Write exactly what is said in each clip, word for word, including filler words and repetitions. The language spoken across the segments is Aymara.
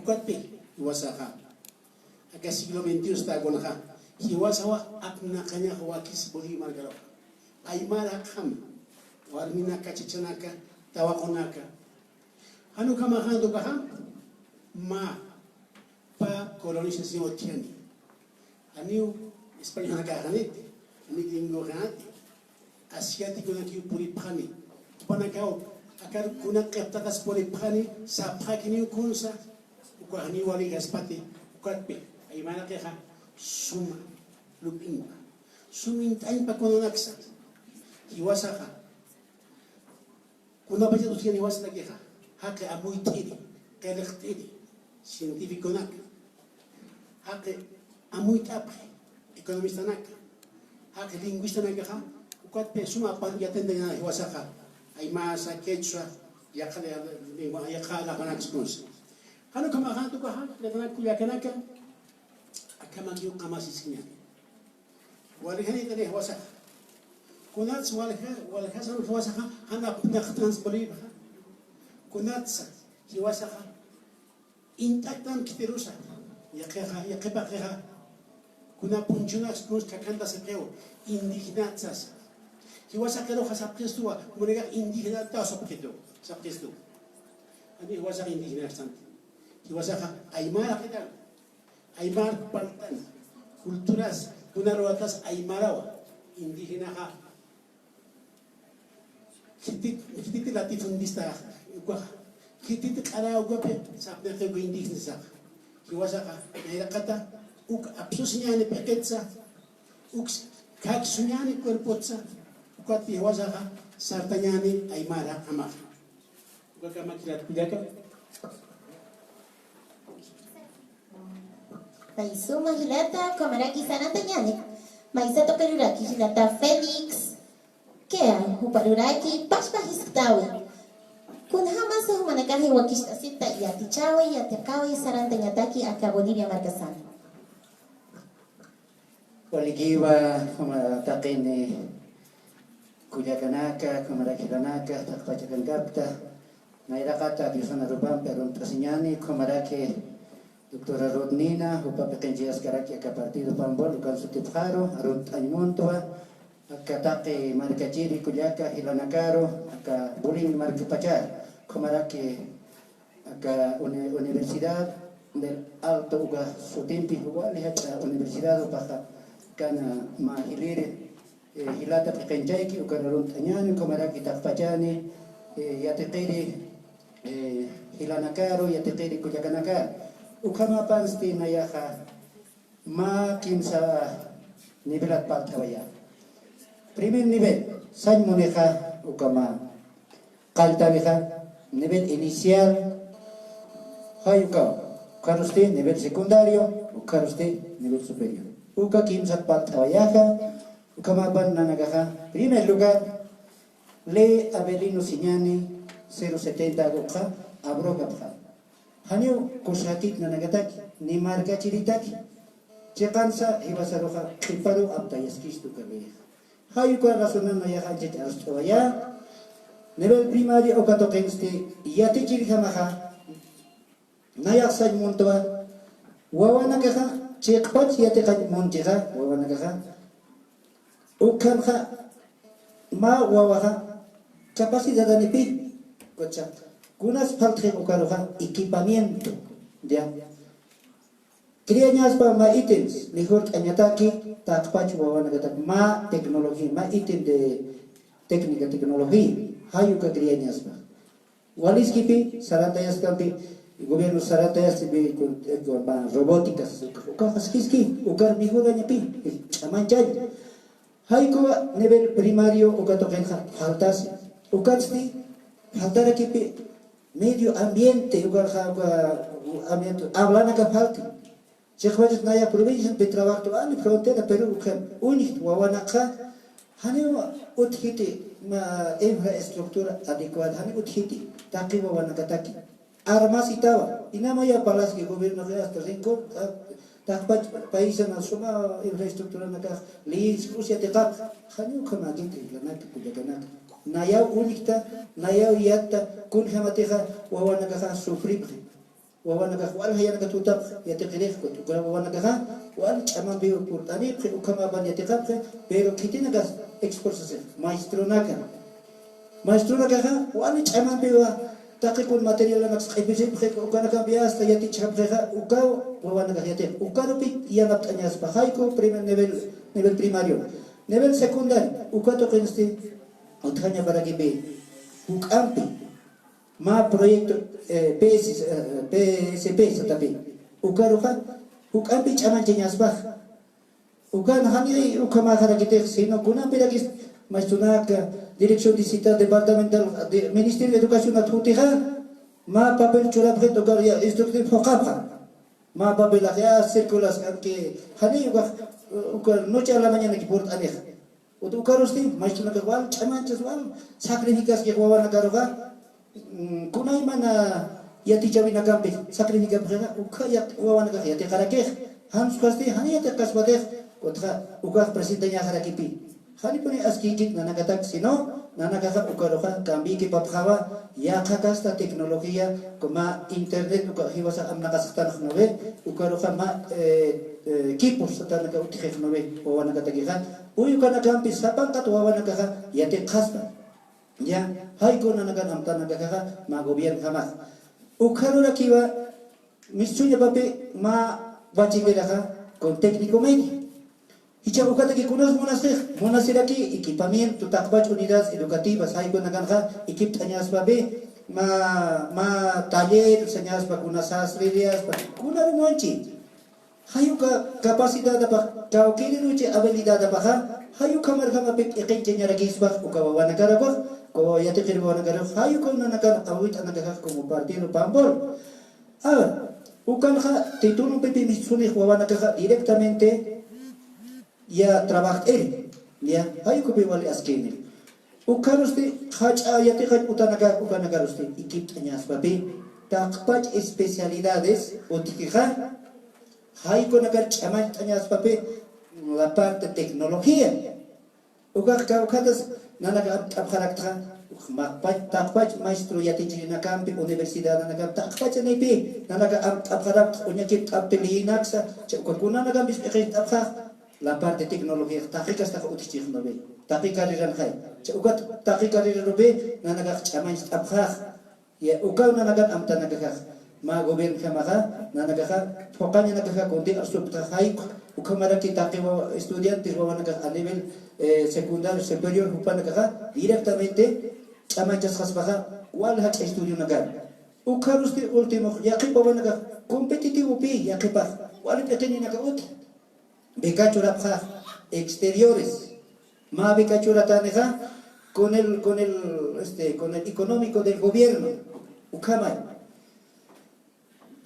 Ukatpi jiwasaxa, aka siglo veintiuno satakunxa, jiwasawa apnaqañax wakis Bolivia markaruxa. Aymar jaqjam, warminaka, chachanaka, tawaqunaka. Jan ukhamaxanti ukaxa, mä pä colonización utjani. Janiw españolnakaxaniti, janiw gringoxaniti, asiaticonakiw puripxani. Jupanakaw akar kuna q'iptatas puripxani, sapxakiniw kunsa, uka janiw walijaspati, ukatpi aymarakixa suma lup'impa, sum int'añpa kunanaksa. Jiwasaxa kunapachat utjani jiwasanakixa, jaqi amuyt'iri, qillqt'iri, científiconaka, jaqi amuyt'apxi, economistanaka, jaqi lingüistanakaxa, ukatpi suma apan yatantañäni jiwasaxa, aymasa, quechua, yaqha, yaqha lajanaksa kunsa. Jan ukhamaxanti ukaxa, yatinak kullakanaka, akhamakiw qamasiskiñäni. Waljanitani jiwasaxa. Kunats walja, waljasan jiwasaxa, jan apnaqtans Bolivia. Kunatsa jiwasaxa int'aktan khitirusa, yaqhixa, yaqhipaqixa, kuna punchhunax kunsa kakhanta siqiw, indignatsas. Jiwasaqiruxa sapxistuwa, kunakixa indignataw sapxitu, sapxistu. Jani jiwasax indignastanti. Jiwasaxa aymaraqitan. Aymar parltan, culturas, kuna aruwatas aymarawa, indígenaxa. Khititi, khititi latifundista, ukaxa. Khititi q'ara ukapi, sapnaqi uka indígenasaxa. Jiwasaxa, nayraqata, uk apsusiñäni p'iqitsa, uk khaksuñäni cuerpotsa, ukatpi jiwasaxa, sartañäni aymar jaqjamaxa. Ukakamaki jilat kullaka. Pay suma jilata, ukhamaraki sarantañäni. Maysa tuqiruraki jilata Félix Kea, juparuraki pachpa jisktawi. Kunjamasa jumanakax jiwakist'asipta yatichäwi, yatiqäwi sarantañataki aka Bolivia markasan. Walikiwa, juma taqini kullakanaka, jumarak jilanaka, taqpach akankapkta, nayraqata Diosan arupampi arunt'asiñäni, jumaraki doctora Rodnina, jupa p'iqinchayaskaraki aka partido Pambol, ukan sutipxaru, arunt'añ muntwa, aka taqi markachiri kullaka, jilanakaru, aka Bolivia markapachar, jumaraki aka uni-, Universidad del Alto uka sutimpi wali jach'a universidad upaxa kana mä jiliri, eh, jilata p'iqinchayki ukar arunt'añäni, ukhamaraki taqpachani, eh, yatiqiri, eh, jilanakaru, yatiqiri kullakanakaru. Ukhamapansti nayaxa mä kimsa nivelat parlt'awaya. Primer nivel, sañ munixa ukhama qalltawixa, nivel inicial, jay uka, ukharusti nivel secundario, ukharusti nivel superior. Uka kimsat parlt'awayaxa, ukhamapan nanakaxa, primer lugar, Ley Avelino Siñani, cero setenta ukxa, abrogapxa. Janiw kusatit nanakataki, ni markachiritaki. Chiqansa jiwasaruxa qhiparu aptayaskistu uka ley. Jay uka razonan nayaxa anchach arst'awaya. Nivel primario uka tuqinsti yatichirjamaxa. Nayax sañ muntwa. Wawanakaxa, chiqpach yatiqañ munchixa, wawanakaxa. Ukhamxa, mä wawaxa, capacidadanipi, kucha, kunas phaltxi ukaruxa, equipamiento, ya. Criañaspa mä ítems, mejort'añataki, taqpach wawanakataki, mä tecnología, mä ítem de técnica, tecnología, jay uka criañaspa. Waliskipi, sarantayaskampi, gobierno sarantayaskampi, con, con, ma, robóticas, uka, uka, ukax jiski, ukar mejorañapi, ch'amañchañ. Jay uka nivel primario, uka tuqinxa, faltasi. Ukatsti, faltarakipi, medio ambiente, ukarxa, uka, ambiente, hablanaka falti. Chiqpachas naya provinciampi trabajt'awani frontera Perú ukhan uñjt wawanakxa, janiw utjiti, ma, infraestructura adecuada, janiw utjiti, taqi wawanakataki. Armasitawa, inamaya palaski gobierno hasta Rincón, a, taqpach paisana suma infraestructuranakax, liyinsi usyatiqapxa, janiw ukhamakiti, lanaka, kullakanaka. Nayaw uñjta, nayaw yatta, kunjamatixa wawanakaxa sufripxi. Wawanakax wal jayanaka tutapx yatiqirix, uka wawanakaxa wal ch'amampiw purt'anipxi, ukhamapan yatiqapxi, pero khitinakas expulsasix, maestronaka. Maestronakaxa wal ch'amampiwa taqi kun materialanaks q'ipisipxi, ukanakampi hasta yatichapxixa, ukaw wawanakax yatiq, ukarupi yanapt'añaspa, jayku primer nivel, nivel primario, nivel secundario, uka tuqinsti utjañaparakipi, juk'ampi. Mä proyecto, eh, P S, eh, P S P satapi. Ukaruxa, juk'ampi ch'amanchañaspax. Ukan jani ukhamäxarakitix, sino kunampirakis maestronak, Dirección Distrital Departamental de Ministerio de Educación at jutixa, mä papel churapxit ukar ya instructivo phuqapxa. Mä papelax ya circulas, aunque jani ukax, ukar noche a la mañana ki purt'anixa. Uta ukarusti, maestronakax wal ch'amanchas, wal sacrificaskix wawanakaruxa, mm, kunaymana yatichawinakampi sacrificapxixa, ukha yat-, wawanakax yatiqarakix, jan ukhasti, jani yatiqkaspatix, utxa ukax presentañaxarakipi. Janipuni askïkit nanakatak, sino nanakaxa ukaruxa cambiykipapxawa, yaqha kasta tecnología, como internet, uka jiwasa amnaqasxtanx, ¿no ve? Ukaruxa mä, eh, eh, equipos satanaka utjix, ¿no ve? Wawanakatakixa, uy ukanakampi sapankat wawanakaxa yatiqaspa. Ya, jayku nanakan amtanakaxa mä gobiernjamax. Ukharurakiwa, mistuñapapi mä bachilleraxa con técnico medio. Jichha ukataki kunas munasix, munasiraki equipamiento, taqpach unidades educativas, jaykunakanxa equipt'añaspapi, mä, mä taller sañaspa, kuna sasririyaspa, kunarumanchi. Jay uka capacidadapax, kawkïriruchi habilidadapaxa, jay ukhamarjamapi p'iqinchañarakispax, uka wawanakarukax, uka yatiqir wawanakarukax, jay uka nanakan awit'anakaxax como partido Pambol. A ver, ukanxa titulumpipi mistunix wawanakaxa directamente ya trabajt'iri, ya, jay ukhupi wali askini. Ukarusti jach'a yatiqañ utanaka, ukanakarusti equipt'añaspapi, taqpach especialidades utjixa, jaykunakar ch'amañt'añaspapi, la parte tecnología. Ukax kawkhatas nanaka amt'apxaraktxa, maqpach, taqpach maestro yatichirinakampi, universidadanakampi, taqpachanïpi, nanaka amt'apxaraktxa, uñakipt'apti liyinaksa, cha uka kunanakampis p'iqint'apxax, la parte tecnología, taqi kastaxa utjchix, ¿no ve? Taqi carreranxay. Cha uka taqi carrerarupi, nanakax ch'amañcht'apxax. Ya, ukaw nanakan amtanakaxax, mä gobiernjamaxa, nanakaxa, phuqañanakaxa, kundi arsuptaxa, jay, ukhamaraki taqi wawa, estudiantes wawanakax a nivel, eh, secundario superior, jupanakaxa, directamente, ch'amañchasxaspaxa, wal jach'a estudionakar. Ukharusti último, yaqhip wawanakax, competitivopi, yaqhipax, wal p'iqininaka uti. Beca churapxax, exteriores. Mä beca churatanixa, con el, con el, este, con el económico del gobierno. Ukhamay.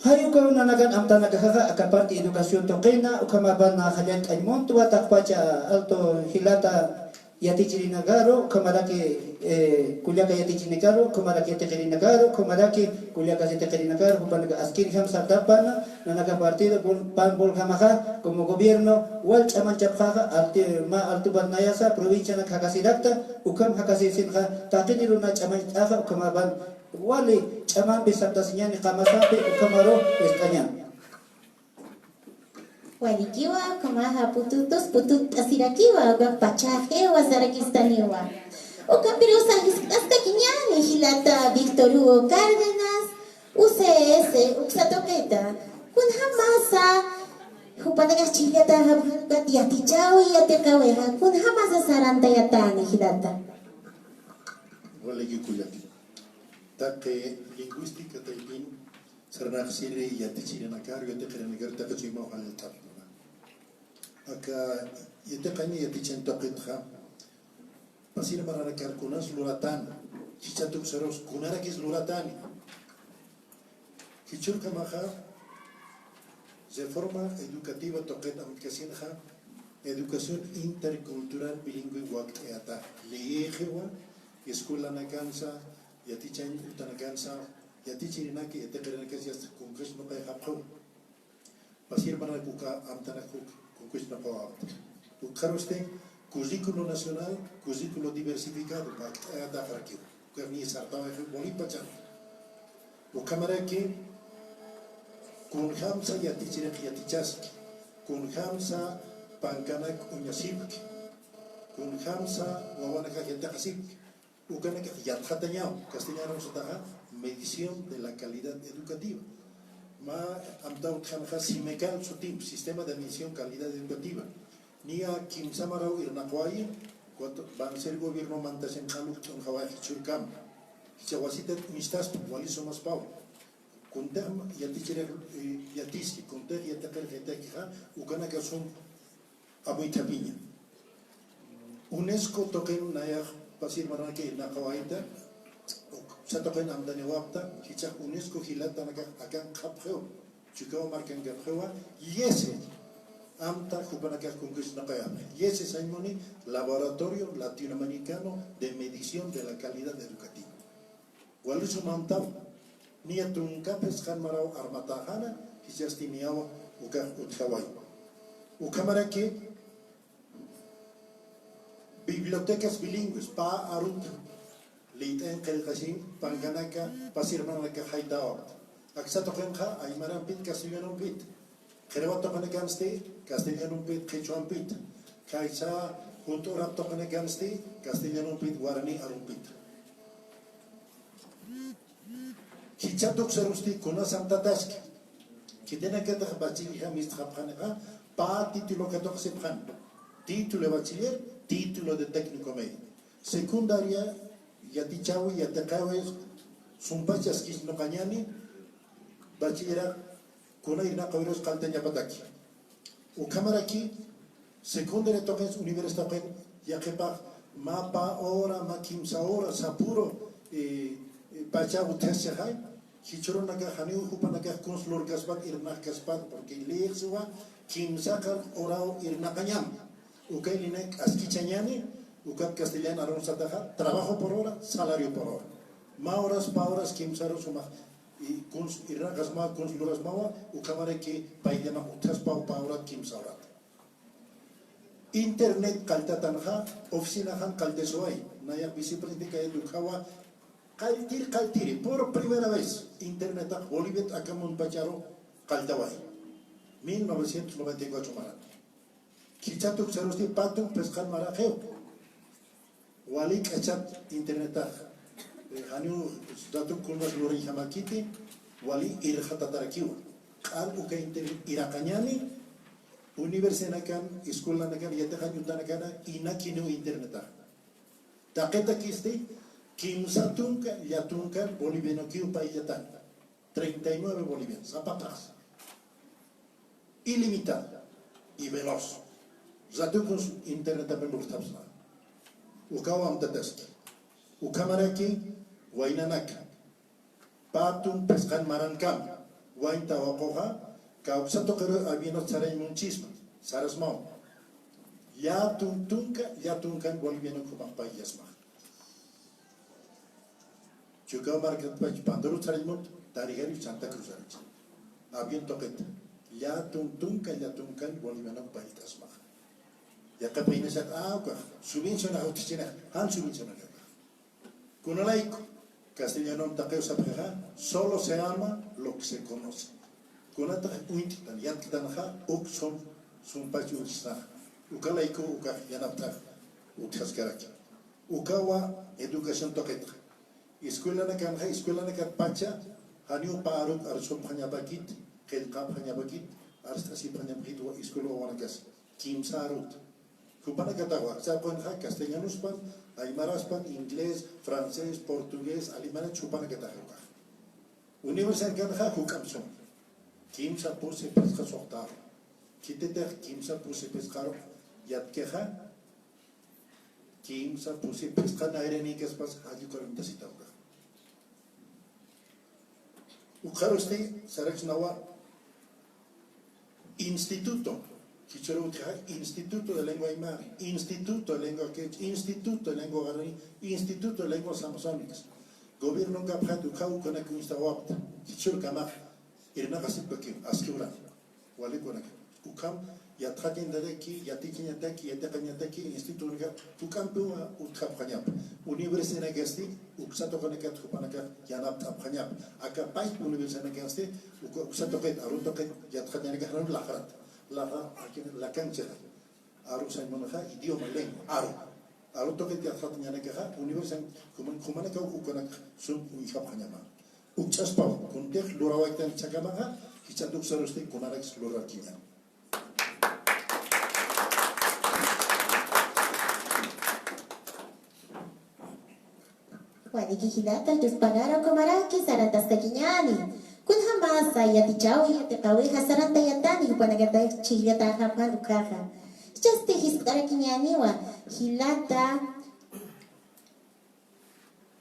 Jay ukaw nanakan amtanakaxaxa, aka parte educación tuqina, ukhamapan nä jallañt'añ muntwa, taqpacha alto jilata yatichirinakaru, ukhamaraki, eh, kullaka yatichirinakaru, ukhamaraki yatiqirinakaru, ukhamaraki kullakas yatiqirinakaru, jupanaka askirjam sartapana, nanaka partido, bol-, Pamboljamaxa, como gobierno, wal ch'amañchapxaxa, alti-, mä altupan nayasa, provincianak jakasirakta, ukham jakasirsinxa, taqiniruna ch'amañcht'axa, ukhamapan, wali ch'amampi sartasiñani, qamasampi, ukhamaru, ist'añan. Walikiwa, ukhamaxa pututus, pututt'asirakiwa, uka pachaxiwa sarakistaniwa. Ukampirusa jiskt'askakiñäni jilata Víctor Hugo Cárdenas, U C S, uksa tuqita. Kunjamasa, jupanakax chhijllata japxarukat yatichawi, yatiqawixa. Kunjamasa sarantayatäni jilata. Waliki kullaki. Taqi lingüística taypin, sarnaqsiri yatichirinakar, yatiqirinakar, taqi chuymaw jallt'apxi. Aka yatiqañ yatichañ tuqitxa, pasir maranakar kunas luratäni, jichha tuksarus kunarakis luratäni. Jichhürjamaxa, reforma educativa tuqit amtkasinxa, educación intercultural bilingüe wakt'ayata, liyïxiwa, escuelanakansa, yatichañ utanakansa, yatichirinaki, yatiqirinakansa, yasta kunkuch nuqayxapxaw. Pasir manak uka amtanak uk, kunkuch nuqawapta. Ukxarusti, currículo nacional, currículo diversificado, wakt'ayataxarakiw. Uka ni sartawayxi Bolivia pachan. Ukhamaraki, Kunjamsa yatichiriq yatichaski, kunjamsa pankanak uñasipki, kunjamsa wawanakax yatiqasipki, ukanakax yatxatañaw, castellano sataxa medición de la calidad educativa. Mä amtawtxanxa SIMECAL sutim, Sistema de Medición Calidad Educativa. Niya kimsa maraw irnaqwayi, cuando van a ser gobierno mantasin q'aluk t'unjawayi jichhürkam. Jichha wasitat uñstaspa, wali sumaspaw. Kuntix yatichiriq, eh, yatiski, kuntix yatiqiriq yatiskixa, ukanaka sum amuythapiña. UNESCO tuqin nayax pasir maranakiw irnaqawayta, uksa tuqin amtaniwapxta, jichhax UNESCO jilatanakax akan qhapxiw, Chukiyawu markankapxiwa, yese, amta jupanakax kunkursnaqayapxi, yese sañ muni, Laboratorio Latinoamericano de Medición de la Calidad Educativa. Wali sum amtaw, niya tunka phisqan maraw armatäxana, jichhasti niyaw ukax utjaway. Ukhamaraki bibliotecas bilingües, pä arut liyt'añ qillqasiñ, pankanaka, pasir maranakanaka jaytawapxta. Aksa tuqinxa aymarampit, castellanompit. Qhiriwa tuqinakansti castellanompit, qhichwampit. Khaysa junt'urap tuqinakansti castellanompit, guaraní arumpit. Jichha tuksarusti kunas amtataski. Khitinakatix bachilleja mistxapxanixa, pä título katuqsipxan. Título de bachiller, título de técnico medio. Secundaria yatichawi, yatiqawi, sumpach askisnuqañani, bachillerax kuna irnaqawirus qalltañapataki. Ukhamaraki, secundaria tuqin, universidad tuqin, yaqhipax mä pä hora, mä kimsa hora, sapüru, eh, eh, pacha utjaschixay, jichhürunakax janiw jupanakax kuns lurkaspat, irnaqkaspat, porque liyix siwa, kimsa qar horaw irnaqañam. Uka liynak askichañani, ukat castellano arun sataxa, trabajo por hora, salario por hora. Mä horas, pä horas, kimsaru sumax, y kuns irnaqasmawa, kuns lurasmawa, ukhamaraki payllamax utjaspaw pä horat, kimsa horat. Internet qalltatanxa, oficinaxan qalltasiway, nayax vicepresidente kayat ukhawa, qalltir, qalltiri, por primera vez, internetax Boliviat aka munpacharu qalltaway. Mil novecientos noventa y cuatro marat. Jichha tuksarusti pä tunk phisqan maraxiw. Wali k'achat internetax, eh, janiw datuk kunas lurayjamakiti, wali irxatatarakiwa. Q'al uka internet iraqañani, universidadnakan, escuelanakan yatiqañ utanakana, inakiniw internetax. Taqitakisti, kimsa tunka, lla tunkan bolivianokiw payllatan. Treinta y nueve bolivianos, apapax. Ilimitado y veloz. Ratukus internetapi lurtapxsna. Ukaw amtataski. Ukhamaraki waynanaka. Pä tunk phisqan marankam. Wayn tawaquxa, kawksa tuqiru avianos sarañ munchisma. Sarasmaw. Lla tunk tunka, lla tunkan boliviano jumax payllasma. Chukiyawu markatpach Pandoro sarañ munt, Tarija arux Santa Cruz arux. Avión tuqita. Lla tunk tunka, lla tunkan boliviano payllt'asmaxa. Yaqhipax inasat, ah, ukax, subvencionax utjchinax, jan subvencionax. Kunalayku, castellano taqiw sapxixa, solo se ama lo que se conoce. Kunatax uñt'tan, yatktanxa, uk sum, sumpach uñchsnaxa. Ukalayku, ukax, yanapt'ax, utjaskaraki. Ukawa educación tuqitxa. Escuelanakanxa, escuelanakat pacha, janiw pä arut arsumpxañapakit, qillqapxañapakit, arst'asipxañapakit, wa-, escuela wawanakasa. Kimsa arut. Jupanakatawa, aksa tuqinxa castellanospan, aymaraspan, inglés, francés, portugués, alemán, jupanakataxa ukax. Universidadkanxa juk'amp sum. Kimsa pusi phisqa suxtaru. Khititix kimsa pusi phisqaru yatkixa, kimsa pusi phisqa nayranikaspas jalli cuarenta sitawka. Ukxarusti saraksnawa instituto, jichhüru utjixa Instituto de Lengua Aymara, Instituto de Lengua Quechua, Instituto de Lengua Guaraní, Instituto de Lenguas Amazónicas. Gobiernonkapxat ukhaw ukanak uñstawapxta, jichhürkamax irnaqasipkakiw, askiwra, walikunaka. Ukham yatxañataki, yatichañataki, yatiqañataki institutonaka juk'ampiwa utjapxañapa. Universidadkasti uksa tuqinakat jupanakax yanapt'apxañapa. Aka pay universidadkasti uka uksa tuqit, aru tuqit yatxañanakax laxarat. Laxa, lakanchixa. Aru sañ munxa idioma, lengua, aru. Aru tuqit yatxañanakaxa universidad, juman, jumanakaw ukanak sum uñjapxañapa. Ukch'aspaw, kuntix lurawaytan jichhakamaxa, jichhat uksarusti kunaraks lurarkiña. Waliki jilata, Dios pagara kumaraki sarantaskakiñäni. Kunjamasa yatichawi, yatiqawixa sarantayatani, jupanakata chhijllataxa Juan ukaxa. Jichhasti jiskt'arakiñäniwa, jilata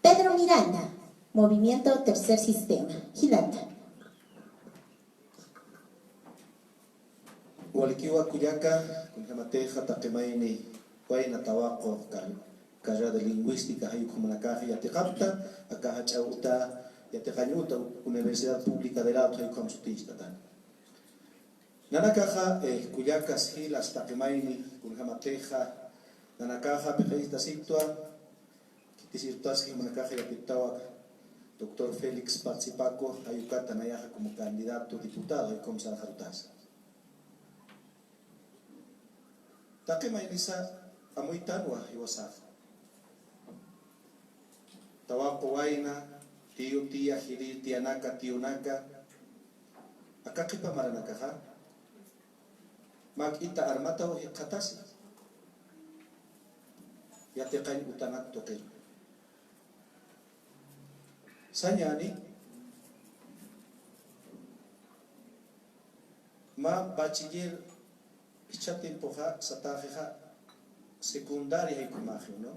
Pedro Miranda, Movimiento Tercer Sistema. Jilata. Walikiwa kullaka, kunjamatixa taqi mayni wayna tawaqu car-, carrera de lingüística jay ukhamanakax yatiqapxta, aka jach'a uta yatiqañ uta Universidad Pública del Alto jay ukham sutïchitatan. Nanakaxa, eh, kullakas jilas taqi mayni, kunjamatixa, nanakaxa piqistasitwa, khitis irptaski jumanakaxa yatiptawa, doctor Félix Parcipaco, jay ukata nayaxa como candidato diputado, jay ukham sarxarutasa. Taqi maynisa amuytanwa jiwasaxa. Tawaqu wayna, tiyu, tiya, jilïr, tiyanaka, tiyunaka, aka qhipa maranakaxa, mä k'ita armataw jikxatasi. Yatiqañ utanak tuqiru. Sañäni, mä bachiller jichha tiempoxa, satäxixa secundaria jay ukhamäxi, ¿no?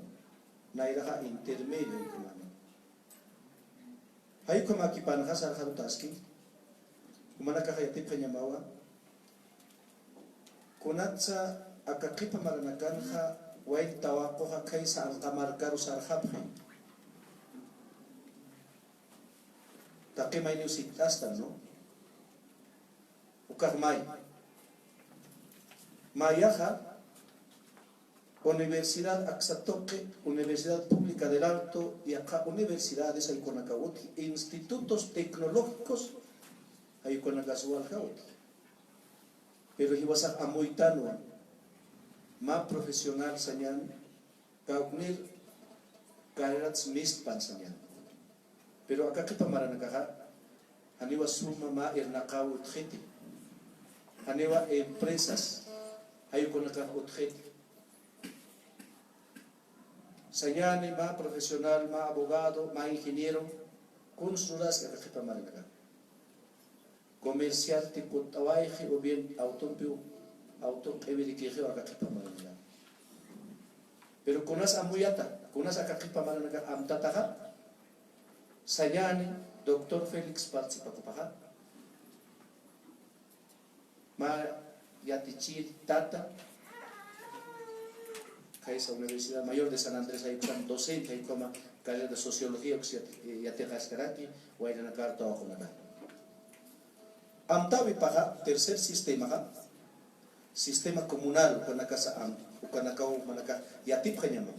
Nayraxa intermedio jay ukhamäni. Jay ukhamäkipanxa sarxarutaski, jumanakaxa yatipxañamawa, kunatsa aka qhipa maranakanxa, wayn tawaquxa khaysa anqa markaru sarxapxi. Taqi mayniw sikt'astan, ¿no? Ukax may. Mayaxa, universidad aksa tuqi, Universidad Pública del Alto, yaqha universidades jay ukanakaw utji, institutos tecnológicos, jay ukanakas walja utji. Pero jiwasax amuytanwa, mä profesional sañäni, kawknir carreras mixtas sañäni. Pero aka qhipa maranakaxa, janiwa suma mä irnaqaw utjxiti. Janiwa empresas, jay ukanakax utjxiti. Sañäni mä profesional, mä abogado, mä ingeniero, kuns luraski aka qhipa maranakaxa. Comerciante kutt'awayxi o bien autompiw, auto q'iwirikixi aka qhipa maranakaxa. Pero kunas amuyata, kunas aka qhipa maranakax amtataxa, sañäni doctor Félix Parcipacopaxa, mä yatichir tata, khaysa Universidad Mayor de San Andrés, jay ukham docente, jay ukhama carrera de sociología, uks yati-, yatiqaskaraki, waynanakar tawaqunakar. Amtäwipaxa, tercer sistemaxa, sistema comunal, ukanakasa am-, ukanakaw jumanakax yatipxañama.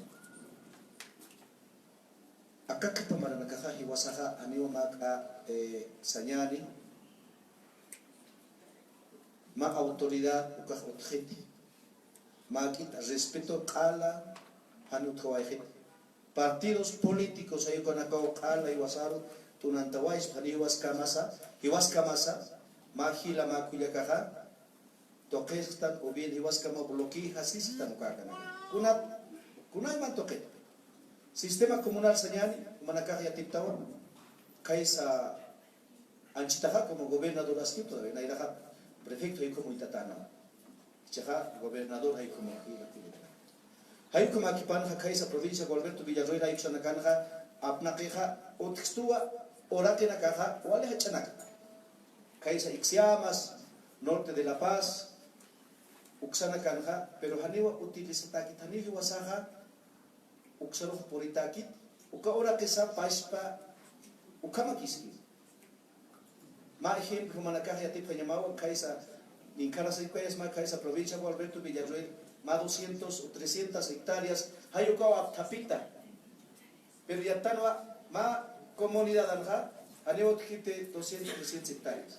Aka qhipa maranakaxa jiwasaxa janiwa mä k'a, eh, sañäni, mä autoridad ukax utjxiti, mä k'ita respeto q'ala jan utjawayxiti. Partidos políticos jay ukanakaw q'ala jiwasaru t'unantawayspa, janiw jiwaskamasa, jiwaskamasa, mä jila mä kullakaxa, tuqistan, o bien jiwaskama bloqueasistan ukakanaka. Kunat, kunayman tuqit. Sistema comunal sañäni, jumanakax yatiptawa, khaysa anchitaxa como gobernador aski todavía, nayraxa prefecto jay ukham uytatänawa. Jichhaxa gobernador jay ukham, jay ukhamäkipanxa khaysa provincia Gualberto Villarroel jay uksanakanxa, apnaqixa utjkstuwa uraqinakaxa, wali jach'anaka. Khaysa Ixiamas, norte de La Paz, uksanakanxa, pero janiwa utilizatäkit, janiw jiwasaxa, uksarux puritäkit, uka uraqisa pachpa ukhamakiski. Mä ejemplo, jumanakax yatipxañamawa, khaysa Inkarasay kayasma kaysa provincia Alberto Villarroel, mä doscientos o trescientas hectáreas, jayukaw apthapita. Pero yattanwa mä comunidadanxa, janiw utjkiti doscientos, trescientas hectáreas.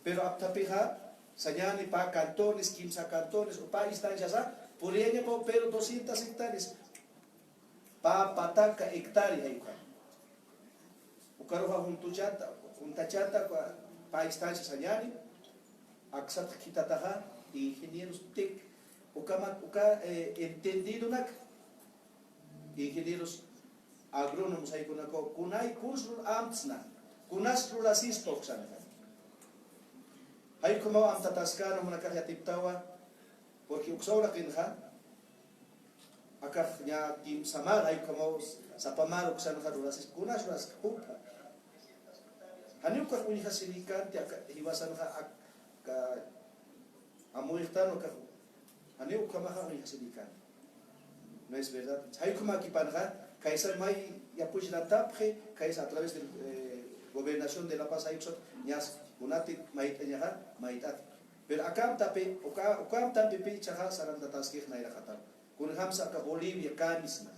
Pero apthapixa, sañani pä cantones, kimsa cantones, o pä instanciasa, puriyañapaw, pero doscientas hectáreas. Pä pataka hectárea jayuka. Ukaruxa juntuchata, juntachata, pä instancia sañani, aksat khitataxa, ingenieros tec, ukamat, uka, eh, entendidonak, ingenieros agrónomos jaykunakaw, kunay, kuns rul amtsna, kunas rulasispa uksanxa. Jayukhamaw amtataskän jumanakax yatiptawa, porque uksa uraqinxa, akax ña kimsa mar, jayukhamaw sapa mar uksanxa rurasis, kunas ruraskta jupa. Janiw ukax uñjasirïkänti, aka jiwasanxa aka amuyxtan ukax, janiw ukhamaxa uñjasirïkänti. No es verdad. Jayukhamakipanxa, kaysa may yapuchirantapxi, kaysa a través de, eh, Gobernación de La Paz, jayuksat ñas kunati mayt'añaxa, mayt'at. Pero akamtapi, uka, ukamtampipï ichaxa sarantataskix nayraqatam. Kunjamsa aka Bolivia kamisna.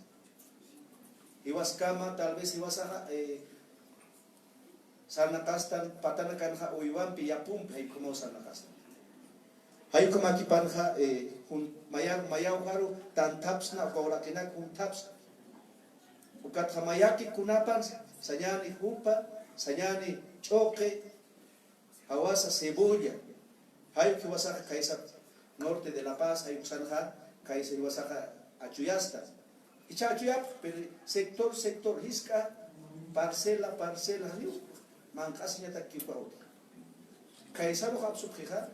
Jiwaskama, tal vez jiwasaxa, eh, sarnaqastan patanakanxa uywampi, yapumpi, jayukhamaw sarnaqastan. Jayukhamakipanxa, eh, jun-, maya-, mayawjaru tanthapsna, uka uraqinak junthapsna. Ukatxa mayaki kunapan, sañani jupa, sañani ch'uqi, jawasa cebolla. Jayuk jiwasaxa kaysa norte de La Paz, jayuksanxa kaysa jiwasaxa achuyasta. Icha achuyapx, pero sector, sector, jisk'a, parcela, parcela, janiw manq'asiñatak kipa uti. Kaysarux apsupxixa,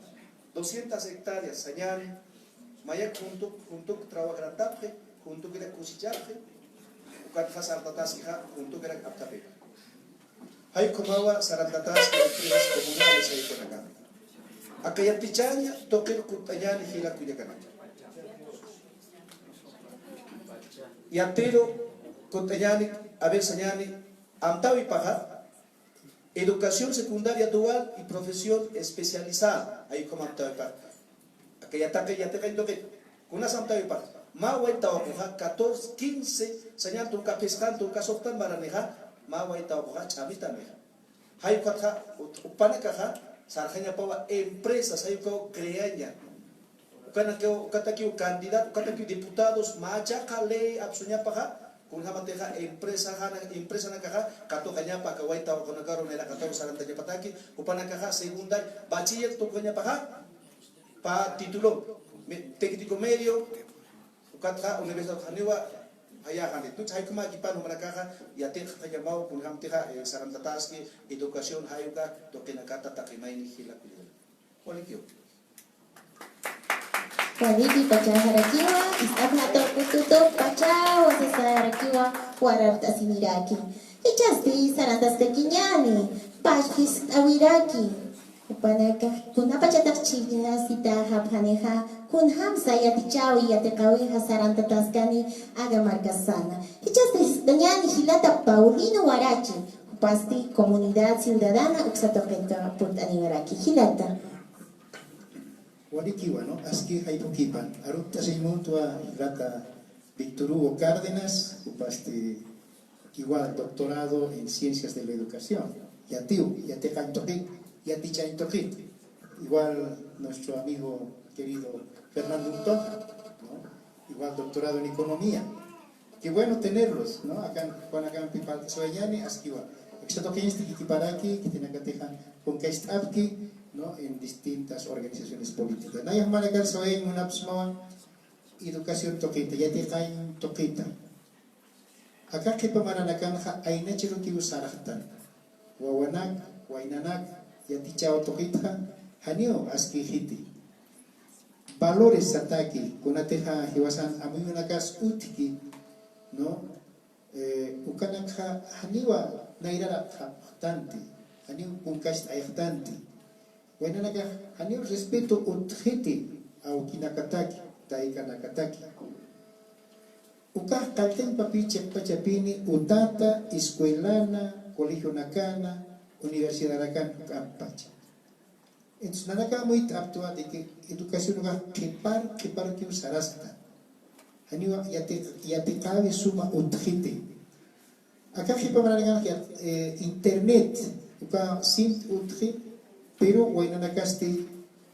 doscientas hectáreas sañani, mayak juntuk, juntuk trabajarantapxi, juntukirak cosechapxi, ukatxa sartataskixa, juntukirak apthapxi. Jayukhamawa sarantataski empresas comunales jayukunaka. Aka yatichaña tuqir kutt'añäni jila kullakanaka. Yatiru kutt'añäni, a ver, sañäni, amtäwipaxa, educación secundaria dual y profesión especializada, jayukham amtäwipaxa. Aka yatiqañ, yatiqañ tuqit. Kunas amtäwipaxa. Mä way tawquxa, catorce, quince, sañan tunka phisqan, tunka suxtan maranixa, mä way tawquxa, ch'amitanixa. Jayukatxa, ut-, jupanakaxa, sarxañapawa empresas, jayukaw creaña. Ukanakiw, ukatakiw candidato, ukatakiw diputados, mä chaqa ley apsuñapaxa, kunjamatixa empresa, jana, empresanakaxa, katuqañapa, aka way tawqunakaru nayraqataru sarantañapataki, jupanakaxa, segunda, bachiller tukuñapaxa, pä título, me-, técnico medio, ukatxa universidad janiwa, jayäxani. Entonces, jayukhamakipan jumanakaxa, yatiqañamaw, kunjamtixa, eh, sarantataski, educación, jayuka, tuqinakata taqi mayni jila kullaka. Walikiw. Waliki pachaxarakiwa, ist'apxata kututu pachawa sasarakiwa, warart'asiniraki. Jichhasti sarantaskakiñäni, pachkist'awiraki. Jupanakax kunapachataq chhijlla sita japxanixa, kunjamsa yatichäwi yatiqäwixa sarantataskani aka markasana. Jichhasti ist'añäni jilata Paulino Warachi, jupasti Comunidad Ciudadana uksa tuqita purt'aniwaraki. Jilata. Walikiwa, ¿no? Aski jayp'ukipan. Aruntt'asiñ muntwa jilata Víctor Hugo Cárdenas, jupasti igual doctorado en Ciencias de la Educación. Yatiw, yatiqañ tuqit, yatichañ tuqit. Igual nuestro amigo querido Fernando Urtoja, ¿no? Igual doctorado en Economía. Qué bueno tenerlos, ¿no? Acá, Juan, acá en Pipal, Soyañani, Askiwa. Excepto que este que para aquí, que tiene que dejar con que está aquí, ¿no? En distintas organizaciones políticas. Naya Juan, acá Soyañani, una persona, educación toquita, ya te caen toquita. Aka qhipa maranakanxa aynachirukiw sarxtan. Wawanak, waynanak, yatichaw tuqitxa, janiw askïxiti. Valores sataki, kunatixa jiwasan amuyunakas utjki, ¿no? Eh, ukanakxa janiwa nayrarapxapxtanti, janiw kunkacht'ayxtanti. Waynanakax janiw respeto utjiti awkinakataki, taykanakataki. Ukax qalltañ papi chiqpachapini utata, escuelana, colegionakana, universidadakana juk'ampacha. Entonces, nanaka amuyt'aptwa de que educación ukax qhipar, qhiparukiw sarasta. Janiwa yati-, yatiqäwi suma utjiti. Aka qhipa maranakax, eh, internet, uka sim utji, pero waynanakasti,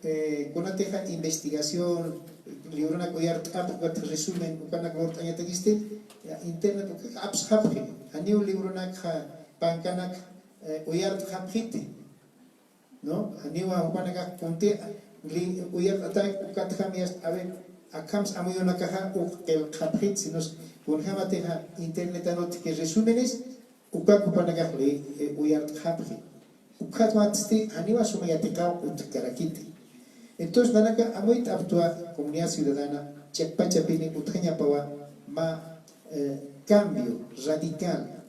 eh, kunatixa investigación, libronak uyart'ap, ukat resumen, ukanak lurt'añatakisti, ya, internet, uka apsxapxi, janiw libronakxa pankanak, eh, uyart'xapxiti. ¿No? Janiwa jupanakax kunti li-, uyart'atak ukatjam yast, a ver, akhams amuyunakaxa uk qillqapxit, sino kunjamatixa internetanut que resúmenes, uka jupanakax li-, eh, uyart'xapxi. Ukatmatisti janiwa suma yatiqaw utjkarakiti. Entonces, nanaka amuyt'aptwa comunidad ciudadana, chiqpachapini utjañapawa mä, eh, cambio radical.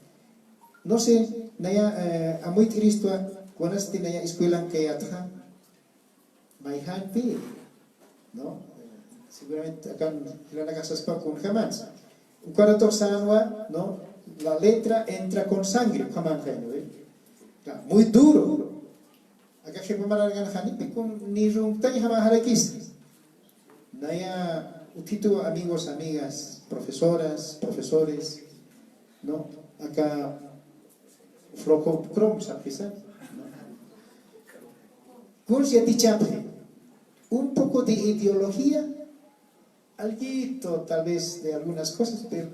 No sé, naya, eh, amuyt'iristwa, kunasti naya escuelan kayatxa, mayjanpi, ¿no? Seguramente akan jilanakax saspa kunjamansa. Ukaratox sänwa, ¿no? La letra entra con sangre, ukhamanxa, ¿no ve? Claro, muy duro. Aka qhipa maranakax janipi kun ni runktañ jamaxarakisa. Naya utjitu amigos, amigas, profesoras, profesores, ¿no? Aka Floco Crom, sapxisa, ¿no? Kuns yatichapxi. Un poco de ideología, alguito tal vez de algunas cosas, pero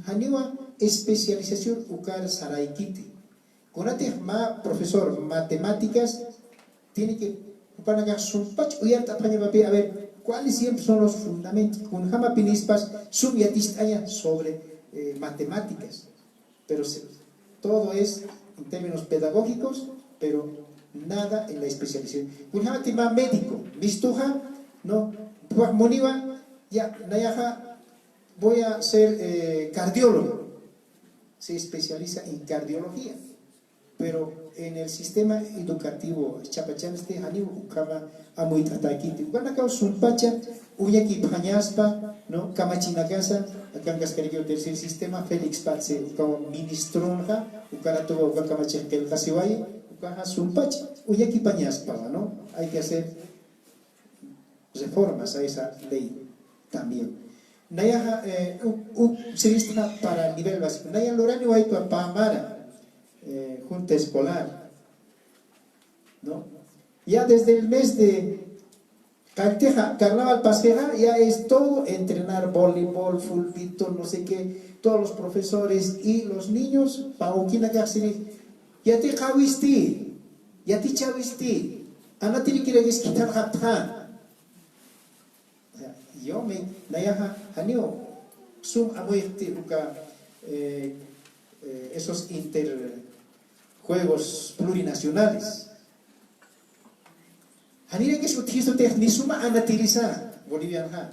janiwa especialización ukar saraykiti. Kunatix mä profesor matemáticas tiene que, jupanakax sumpach uyart'apxañapapï, a ver, ¿cuáles siempre son los fundamentos? Kunjamapinispas sum yaticht'aña sobre, eh, matemáticas. Pero se-, todo es en términos pedagógicos, pero nada en la especialización. Kunjamati mä médico, mistuxa, ¿no? Muniwa, ya, nayaxa, voy a ser, eh, cardiólogo. Se especializa en cardiología. Pero en el sistema educativo chiapachansti janiw ukhama amuyt'atäkiti. Ukanakaw sumpacha uñakipxañaspa, ¿no? Kamachinakasa, akankaskarakiw tercer sistema, Félix Patse, ukaw ministronxa, ukaratuwa uka kamachix qillqasiwayi, ukaxa sumpacha uñakipañaspawa, ¿no? Hay que hacer reformas a esa ley también. Nayaxa, eh, u, u, siristxa para nivel básico. Nayan luraniwaytwa pä mara, eh, junta escolar, ¿no? Ya desde el mes de, qalltixa, carnaval paskixa, ya es todo entrenar voleibol, fulbito, no sé qué, todos los profesores y los niños, pä ukinakax siri, yatiqäwisti, yatichäwisti, anatirikirakis khitharxapxta. O sea, yo me, nayaxa, janiw, sum amuyxti uka, eh, eh, esos interjuegos plurinacionales. Janirakis utjistutix ni suma anatirisa Bolivianxa.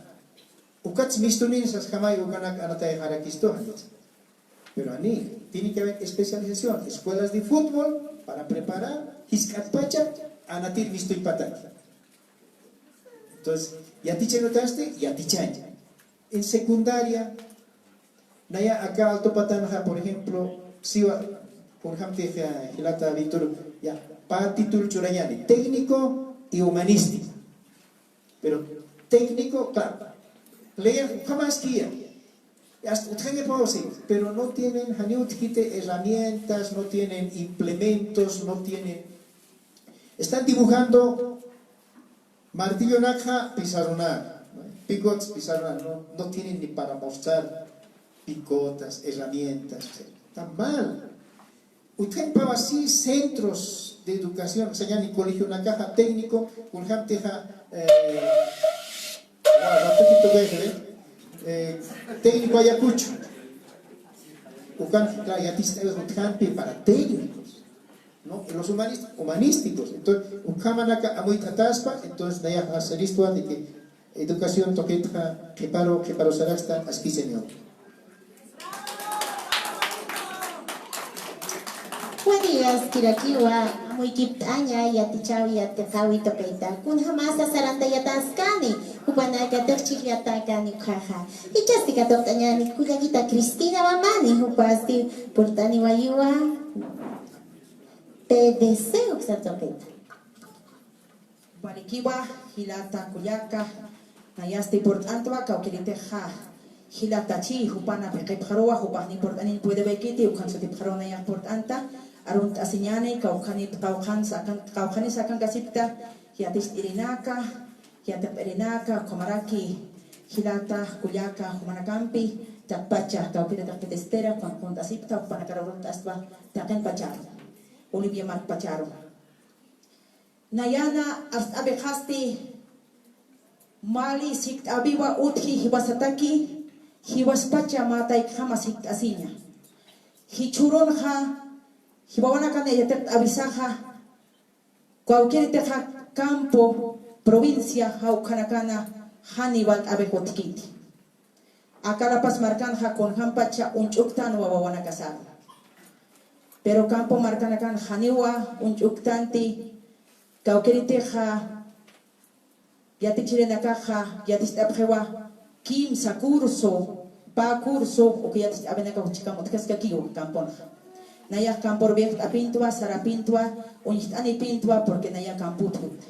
Ukats mistunin sasjamay ukanak anatayxarakistu janits. Pero ani, tiene que haber especialización, escuelas de fútbol para preparar, jisk'atpacha, anatir mistuypataki. Entonces, yatichañ utjasti, yatichañ. En secundaria, naya aka Alto Patanxa, por ejemplo, siwa, por ejemplo, jilata Víctor, ya, pä título churañäni, técnico y humanístico. Pero técnico, claro, leer, jamás guía. Hasta utjañapaw, sí, pero no tienen, janiw utjkiti herramientas, no tienen implementos, no tienen, están dibujando martillonakxa pizarronar, ¿no? Picotas pizarronar, no, no tienen ni para mostrar picotas, herramientas, o sea, está mal. Utjañapawa sí centros de educación, sañäni colegionakaxa técnico, kunjamtixa, eh, wa, wa poquito verde, eh, técnico Ayacucho. Ukan, claro, yaticht'awi utjampi para técnicos, ¿no? Los humanis-, humanísticos. Entonces, ukhamanaka amuyt'ataspa, entonces, nayaxa siristwa de que educación tuqitxa qhiparu, qhiparu saraksta, aski señor. Wali, askirakiwa, amuykipt'aña yatichäwi yatiqäwi tuqita. Kunjamasa sarantayataskani, jupanakatix chhijllatäkani ukhaxa. Jichhasti katuqt'añäni kullakita Cristina Mamani, jupasti purt'aniwayiwa P D C uksa tuqita. Parikiwa, jilata kullaka, nayasti purt'antwa, kawkiritixa jilata chi, jupana p'iqipxaruwa, jupax ni purt'anin puede baykiti, ukan sutipxaruwa nayax purt'anta, arunt'asiñani, kawkhani, kawkhan sakan, kawkhani sakankasipkta, yaticht'irinaka, yatiqt'irinaka, ukhamaraki, jilata kullaka, jumanakampi, taqpacha, kawkiritix qhitistira, kun, kunt'asipkta, jupanakar arunt'astwa, taqinpacharu, Bolivia markpacharu. Nayana arst'apixasti, mali sikt'äwiwa utji jiwasataki, jiwaspacha mä taykjama sikt'asiña. Jichhürunxa, jiwawanakana yatiqt'äwisaxa, kawkiritixa campo, provincia, jawkhanakana, jani walt'äwix utjkiti. Aka La Paz markanxa kunjampacha uñch'uktanwa wawanakasaru. Pero campo markanakan janiwa uñch'uktanti, kawkiritixa yatichirinakaxa yaticht'apxiwa kimsa curso, pä curso, uka yaticht'äwinakax chhikam utjaskakiwa camponxa. Nayax campor viajt'apintwa, sarapintwa, uñjt'anipintwa, porque nayax campo utjkta.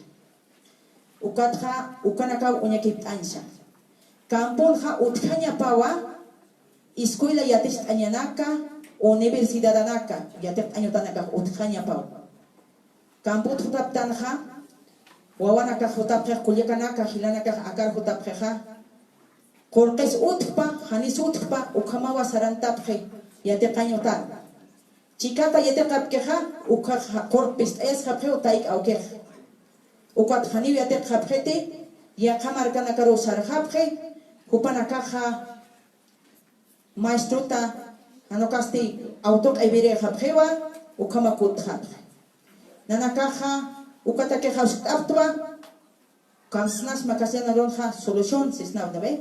Ukatxa, ukanakaw uñakipt'añsa. Camponxa utjañapawa, escuela yaticht'añanaka, universidadanaka, yatiqt'añ utanakax utjañapawa. Campo utjtaptanxa, wawanakax jutapxix, kullakanaka, jilanakax akar jutapxixa, qullqis utjpa, janis utjpa, ukhamawa sarantapxi, yatiqañ utan. Chikata yatiqapkixa, ukax qullq pist'ayasxapxiw tayk awkix. Ukat janiw yatiqxapxiti, yaqha markanakaruw sarxapxi, jupanakaxa maestrota, jan ukasti auto q'iwirixapxiwa, ukhama kutxapxi. Nanakaxa, ukatakixa uskt'aptwa, kamsnasma castellano arunxa solución sisnaw, ¿no ve?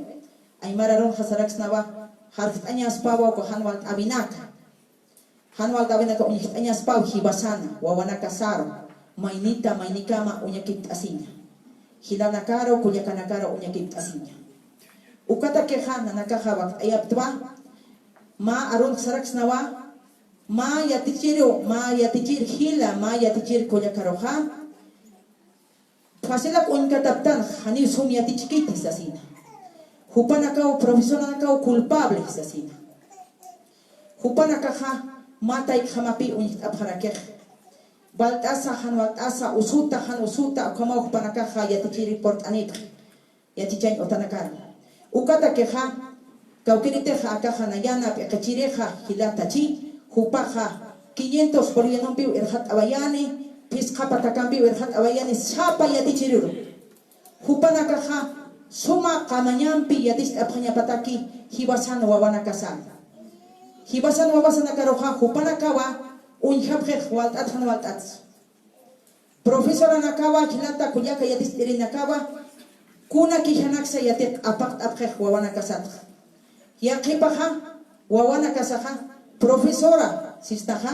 Aymara arunxa saraksnawa, jarjt'añaspawa uka jan walt'äwinaka. Jan walt'äwinaka uñjt'añaspaw jiwasana, wawanakasaru, maynita, maynikama uñakipt'asiña. Jilanakaru, kullakanakaru uñakipt'asiña. Ukatakixa, nanakaxa wakt'ayaptwa, mä arunx saraksnawa, mä yatichiru, mä yatichir jila, mä yatichir kullakaruxa, facilak uñkataptanx, janiw sum yatichkiti sasina. Jupanakaw, profesoranakaw culpable sasina. Jupanakaxa, mä taykjamapi uñjt'apxarakix. Walt'asa, jan walt'asa, usuta, jan usuta, ukhamaw jupanakaxa yatichiri purt'anipxi. Yatichañ utanakar. Ukatakixa, kawkiritixa akaxa nayana p'iqichirixa jilata chi, jupaxa quinientos bolivianompiw irxat'awayani, phisqa patakampiw irxat'awayani, sapa yatichiriru. Jupanakaxa, suma qamañampi yaticht'apxañapataki, jiwasan wawanakasan. Jiwasan wawasanakaruxa, jupanakawa, uñjapxix walt'at jan walt'ats. Profesoranakawa, jilata kullaka yaticht'irinakawa, kuna kijanaksa yatiq apaqt'apxix wawanakasatxa. Yaqhipaxa, wawanakasaxa, profesora, sistaxa,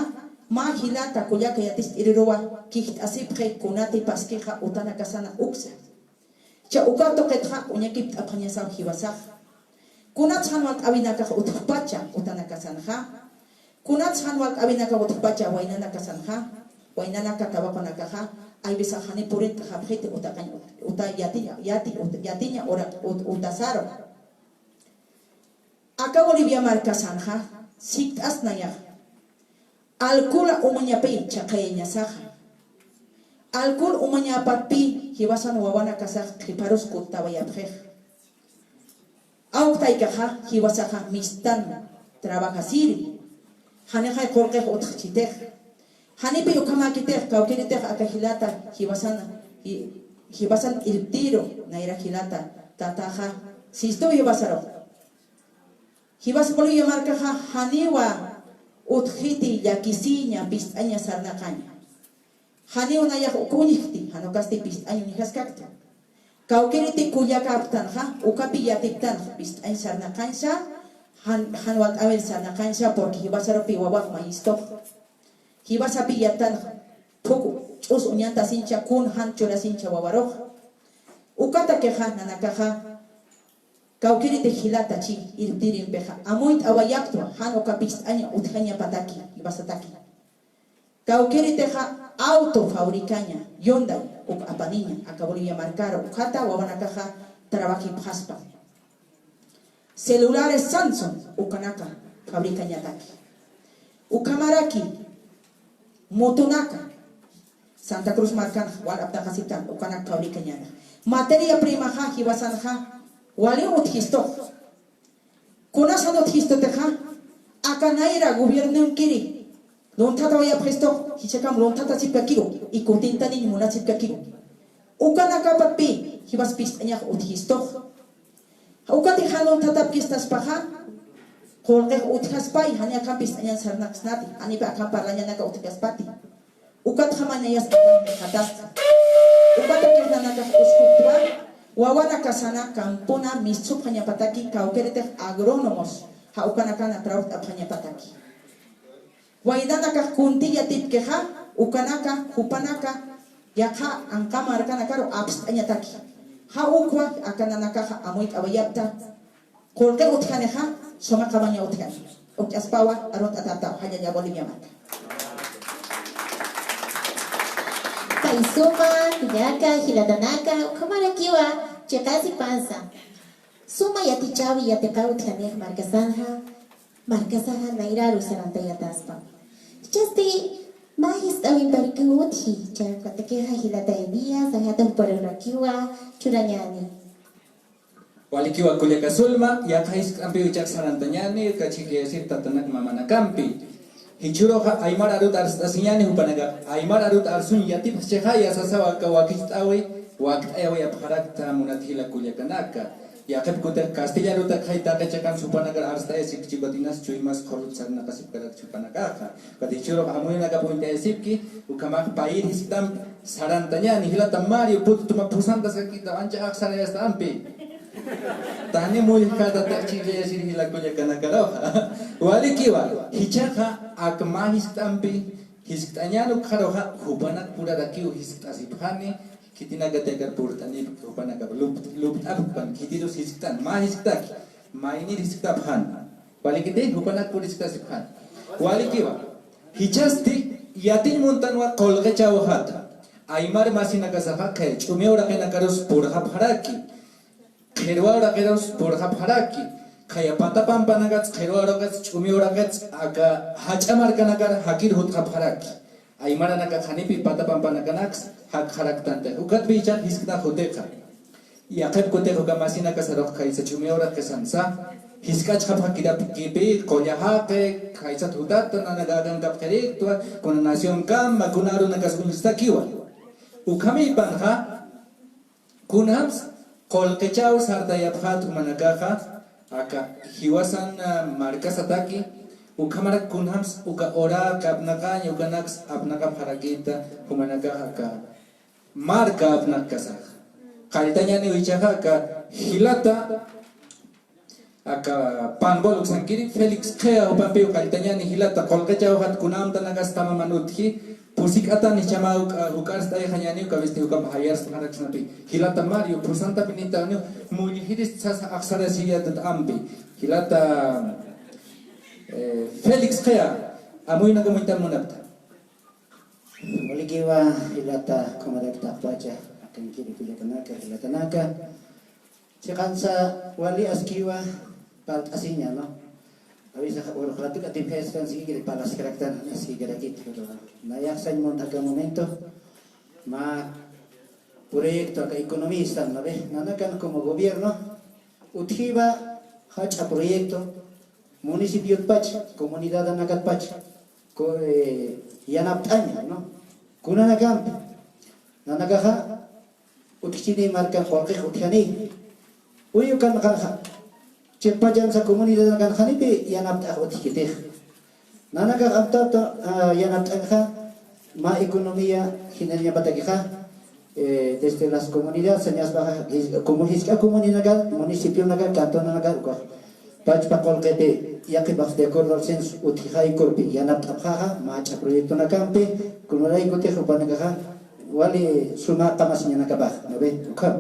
mä jilata kullaka yaticht'iriruwa, kijt'asipxi kunati paskixa utanakasana uksa. Cha uka tuqitxa uñakipt'apxañasaw jiwasaxa. Kunats jan walt'äwinakax utjpacha utanakasanxa. Kunats jan walt'äwinakax utjpacha waynanakasanxa. Waynanaka tawaqunakaxa. Ay veces jani purint'xapxiti utaqañ uta yatiña, yati, uta, yatiña ura, ut, utasaru. Aka Bolivia markasanxa, sikt'as nayax. Alcohol umañapi chhaqayañasaxa. Alcohol umañapatpi jiwasan wawanakasax qhiparus kuttawayapxix. Awk taykaxa, jiwasaxa mistan trabajasiri. Janixay qullqix utjchitix. Janipi ukhamäkitix, kawkiritix aka jilata, jiwasan, ji, jiwasan irptiru, nayra jilata, tataxa, sistu jiwasarux. Jiwas Bolivia markaxa janiwa utjiti llakisiña pist'aña sarnaqaña. Janiw nayax uk uñjkti, jan ukasti pist'añ uñjaskakta. Kawkiriti kullaka aptanxa, ukapi yatiptanxa, pist'añ sarnaqañsa, jan, jan walt'äwin sarnaqañsa, porque jiwasarupi wawak mayistux. Jiwasapi yattanxa, phuku ch'us uñantasincha, kun jan churasincha wawarux. Ukatakixa, nanakaxa, kawkiriti jilata chi, irptirimpixa, amuyt'awayaptwa, jan uka pist'aña utjañapataki, jiwasataki. Kawkiritixa auto fabricaña, Hyundai. uk apaniña, aka Bolivia markar, ukhata wawanakaxa trabajipxaspa. Celulares Samsung, ukanaka fabricañataki. Ukhamaraki, motonaka, Santa Cruz markan wal aptaqasiptan, ukanaka fabricañana. Materia primaxa, jiwasanxa, wali utjistux. Kunasan utjistutixa, aka nayra gobiernonkiri, lunthatawayapxistu, jichhakam lunthatasipkakiru, y kutintaniñ munasipkakiru. Ukanakapatpï, jiwas pist'añax utjistux. Ukatix jan lunthatapkistaspaxa, qullqix utjaspay, jani akham pist'añan sarnaqsnati, janipi akham parlañanaka utjaspati. Ukatxa manayas akham qatasta. Ukatakix nanakax uskuktwa, wawanakasana kampuna mistsupxañapataki, kawkïritix agrónomos, ja ukanakana trabajt'apxañapataki. Waynanakax kuntï yatipkixa, ukanaka, jupanaka, yaqha anqa markanakaru apst'añataki. Ja ukwa, aka nanakaxa amuyt'awayapta, qullqi utjanixa, suma qamaña utjani. Ukch'aspawa, arunt'atätaw, jallalla Bolivia marka. Kay suma, kullaka, jilatanaka, ukhamarakiwa, chiqasipansa. Suma yatichäwi yatiqaw utjanix markasanxa, markasaxa nayraru sarantayataspa. Jichhasti mä jiskt'äwimparaki utji, chay ukatakixa jilata Elías, sajata juparurakiwa churañäni. Walikiwa kullaka Zulma, yaqha jiskt'ampiw jichhax sarantañäni, kachikiyasir tatanak mamanakampi. Jichhüruxa aymar arut arst'asiñäni jupanakax, aymar arut arsuñ yatipxchixaya sasawa aka wakicht'äwi, wakt'ayawayapxarakta munat jila kullakanaka. Yaqhip kutix castilla arutakxay taqi chiqan jupanakar arst'ayasipki, ukat inas chuymas qhurut sarnaqasipkarakchi jupanakaxa. Ukat jichhürux amuyunakap uñt'ayasipki, ukhamax payïr jiskt'amp sarantañäni, jilata Mario, put tuma phusantaskakita, ancha axsarayasta ampi. Tani mullkatatax ch'illiyasir jila kullakanakaruxa. Walikiwa, jichhaxa ak mä jiskt'ampi, jiskt'añän ukxaruxa, jupanak purarakiw jiskt'asipxani, khitinakatï akar purt'anipki, jupanakap lupt-, lupt'apxpan, khitirus jiskt'an, mä jiskt'aki, maynir jiskt'apxani. Walikiti, jupanak pur jiskt'asipxani. Walikiwa, jichhasti, yatiñ muntanwa qullqichawxata. Aymar masinakasaxa, qhir ch'umi uraqinakarus purxapxaraki. Qhirwa uraqirus purxapxaraki, khaya pata pampanakats, qhirwa uraqits, ch'umi uraqits, aka jach'a markanakar jakir jutxapxaraki. Aymaranakax janipi pata pampanakanaks jakxaraktantix. Ukatpï jichhax jiskt'ax jutixa. Yaqhip kutix uka masinakasarux khaysa ch'umi uraqisansa jisk'achxapxakirapkipï, qulla jaqi, khaysat jutata, nanakax akankapxiriktwa, kuna nacionkama, kuna arunakas uñstakiwa. Ukhamïpanxa, kunjams qullqichaw sartayapxät jumanakaxa, aka jiwasan, ah, markasataki, ukhamarak kunjams uka uraq apnaqañ, ukanaks apnaqapxarakïta jumanakax aka marka apnaqkasax. Qalltañäniw jichhaxa aka jilata, aka panbol uksankiri, Félix Qhia jupampiw qalltañäni jilata, qullqichawxat kuna amtanakas tamaman utji, pusik'atan jichhama uk-, juk'arst'ayxañäniw, kawisti jukam jayarstxaraksnapi. Jilata Mario, phusantapinitaniw, mulljiris sasa axsarasiyatat ampi. Jilata, eh, Félix Qhia, amuyunakam uñtam munapta. Walikiwa, jilata, ukhamarak taqpacha, akankiri kullakanaka, jilatanaka. Chiqansa wali askiwa parlt'asiña, ¿no? A veces urqatuk atipxayaskansikiri parlaskaraktan, askikarakit, pero nayax sañ munt aka momento, mä proyecto aka economista, ¿no ve? Nanakan como gobierno, utjiwa jach'a proyecto, municipiotpach, comunidadanakatpach, co-, eh, yanapt'aña, ¿no? Kunanakampi, nanakaxa, utjchini markan qullqix utjani. Uyu kanqanxa, chiqpachansa comunidad kanqanipi yanapt'ax utjkitix. Nanakax amtata, ah, yanapt'anxa, mä economía jinañapatakixa, eh, desde las comunidades, sañaspaxa, jis-, como jisk'a comunidad, municipionaka, cantonanaka, ukax. Pachpa qullqipi yaqhipax de acuerdo al censo utjixaykurpi yanapt'apxaxa, mä jach'a proyectonakampi, kunaraykutix jupanakaxa wali suma qamasiñanakapax, ¿no ve? Ukham.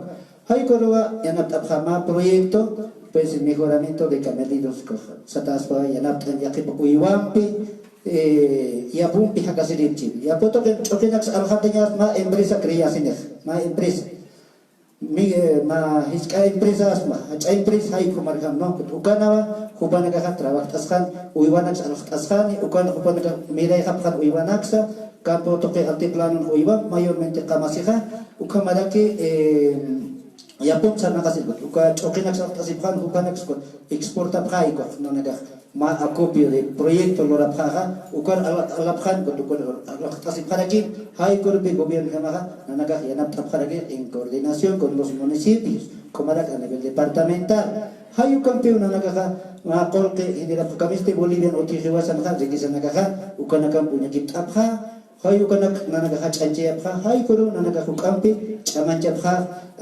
Jaykuruwa yanapt'apxä mä proyecto, pues, mejoramiento de camelinos, ukax. Satäspa yanapt'an yaqhipa uywampi, eh, yapumpi jakasiripchi. Yapu tuqin ch'uqinaks alxatañas mä empresa creasinix, mä empresa. Mi, eh, mä jisk'a empresasma, jach'a empresa jayku markan, ¿no? Ukanawa, jupanakaxa trabajt'asxan, uywanaks alxt'asxani, ukan jupanaka mirayxapxan uywanaksa, campo tuqi altiplanon uywan, mayormente qamasixa, ukhamaraki, eh, yapun sarnaqasipxan, uka ch'uqinaks alxt'asipxan, jupanaks exportapxayku, nanakax. Mä acopio de proyecto lurapxäxa, ukar ala-, alapxän, ukar alapxt'asipxaraki, jaykurupi gobiernoxamaxa, nanakax yanapt'apxaraki en coordinación con los municipios, ukhamaraki a nivel departamental. Jay ukampiw nanakaxa, mä qullqi generapxakamisti Bolivian utji jiwasanxa, riquezanakaxa, ukanakamp uñakipt'apxä, jay ukanak nanakax jach'añchayapxä, jaykuru nanakax juk'ampi ch'amañchapxä,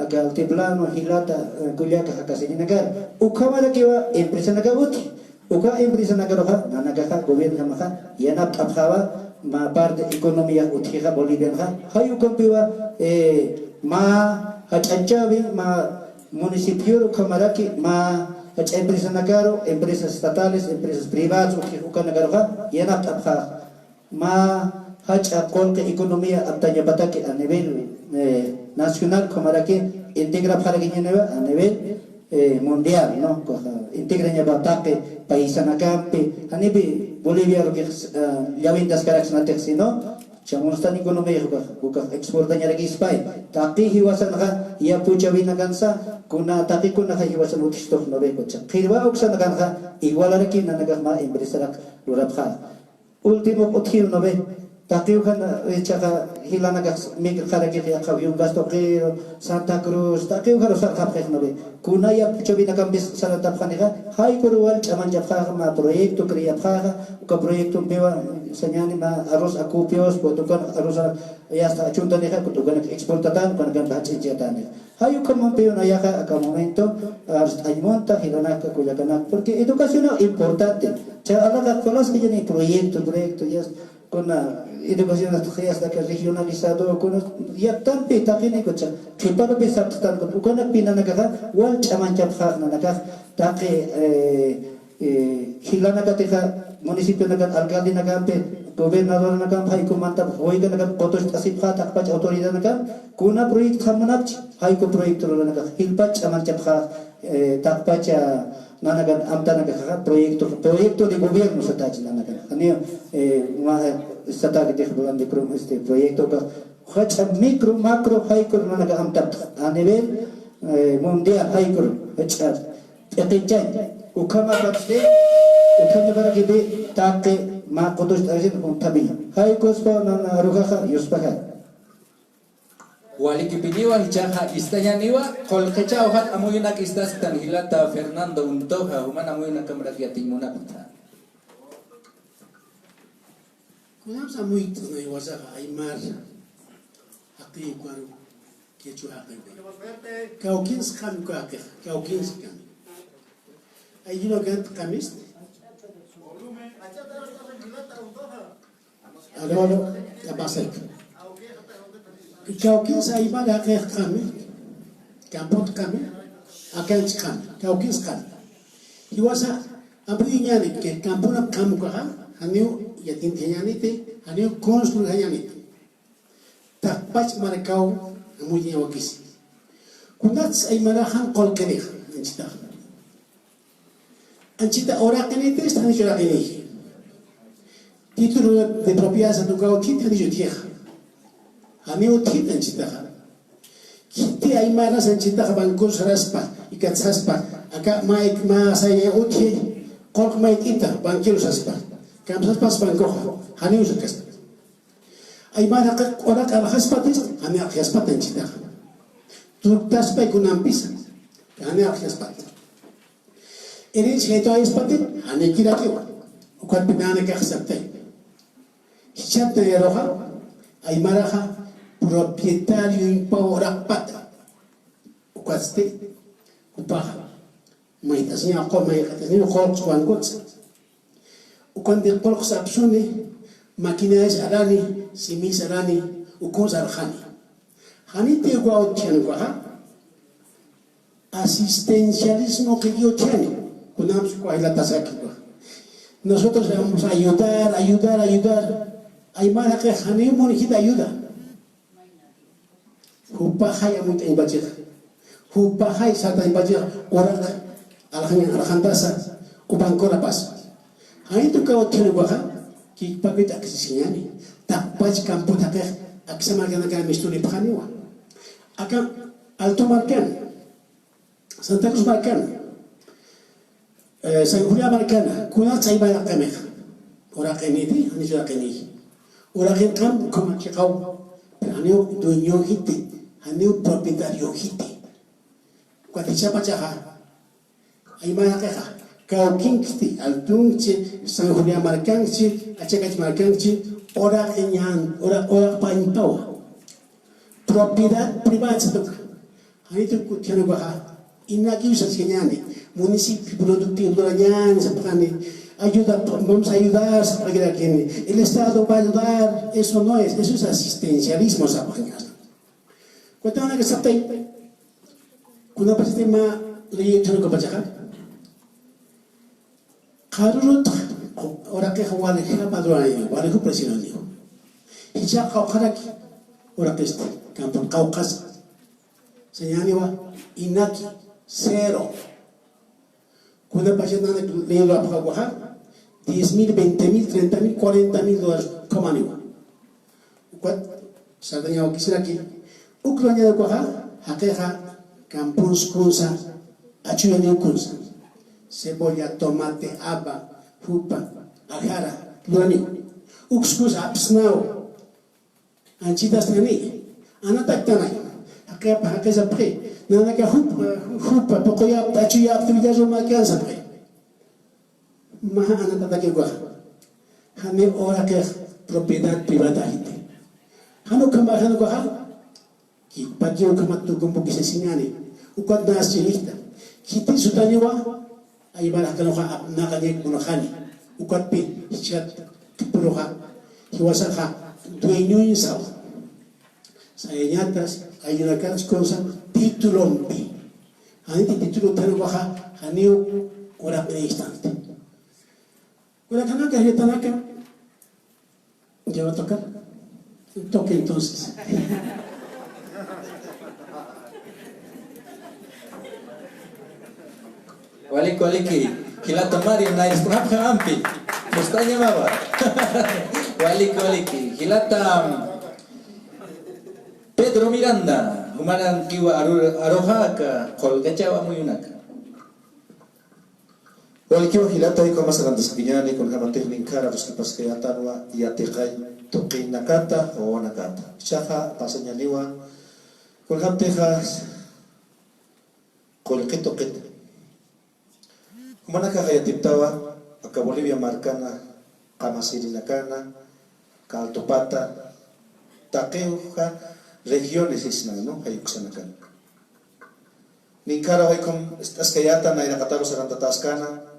aka altiplano, jilata, eh, kullaka jakasirinakar. Ukhamarakiwa empresanakax utji. Uka empresanakaruxa, nanakaxa, gobiernoxamaxa, yanapt'apxäwa, mä parte economía utjixa Bolivianxa, jay ukampiwa, eh, mä jach'añchäwi, mä municipioru ukhamaraki, mä jach'a empresanakaru, empresas estatales, empresas privadas, utji ukanakaruxa, yanapt'apxä. Mä jach'a qullqi economía aptañapataki a nivel, eh, nacional, ukhamaraki integrapxarakiñaniwa a nivel, eh, mundial, ¿no? Kuxa integrañapa taqi paisanakampi, janipi Bolivia lurkix, eh, llawintaskaraksnatix, sino chamustan economía ukax, ukax exportañarakispay. Taqi jiwasanxa yapuchawinakansa, kuna taqikunaxa jiwasan utjistux, ¿no ve? Kucha qhirwa uksanakanxa igualaraki nanakax mä empresarak lurapxä. Último utjiw, ¿no ve? Taqiw jan, eh, ichaxa jilanakax mikrxarakix yaqha Yungas tuqiru, Santa Cruz, taqiw jan sarxapxix, ¿no ve? Kuna yapuchawinakampis sarantapxanixa, jaykuruw wal ch'amañchapxäxa, mä proyecto creapxäxa, uka proyectompiwa sañäni mä arroz acopios, ukan arroz, ya está, achuntanixa, ukanak exportatan, ukanakamp jach'añchayatanixa. Jay ukhamampiw nayaxa aka momento, arst'añ munta, jilanaka, kullakanaka, porque educación importante. Cha alaqa colas que tiene proyecto, proyecto, ya es, kuna educación hasta, hasta que regionalizado, kuna yaqtampi taqini kucha, qhiparupi sart'tan, kuna ukanakpi nanakaxa, wal ch'amañchapxä nanakax, taqi, eh, eh, jilanakatixa, municipionakan, alcaldenakampi, gobernadoranakamp, jayku mantap, juwaykanakamp, qutucht'asipxä, taqpach autoridadnakamp, kuna proyecto jamunapchi, jayku proyecto luranakax, jilpach ch'amañchapxä, eh, taqpacha nanakan amtanakaxa, proyecto, proyecto de gobierno satachi nanakan. Janiw, eh, ma, eh, satakitix plan de pro-, este, proyecto ka, jach'a micro, macro, jaykur nanaka amtapxä, a nivel, eh, mundial, jaykur, jach'a, p'iqinchañ, ukhamapatsti, ukhañaparakipi, taqi, mä qutucht'asin, unthapiña. Jaykuspa, nana, arujaxa, yuspaja. Walikipiniwa, ichaxa istañaniwa, qullqichaw jan amuyunak istasktan jilata Fernando Untoja, juman amuyunakamarak yatiñ munapxta. Kunapsa amuyt'asna jiwasaxa aymar jaqiy ukaru, quechua jaqiy. Kawkinsxam uka jaqixa, kawkinsxam. Ayllunakant qamist. Aló, aló, ¿qué pasa? Kawkins aymar jaqix qami, campot qami, akanch qami, kawkins qami. Jiwasa, amuyuñänit, que campona qam ukaxa, janiw yatint'añäniti, janiw construyañäniti. Taqpach markaw amuyuñäwakisi. Kunats aymarax jan qullqinix, anchitax. Anchita uraqinitix, janiw uraqinix. Título de propiedad satukaw utjit, janiw utjix. Janiw utjit anchitaxa. Khiti aymaras anchitax banco saraspa, ikat saspa, aka mä, mä saya utji, qullq mayt'ita, banquero saspa. Kamsaspas bancoxa, janiw sakaspa. Aymar jaqix uraq arxaspatis, janiw arxaspat anchitaxa. Turktaspay kunampisa, janiw arxaspat. Herencia jayt'awayaspatin, janiw kirakiwa. Ukatpi nanakax saptay. Jichhat nayaruxa, aymaraxa, propietario impaw uraqpata. Ukatsti, jupaxa. Mayt'asiñaw qu-, mayt'asiñaw qullqs wankutsa. Ukanti qullqs apsuni, maquinarias arani, simis arani, ukhus arxani. Janiti ukaw utjani ukaxa. Asistencialismo qillqi utjani. Kunamsa uka jilatasaki ukaxa. Nosotros le vamos a ayudar, ayudar, ayudar. Aymar jaqix janiw munjit ayuda. Jupaxay amuyt'añpachixa. Jupaxay sartañpachixa uraq alxan-, alxantasa, upankurapas. Janitu kawt'añaxa, kikpakit akisiñani. Taqpach kamput jaqix, aksa markanakar mistunipxaniwa. Aka Alto markan, Santa Cruz markan, eh, San Julián markan, kuna chayma uraqimix. Uraqiniti, janiw uraqini. Uraqinqam ukhama chiqaw, pero janiw dueñojiti, janiw propietariojiti. Ukat jichhapachaxa, aymar jaqixa, kawkinksti, Altunksi, San Julián markanksi, Achakach markanksi, uraqiñan, ura-, uraqpañpawa. Propiedad privada sapxi. Janitu kutjanukaxa, inakiw saskañäni, municipio productivo lurañäni sapxani, ayuda, vamos a ayudar sapxakirakini, el Estado va a ayudar, eso no es, eso es asistencialismo sapxañäni. Cuentanaka saptay, kunapachati mä ley utjanukapachaxa, qharürut uraqix waljapa lurani, walju presionani. Jichha qawqharaki uraqisti, kampun qawqhasa. Sañäniwa, inaki, cero. Kunapachat nanak ley lurapxä ukaxa, diez mil, veinte mil, treinta mil, cuarenta mil dólares ukhamaniwa. Ukat sartañaw wakisiraki, uk lurañäni ukaxa, jaqixa kampunskunsa, achuyaniw kunsa. Cebolla, tomate, haba, jupa, ajara, luraniw. Ukskunsa apsnaw. Anchitas tani, anataktanay. Jaqipa, jaqi sapxi. Nanaka jupa, jupa, puquyapta, achuyapta, villarruma kan sapxi. Maja anatatakiw ukaxa. Jani uraqix propiedad privada jiti. Jan ukhama, jan ukaxa. Kikpaki ukhamat tukumpukisasiñäni. Ukat nasi chirista. Khiti sutaniwa, aymar jaqinxa apnaqañak munxani. Ukatpi, jichhat qhipuruxa, jiwasaxa, dueñoñsawa. Sayañatas, ayunakansa kunsa, titulompi. Janiti titulo utjanukaxa, janiw uraqinïstanti. Urakanaka, jilatanaka, ya va a tocar. Toque entonces. Waliki, waliki. Jilata Mario, nayris kunapxi ampi. Mustañamawa. Waliki, waliki. Jilata Pedro Miranda, jumanankiwa aru-, aruxa aka qullqichaw amuyunaka. Walikiwa jilata, jaykhama sarantaskañäni, kunjamatix ninkhara aruskipaskayätanwa yatiqay tuqinakata, wawanakata. Jichhaxa pasañäniwa, kunjamatixa qullqi tuqita. Jumanakaxa yatiptawa, aka Bolivia markana, qamasirinakana, Altupata, taqiwxa regiones sisna, ¿no? Jay uksanakan. Ninkharaw jaykham ist'askayäta nayraqataru sarantatäskana.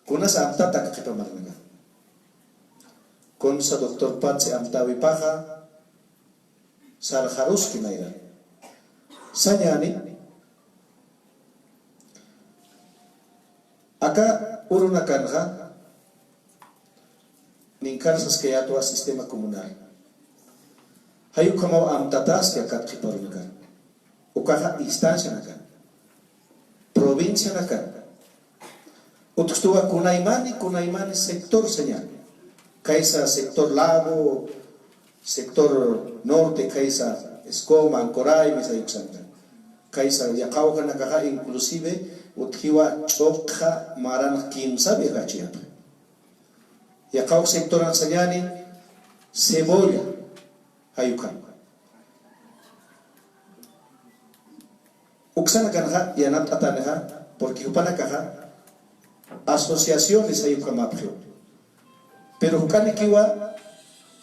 Kunasa amtata aka qhipa markanaka. Kunsa doctor Patsi amtäwipaxa, sarxaruski nayra. Sañäni, aka urunakanxa, ninkhar saskayätwa sistema comunal. Jay ukhamaw amtatäski aka qhipa urunakan. Ukaxa instancianakan, provincianakan. Utjtuwa kunaymani, kunaymani sector sañäni. Khaysa sector Lago, sector norte, khaysa Escoma, Ancoray, mesa uksankan. Khaysa yaqha ukanakaxa inclusive utjiwa ch'uqxa maranx kimsa viajachu yaqha. Yaqha uk sectoran sañäni Cebolla, jay ukan. Uksanakanxa yanapt'atanixa, porque jupanakaxa asociaciones jay ukhamäpxiw. Pero juk'anikiwa,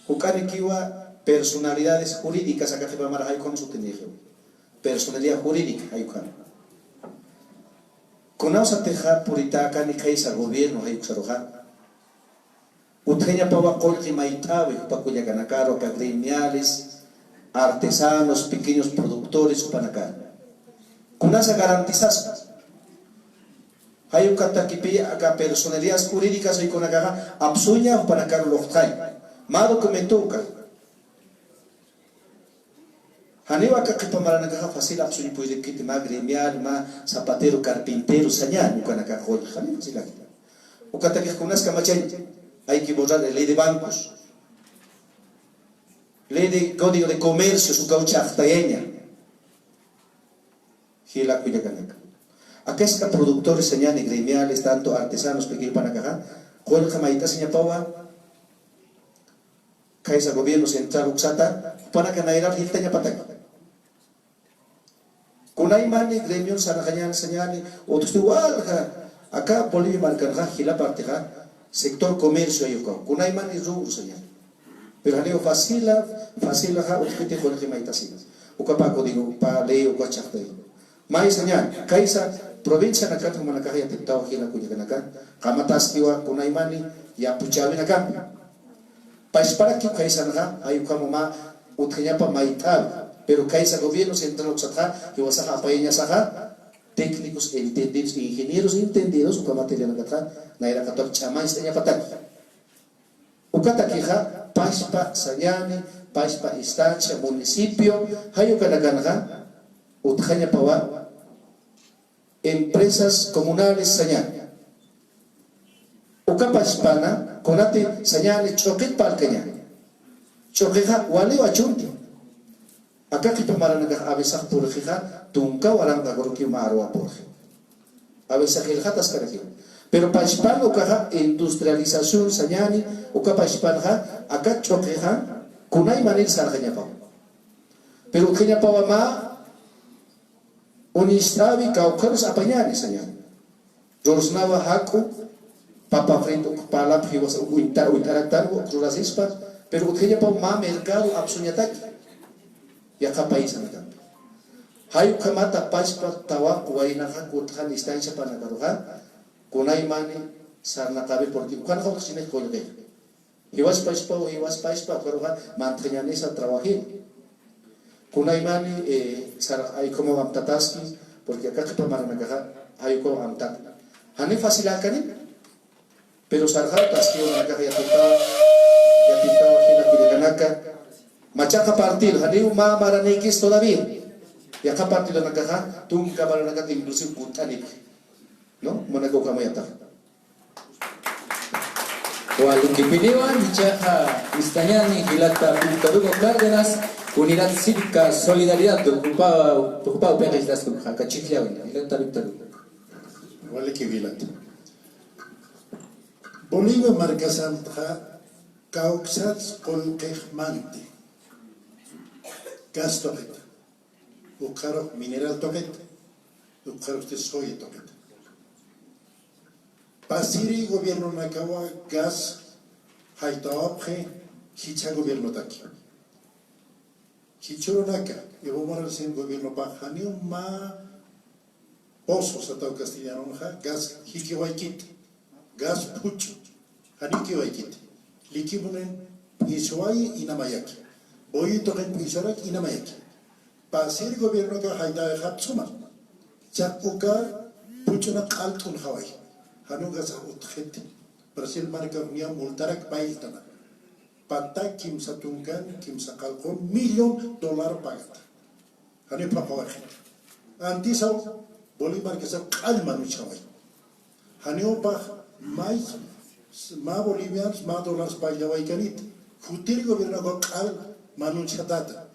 juk'anikiwa personalidades jurídicas aka qhipa mara jay ukham sutinixiw. Personalidad jurídica jay ukham. Kunawsatixa puritäkani khaysa gobierno jay uksaruxa. Utjañapawa qullqi mayt'äwi jupa kullakanakaru, aka gremiales, artesanos, pequeños productores, jupanakaru. Kunasa garantizaspa. Jay ukatakipi aka personerías jurídicas uykunakaxa apsuña jupanakaru luqtxay. Mä documento uka. Janiw aka qhipa maranakaxa fácil apsuñ puydipkiti, mä gremial, mä zapatero, carpintero, sañäni ukanakax qullqi, janiw fácil akiti. Ukatakix kunas kamachañ, hay que borrar ley de bancos, ley de código de comercio, ukaw chhaqtayaña. Jila kullakanaka. Akaska productores sañäni, gremiales, tanto artesanos, pequeño panakaxa, qullqi mayt'asiñapawa, kaysa gobierno central uksata, jupanaka nayrar jiltañapataki. Kunaymani gremio sarnaqañäni sañäni, utjasti walja, aka Bolivia markanxa jila partixa, sector comercio ayukaw, kunaymani rubro sañäni. Pero janiw fácila, fácilaxa utjkiti qullqi mayt'asina. Uka pä código, pä ley, uka chhaqtay. May sañäni, kaysa provincianakat jumanakax yatiptawa jila kullakanaka, qamataskiwa kunaymani yapuchäwinakampi. Pachparaki kaysanxa, jay ukhama mä utjañapa mayt'äwi. Pero kaysa gobierno central uksatxa, jiwasaxa apayañasaxa, técnicos entendidos, ingenieros entendidos, ukhamat jilanakatxa, nayraqatwa ch'amañcht'añapataki. Ukatakixa, pachpa sañäni, pachpa instancia, municipio, jay ukanakanxa, utjañapawa, empresas comunales sañäni. Uka pachpana, kunati sañäni ch'uqit parlkañäni. Ch'uqixa waliw achunti. Aka qhipa maranakax a veces purxixa, tunka waranqa kurukiw mä aruwa purxi. A veces jilxataskaraki. Pero pachpan ukaxa industrialización sañäni, uka pachpanxa, aka ch'uqixa, kunaymanir sarxañapawa. Pero utjañapawa mä, uñist'äwi kawkharus apañäni sañäni. Rursnawa jak'u, papa frito, uk parlap jiwas, uk uñt'a-, uñt'araktan, uk rurasispa, pero utjañapaw mä mercado apsuñataki. Yaqha paisanakampi. Jay ukhamata pachpa tawaq waynaxa kutxan instancia panakaruxa, kunaymani sarnaqawi porque ukanxa utjchinix qullqi. Jiwaspachpa, jiwaspachpa, ukaruxa mantxañänisa trabajin. Kunaymani, eh, sar-, ay, como amtataski, porque aka qhipa maranakaxa, ay, como amtat. Jani fácil akani, pero sarxaw taskiw nanakaxa yatitaw, yatitaw, jina kullakanaka. Machaqa partido, janiw mä maranikis todavía. Yaqha partidonakaxa, tunka maranakata inclusive kutt'anipxi. ¿No? Manaka ukhamayataxa. Walikipiniwa, ichaqa istañäni jilata Víctor Hugo Cárdenas, Unidad Cívica Solidaridad, tuqupa, tuqupa upiqa jilata, jaka chhijllawin, jilata Víctor Hugo. Waliki jilata. Bolivia markasanxa kawksats qullqix manti. Gas tuqita. Ukxarux mineral tuqita, ukxarusti soya tuqita. Pasiri gobiernonakawa gas jaytawapxi jichha gobiernotaki. Jichhürunaka, Evo Morales gobiernopax janiw mä pozo sataw castellanonxa, gas jikiwaykiti. Gas phuch'u, janikiwaykiti. Likimunin p'iswayi inamayaki. Boyitoqin p'iswaraki inamayaki. Pasir gobiernoka jaytawayxapxsuma. Chaq uka phuch'una q'alt'unxaway. Janiw gasax utjxiti. Brasil marka niya multarak payltana. Pata kimsa tunkan, kimsa qallqun millón dólar pagata. Janiw phaxawayxi. Antisaw Bolivia markasaw q'al manuchaway. Janiw pax may, mä bolivianos, mä dólares pagawaykaniti. Jutir gobiernokaw q'al manuchatata.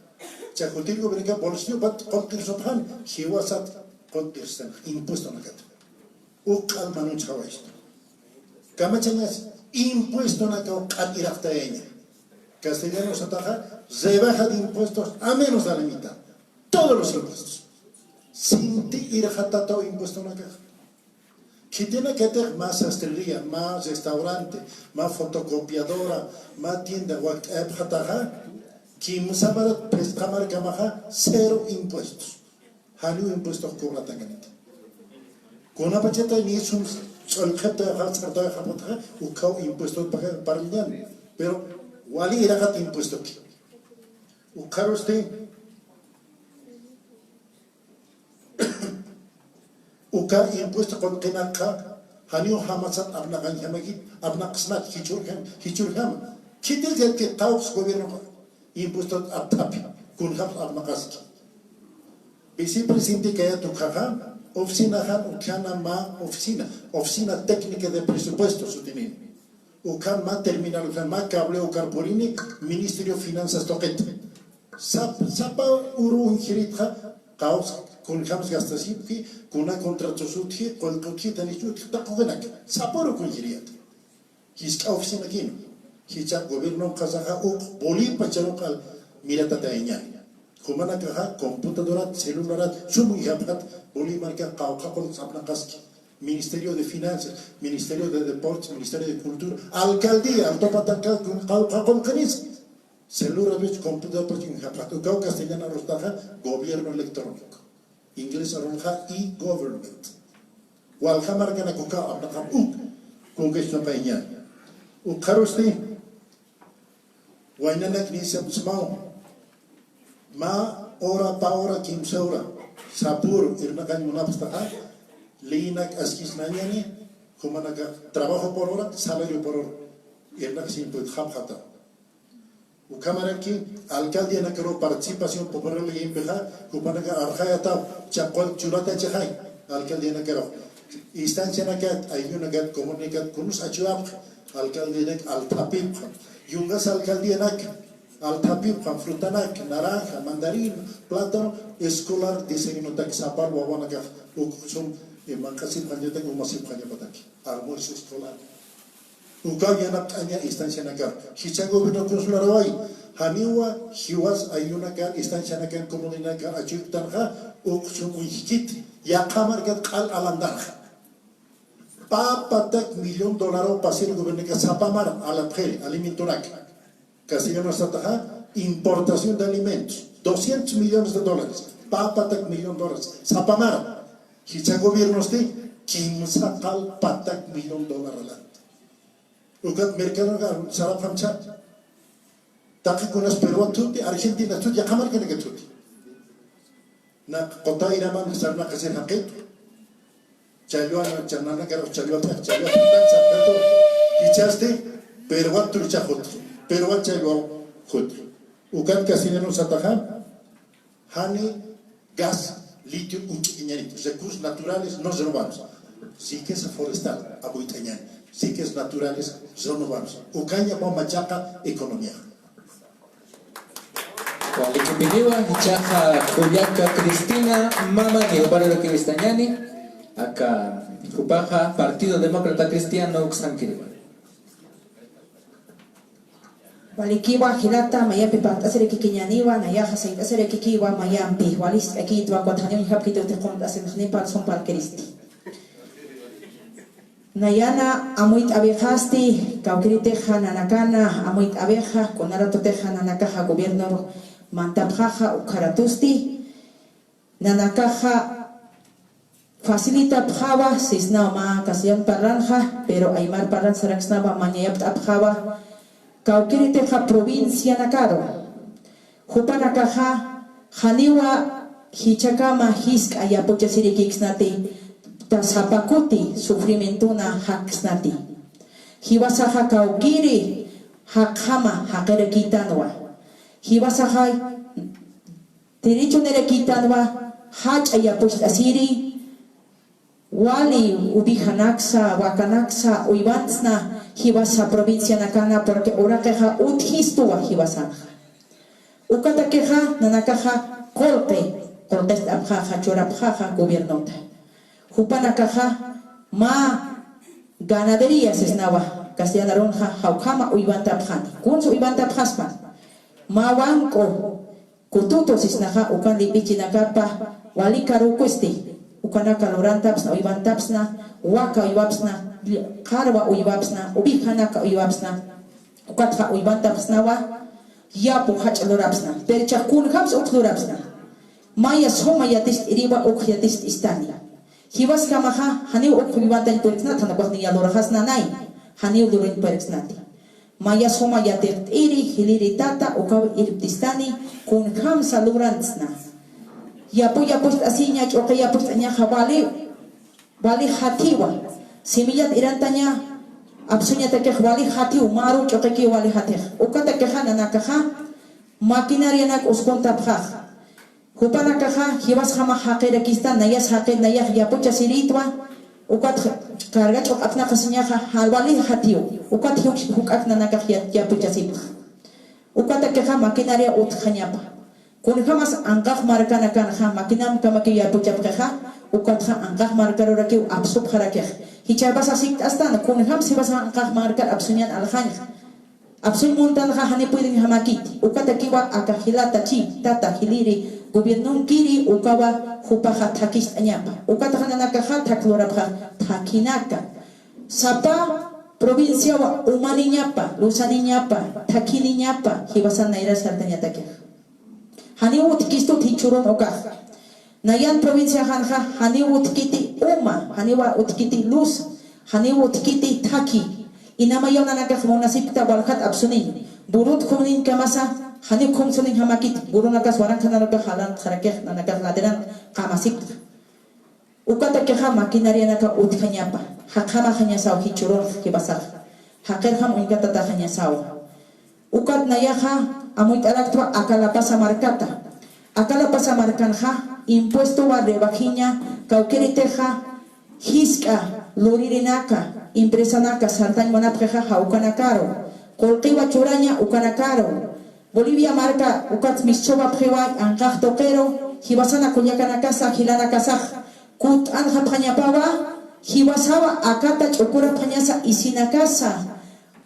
Cha jutir gobiernoka bolsillopat qunt'irsupxani, jiwasat qunt'irstan impuestonakata. Uk q'al manuchawaystu. Kamachañas impuestonakaw q'al iraqtayaña. Castellano sataxa, rebaja de impuestos a menos de la mitad. Todos los impuestos. Sinti irxatataw impuestonakax. Khitinakatix mä sastrería, mä restaurante, mä fotocopiadora, mä tienda wakt'ayapxataxa, kimsa marat phisqa markamaxa, cero impuestos. Janiw impuestox cobratakaniti. Kunapachata ni sum ch'ullqhipta, ch'artawayxapxataxa, ukhaw impuesto paga-, parlñan. Pero wali iraqat impuestoki. Ukxarusti, Uka impuesto qullqinakxa janiw jamasat apnaqañjamakit, apnaqsmat jichhürjam, jichhürjama. Khitirjatki qawqs gobiernoxa impuestot apthapi, kunjams apnaqaski. Vicepresidente kayat ukhaxa, oficinaxan utjana mä oficina, Oficina Técnica de Presupuesto sutini. Ukham mä terminal, ukham mä cable ukar purini Ministerio Finanzas tuqit. Sap-, sapa uru uñjiritxa, qawqs kunjams gastasipki, kuna contratos utji, qullqi utji, janicha utji, taqi ukanak. Sapa uru uñjiriyät. Jisk'a oficinakinu. Jichha gobiernon qhasaxa uk bolipa charuqal miratatayañäni. Jumanakaxa computadorat, celularat, sum uñjapxat, boli marka qawqha qullqs apnaqaski. Ministerio de Finanzas, Ministerio de Deportes, Ministerio de Cultura, alcaldía, Alto Patacá, qawqha qullqinis. Celularpach, computadorpach uñjapxat. Ukaw castellan arustaxa gobierno electrónico. Inglés arunxa e-government. Walja markanak ukaw apnaqam uk. Kunkachtuqayañäni. Ukxarusti, waynanak nisapxsmaw. Mä hora, pä hora, kimsa hora, sapüru irnaqañ munapxtaxa, leynak askisnañäni, jumanakax trabajo por hora, salario por hora, irnaqasiñ puedxapxataw. Ukhamaraki alcaldianakaru participación popular leyimpixa, jupanaka arxayataw, chaqwal chulatachixay, alcaldianakaru. Instancianakat, ayllunakät, comunidadkät, kunus achuyapxi, alcaldianak althapipxam. Yungas alcaldianak althapipxam, frutanak, naranja, mandarina, plátano, escolar, desayunotak, sapar wawanakax, uk sum, eh, manq'asipxañatak, umasipxañapataki. Almuerzo escolar. Ukaw yanapt'aña instancianakar. Jichha gobierno consular way. Janiwa jiwas ayllunakar, instancianakar, comunidadkar achuytanxa, uk sum uñjkit. Yaqha markat q'al alantanxa. Pä patak millón dólarow pasir gobiernoka sapa mara, alapxiri, alimentonak. Castellano sataxa, importación de alimentos. Doscientos millones de dólares. Pä patak millón dólares. Sapa mara. Jichha gobiernosti, kimsa q'al patak millón dólar alant. Ukat mercadoga sarapxam chhar. Taqi kunas Perú thuti, Argentina thuti, yaqha markanaka thuti. Naq quta iraman sarnaqasir jaqitu. Challwa, cha nanakar challwa, challwa, challwa, jichhasti, Perú turcha juti. Perú challwa juti. Ukat castellano sataxa, jani gas, litio, uñt'añäni, recursos naturales no renovamos. Riqueza forestal, amuyt'añäni. Riquezas naturales renovamos. Ukaña machaqa economía. Walikipiniwa, jichhaxa Juliaca Cristina, mama, ni juparu kiwistañäni, aka jupaxa Partido Demócrata Cristiano uksankiriwa. Walikiwa jilata, mayampi pant'asirakikiñäniwa, nayaxa sayt'asirakikiwa mayampi, walisk'akitwa, ukat janiw uñjapkiti utji qunt'asin, janiw pal sum parlkiristi. Nayana amuyt'awixasti, kawkïritixa nanakana amuyt'awixa, kuna ratotixa nanakaxa gobierno mantapxaxa, ukharatusti, nanakaxa facilitapxawa, sisnaw mä castellano parlanxa, pero aymar parlan saraksnawa, mañayapt'apxawa, kawkïritixa provincianakaru. Jupanakaxa, janiwa jichhakama jisk'a yapuchasirikiksnati, ta sapa kuti sufrimientona jaksnati. Jiwasaxa kawkïri jaqjama jaqirakïtanwa. Jiwasaxa derechonirakitanwa, jach'a yapucht'asiri, wali ovejanaksa, wakanaksa uywantsna jiwasa provincianakana, porque uraqixa utjistuwa jiwasanxa. Ukatakixa nanakaxa qullqi, qullqist'apxaxa, churapxaxa gobiernota. Jupanakaxa mä ganadería sisnawa, castellano arunxa, jawkhama uywantapxani. Kunsa uywantapxaspan. Mä wank'u kututu sisnaxa, ukan limp'ichinakapa wali karukusti, ukanaka lurantapxsna, uywantapxsna, waka uywapxsna, qharwa uywapxsna, ovejanaka uywapxsna, ukatxa uywantapxsnawa, yapu jach'a lurapxsna, pero jichhax kunjams uk lurapxsna. Maya suma yatist'iriwa uk yatist'istani. Jiwaskamaxa, janiw uk uywantañ puriksnat, jan ukax niya luraxasna nay, janiw lurañ puriksnati. Maya suma yatiqt'iri, jilïritata, ukaw irptistani, kunjamsa lurantsna. Yapu yapucht'asiña, ch'uqi yapucht'añaxa wali, Wali jathiwa, semillat irantaña apsuñatakix wali jathiw, maru ch'uqikiw wali jathix. Ukatakixa nanakaxa maquinarianak uskuntapxax. Jupanakaxa jiwasjamax jaqirakista, nayas jaqi, nayax yapuchasirïtwa, ukat carga ch'uq'apnaqasiñaxa, ja, wali jathiw, ukat juk'ak nanakax ya-, yapuchasipx. Ukatakixa maquinaria utjañapa. Kunjamas anqax markanakanxa maquinamkamakiw yapuchapxixa, ukatxa anqax markarurakiw apsupxarakix. Jichhapasa sikt'astan, kunjam siwasa anqax markar apsuñan aljañxa. Apsuñ muntanxa jani puyrinjamakiti, ukatakiwa aka jilata chi, tata, jiliri, gobiernonkiri, ukawa jupaxa thakist'añapa. Ukatxa nanakaxa thak lurapxa thakhinaka. Sapa provinciawa umaniñapa, lusaniñapa, thakhiniñapa, jiwasan nayra sartañatakix. Janiw utjkistut jichhürun ukax. Nayan provinciaxanxa janiw utjkiti uma, janiw utjkiti luz, janiw utjkiti thakhi. Inamayaw nanakax munasipkta waljat apsuniñ. Burut khumniñkamasa, janiw khumsuniñjamakiti, burunakas waranqhanarukax jalantxarakix, nanakax laderan qamasipkta. Ukatakixa maquinarianaka utjañapa, jaqhamaxañasaw jichhürunx jiwasax, jaqirjam uñkatataxañasaw. Ukat nayaxa amuyt'araktwa aka La Paz markata. Aka La Paz markanxa impuestowa rebajiña, kawkïritixa jisk'a luririnaka, empresanaka sartañ munapxixa, ja, ukanakaru. Qullqiwa churaña ukanakaru. Bolivia marka ukat mistsupapxiwa anqax tuqiru, jiwasana kullakanakasa, jilanakasax kutt'anxapxañapawa, jiwasawa akata ch'ukurapxañasa isinakasa,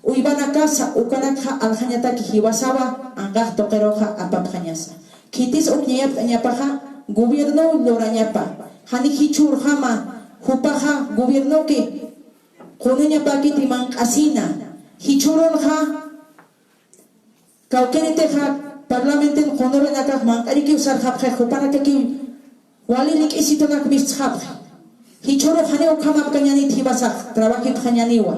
uywanakasa, ukanakxa aljañataki jiwasawa anqax tuqiruxa apapxañasa. Khitis uk ñayapt'añapaxa gobiernow lurañapa, jani jichhürjama, jupaxa gobiernoki qunuñapakiti manq'asina, jichhürunxa kawkïritixa parlamentin qunurinakax manq'arikiw sarxapxi, jupanakakiw wali lik'isitunak mistxapxi. Jichhürux janiw ukhamapkañäniti jiwasax, trabajipxañäniwa.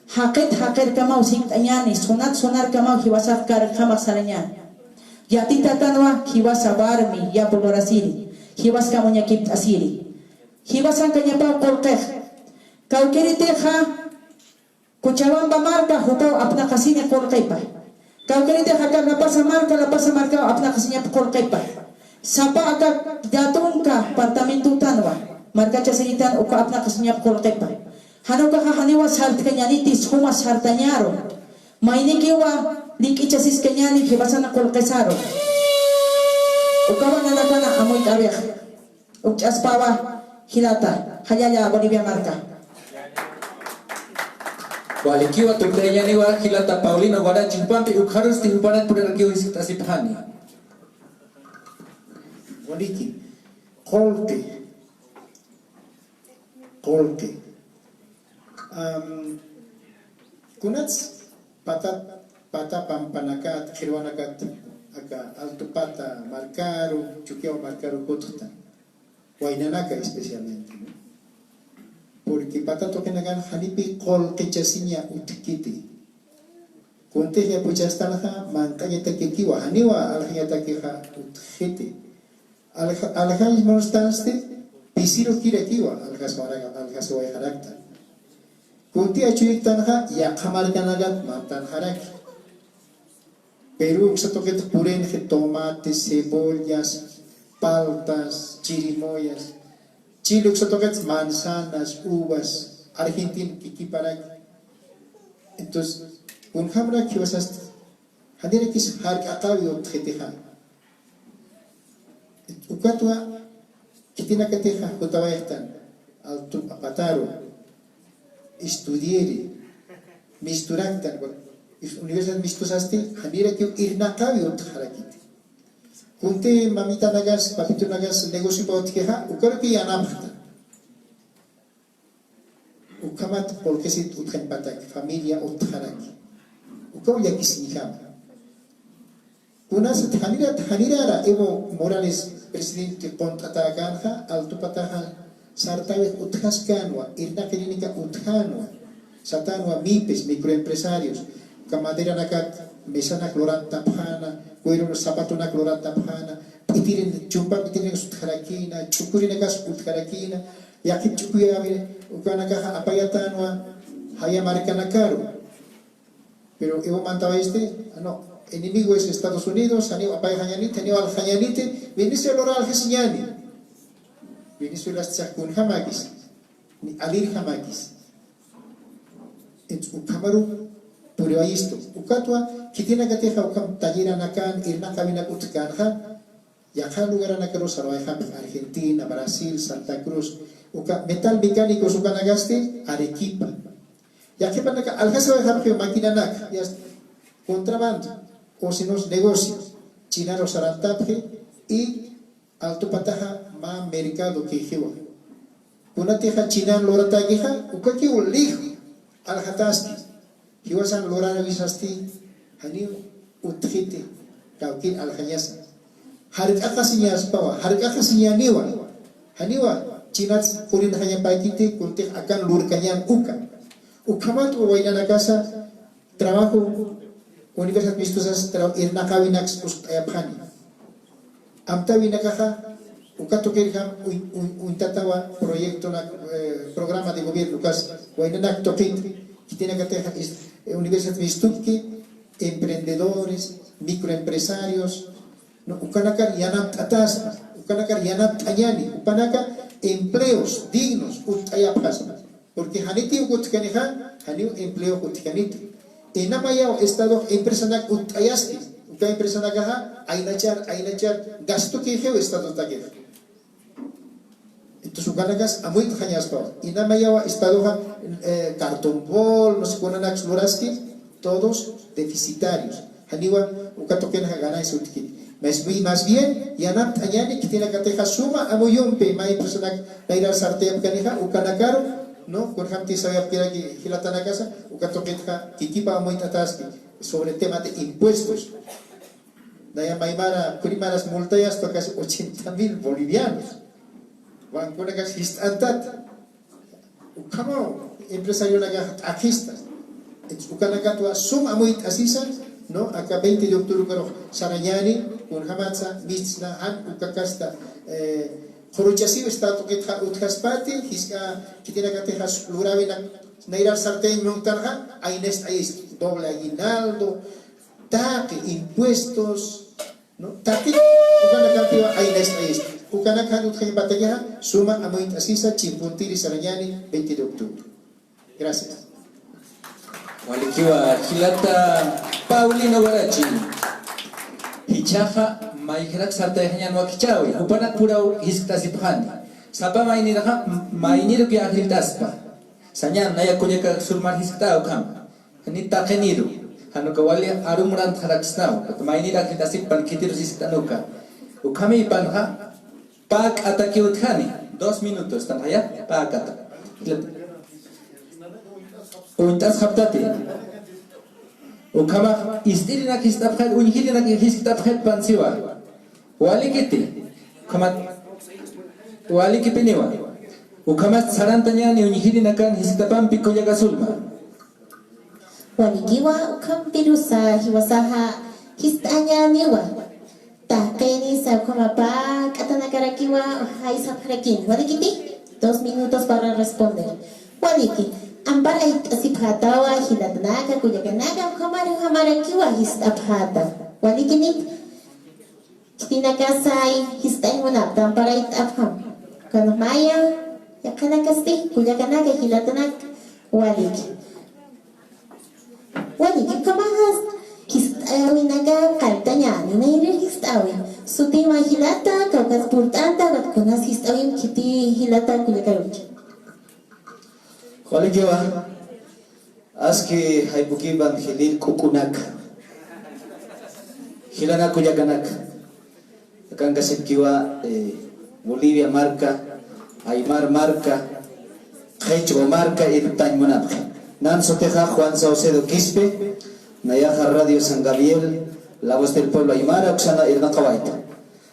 Jaqit jaqirkamaw sikt'añäni, sunat sunarkamaw jiwasax karkjamax sarañäni. Yatitatanwa jiwasa warmi yapu lurasiri, jiwaskam uñakipt'asiri. Jiwasankañapaw qullqix. Kawkïritixa Cochabamba marka jupaw apnaqasini qullqipa. Kawkïritixa aka La Paz marka, La Paz markaw apnaqasiñap qullqipa. Sapa aka llatunka departamentutanwa markachasiritan uka apnaqasiñap qullqipa. Jan ukaxa janiwa sartkañäniti, suma sartañaru. Maynikiwa lik'ichasiskañäni jiwasan qullqisaru. Ukawa nanakana amuyt'awix. Ukch'aspawa jilata, jallalla Bolivia marka. Walikiwa, tukt'ayañäniwa jilata Paulino Guarachi jupampi, ukxarusti jupanak purirakiw jiskt'asipxani. Waliki, qullqi, qullqi. Am, kunats pata, pata pampanakat, qhirwanakat, aka Alto Pata markaru, Chukiyawu markaru jutxta. Waynanaka especialmente, ¿no? Porque pata tuqinakan janipi qullqichasiña utjkiti. Kuntix yapuchastanxa manq'añatakikiwa, janiwa aljañatakixa utjxiti. Alja-, aljañ mustansti, pisirukirakiwa, aljas wara-, aljas wayxarakta. Kunti achuyiktanxa, yaqha markanakat mantanxaraki. Perú uksa tuqit purinxi tomate, cebollas, paltas, chirimoyas. Chile uksa tuqit manzanas, uvas, Argentina kikiparaki. Entonces, kunjamrak jiwasasti, janirakis jark'aqawi utjxitixa. Ukatwa, khitinakatixa jutawayxtan, Alto Pataru, estudieri, misturaktan, universidad mistusasti, janirakiw irnaqawi utjarakiti. Kunti mamitanakas, papitunakas negociopa utjixa, ukaruki yanapxtan. Ukhamat qullqisit utjañpatak, familia utjaraki. Ukaw llakisiñjama. Kunasat janirat, janirara Evo Morales presidente qunt'atäkänxa, Alto Pataxa sartäwix utjaskänwa, irnaqirinika utjänwa. Satanwa mipes, microempresarios, uka maderanakat mesanak lurantapxäna, cuero zapatonak lurantapxäna, p'itirin, chumpa p'itirinak utjarakïna, ch'ukurinakas utjarakïna, Yaqhip ch'ukuyäwi ukanakaxa apayatänwa jaya markanakaru. Pero Evo mantawaysti, no, enemigo es Estados Unidos, janiw apayxañäniti, janiw aljañäniti, Venezuela lura aljasiñäni. Venezuela sax kunjamäkis, ni alirjamäkis. Entonces, ukhamaru puriwayistu. Ukatwa, khitinakatixa ukham talleranakan, irnaqäwinak utjkänxa, yaqha lugaranakaru sarwayxapxi, Argentina, Brasil, Santa Cruz, uka metal mecánicos ukanakasti, Arequipa. Yaqhipanaka aljasiwayxapxi maquinanak, ya está. Contrabando, o si no, negocio. Chinaru sarantapxi, y Altupataxa mä mercado kïxiwa. Kunatixa Chinan luratäkixa, ukakiw lij aljataski. Jiwasan lurawisasti, janiw utjiti, kawkïr aljañasa. Jark'aqasiñaspawa, jark'aqasiñäniwa. Janiwa Chinats purinxañapäkiti, kuntix akan lurkañän uka. Ukhamat waynanakasa, trabajo, Universidad Mixtusas trabajo irnaqäwinak usk'ayapxani. Amtäwinakaxa, uka tuqirjam uñ-, uñ-, uñtatawa proyectonak, eh, programa de gobierno, ukas waynanak tuqit, khitinakatixa is-, eh, Universidad Mixtupki, emprendedores, microempresarios, ¿no? Ukanakar yanapt'ataspa, ukanakar yanapt'añäni, jupanaka empleos dignos utt'ayapxaspa. Porque janitiw utjkanixa, janiw empleo utjkaniti. Inamayaw Estado empresanak utt'ayasti, uka empresanakaxa aynachar, aynachar gasto kïxiw Estadotakixa. Entonces, ukanakas amuyt'xañaspawa. Inamayaw Estadoxa, eh, cartón bol, no sé, kunanaks luraski, todos deficitarios. Janiwa uka tuqinxa ganancia utjkiti. Mas bi-, más bien, yanapt'añäni khitinakatixa suma amuyumpi, mä empresanak nayrar sartayapkanixa, ukanakaru, ¿no? Kunjamtï sawayapkiraki jilatanakasa, uka tuqitxa kikipa amuyt'ataski sobre tema de impuestos. Naya maymara, purimaras multayaspa casi ochenta mil bolivianos. Banconakas jist'antata. Ukhamaw empresarionakax t'aqhista. Entonces, ukanakatwa sum amuyt'asisa, ¿no? Aka veinte de octubre ukarux sarañäni, kunjamatsa, mist'sna, jan uka kasta, eh, qhuruchasiw Estado tuqitxa utjaspati, jisk'a khitinakatixa luräwinak nayrar sartayañ muntanxa, aynast'ayist, doble aguinaldo, taqi impuestos, ¿no? Taqi ukanakampiwa aynast'ayist. Ukanak jan utjañapatakixa, suma amuyt'asisa, chimpuntiri sarañäni, veinte de octubre. Gracias. Walikiwa jilata Paulino Guarachi. Jichhaxa mayjirak sartayxañän wakichäwi, jupanak puraw jiskt'asipxani. Sapa mayniraxa, m-, mayniruk yäjillt'aspa. Sañän naya kullaka sulmar jiskt'aw ukham. Jani taqiniru. Jan uka wali arum urantxaraksnaw. Maynir ajllt'asippan khitirus jiskt'an uka. Ukhamïpanxa, pä k'atakiw utjani. Dos minutos, tanxaya, pä k'ata. Uñt'asxaptati. Ukhamax ist'irinak jiskt'apxit, uñjirinak jiskt'apxitpan siwa. Walikiti. Ukhamat, walikipiniwa. Ukhamat sarantañäni uñjirinakan jiskt'apampi kullaka sulma. Walikiwa, ukhampirusa jiwasaxa jist'añäniwa. Taqinisa ukhama pä k'atanakarakiwa, jaysapxarakin. Walikiti, dos minutos para responder. Waliki, amparayt'asipxätawa, jilatanaka, kullakanaka, ukhamar, ukhamarakiwa jist'apxäta. Walikinit, khitinakasay jist'añ munapxta, amparayt'apxam. Kunjamaya, yaqhanakasti, kullakanaka, jilatanak, waliki. Waliki, ukhamaxa jist'äwinaka qalltañäni, nayrir jist'äwi. Sutïma jilata, kawkhas purt'ata, ukat kunas jist'äwim khiti jilata kullakarux. Walikiwa, aski jayp'ukipan jilïr k'uk'unak. Jilanak kullakanaka. Akankasipkiwa, eh, Bolivia marka, Aymar marka, Qhichwa marka irptañ munapxi. Nan sutixa Juan Saucedo Quispe, nayaxa Radio San Gabriel, La Voz del Pueblo Aymara, uksana irnaqawayta.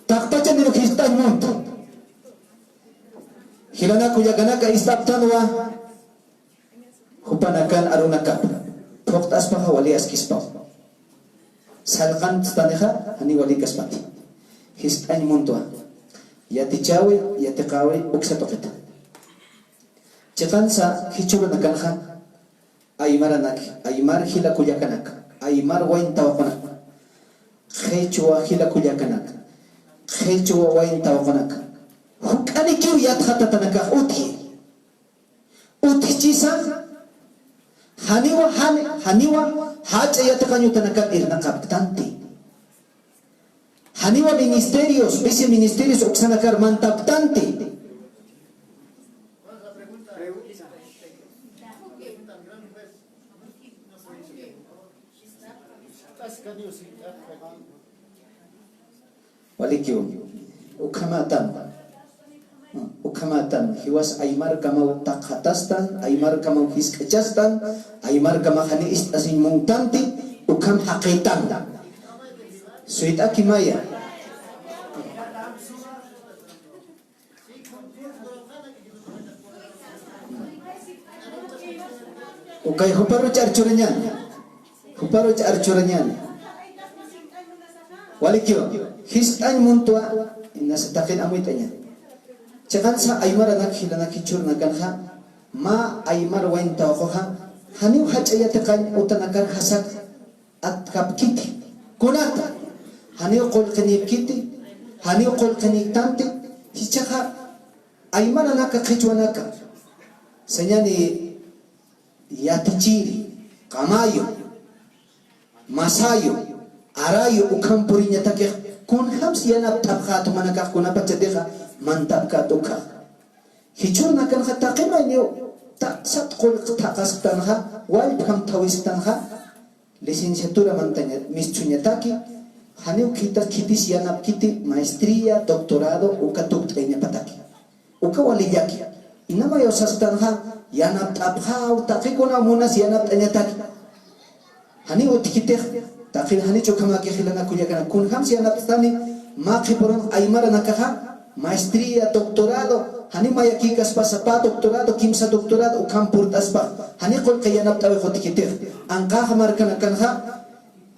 Taqpachanir jist'añ munta. Jilanak kullakanaka, ist'aptanwa, jupanakan arunakap phuqt'aspaxa wali askispaw. Sallqantanixa jani walikaspati. Jist'añ muntwa. Yatichäwi, yatiqäwi, uksa tuqita. Chiqansa jichhürunakanxa, aymaranaki, aymar jila kullakanaka, aymar wayn tawaqunaka, qhichwa jila kullakanaka, qhichwa wayn tawaqunaka, juk'anikiw yatxatatanakax utji. Utjchisa, janiwa, jani-, janiwa jach'a yatiqañ utanakan irnaqapktanti. Janiwa ministerios, viceministerios uksanakar mantapktanti. Walikiw, ukhamätan. Ukhamätan, jiwas aymarkamaw taqatastan, aymarkamaw jisk'achastan, aymarkamax jani ist'asiñ muntanti, ukham jaqïtan. Suyt'aki maya. Ukay juparuch archurañäni. Juparuch archurañäni. Walikiw, jist'añ muntwa, inasa taqin amuyt'añäni. Chiqansa aymaranak jilanak jichhürunakanxa, mä aymar wayn tawaquxa, janiw jach'a yatiqañ utanakar jasak atjapkiti. Kunata, janiw qullqinïpkiti, janiw qullqinïktanti, jichhaxa aymaranaka qhichwanaka, sañäni yatichiri, qamayu, masayu, arayu, ukham puriñatakix, kunjams yanapt'apxät jumanakax kunapachatixa mantapkät ukkhax. Jichhürunakanxa taqi mayniw taqsat qullq thaqasktanxa, wallpjam thawïsktanxa, licenciatura mantaña, mistsuñataki, janiw khita khitis yanapkiti maestría, doctorado, uka tukt'ayañapataki. Uka walillaki. Inamayaw sasktanxa, yanapt'apxäw, taqikunaw munas yanapt'añataki. Janiw utjkitix, taqi janich'a ukhamäki jilanak kullakanak, kunjams yanapt'stani, mä qhipürun aymaranakaxa, maestría, doctorado, janiw mayakïkaspa sapa doctorado, kimsa doctorado, ukham purt'aspa, janiw qullqi yanapt'awix utjkitix. Anqäxa markanakanxa,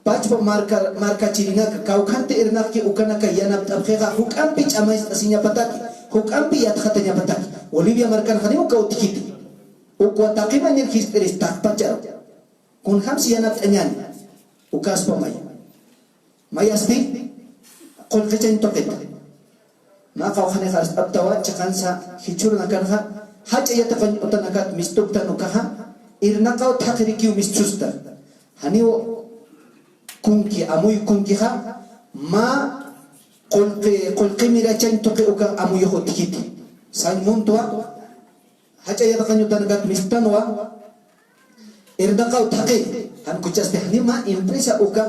pachpa marka, markachirinaka, kawkhanti irnaqki ukanaka yanapt'apxixa, juk'ampi ch'amayst'asiñapataki, juk'ampi yatxatañapataki. Bolivia markanxaniw uka utjkiti. Ukwa taqi mayni jist'iris taqpacharu. Kunjams yanapt'añäni. Ukaspa maya. Mayasti, qullqichañ tuqita. Mä qawqhanix arst'aptawa, chiqansa jichhürunakanxa, jach'a yatiqañ utanakat mistuptan ukaxa, irnaqaw thaqirikiw mistsusta. Janiw kunki, amuy kunkixa, mä qullqi, qullqi mirachañ tuqi uka amuyux utjkiti. Sañ muntwa, jach'a yatiqañ utanakat mistutanwa, irnaqaw thaqi, jan kuchasti janiw mä empresa uka,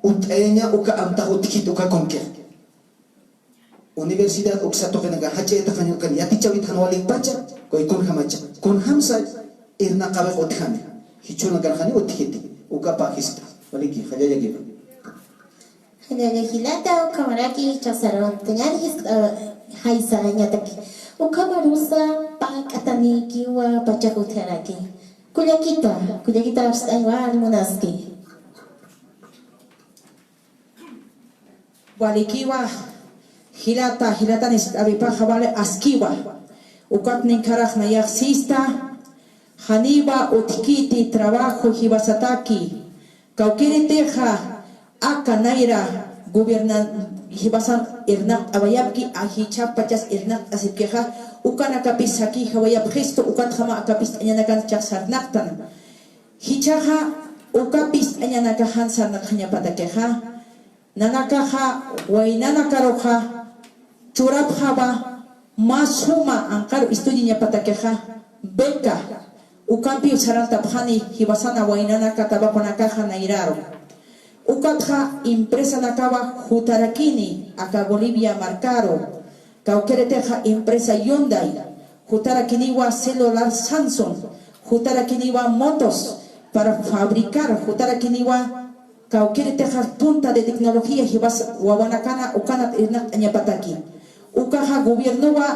utt'ayaña uka amtax utjkit uka kunkix. Universidad uksa tuqinaka jach'a yatiqañ ukan yatichäwit jan walïkpacha, kuy kunjamacha. Kunjamsa irnaqawix utjani. Jichhürunakan janiw utjkiti. Uka pä jiskt'a. Waliki, jallallakipa. Jallalla jilata, ukhamaraki jichhax saraptañäni jiskt'a jaysañataki. Ukhamarusa pak'atanikiwa pachax utjaraki. Kullakita, kullakita arst'añ wal munaski. Walikiwa, jilata, jilata niskt'awipaxa wali askiwa. Ukat ninkharax nayax sista, janiwa utjkiti trabajo jiwasataki. Kawkïritixa aka nayra gobiernan jiwasan irnaqt'awayapki, jichhapachas irnaqt'asipkixa, ukanakapis sakïjawayapxistu, ukatjama aka pist'añanakan jichhax sarnaqtan. Jichhaxa uka pist'añanakaxan sarnaqxañapatakixa, nanakaxa waynanakaruxa churapxawa mä suma anqaru estudiañapatakixa, beca, ukampiw sarantapxani jiwasana waynanaka tawaqunakaxa nayraru. Ukatxa empresanakawa jutarakini aka Bolivia markaru, kawkïritixa empresa Hyundai, jutarakiniwa celular Samsung, jutarakiniwa motos para fabricar, jutarakiniwa kawkïritixa punta de tecnología jiwas wawanakana ukanat irnaqt'añapataki. Ukaxa gobiernowa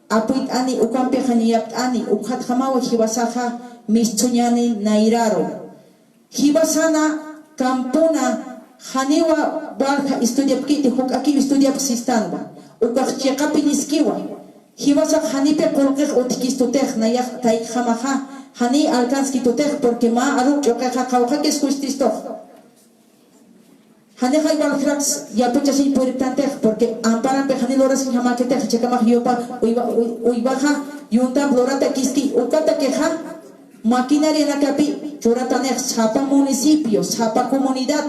apuyt'ani, ukampixa ñayapt'ani, ukatjamawa jiwasaxa mistsuñäni nayraru. Jiwasana campona janiwa walja estudiapkiti, juk'akiw estudiapxi sistanwa. Ukax chiqapi niskiwa. Jiwasax janipi qullqix utjkistutix, nayax taykjamaxa, janiy alcanzkitutix, porque mä aruk ch'uqixa qawqhakis kuystistux. Janixay waljarakis yapuchasiñ puyriptantix, porque amparampi jani lurasiñjamäkitix, jichhakamax yupa uywa-, uy-, uywaxa yuntamp luratakiski, ukatakixa maquinarianakapi churatanix sapa municipio, sapa comunidad,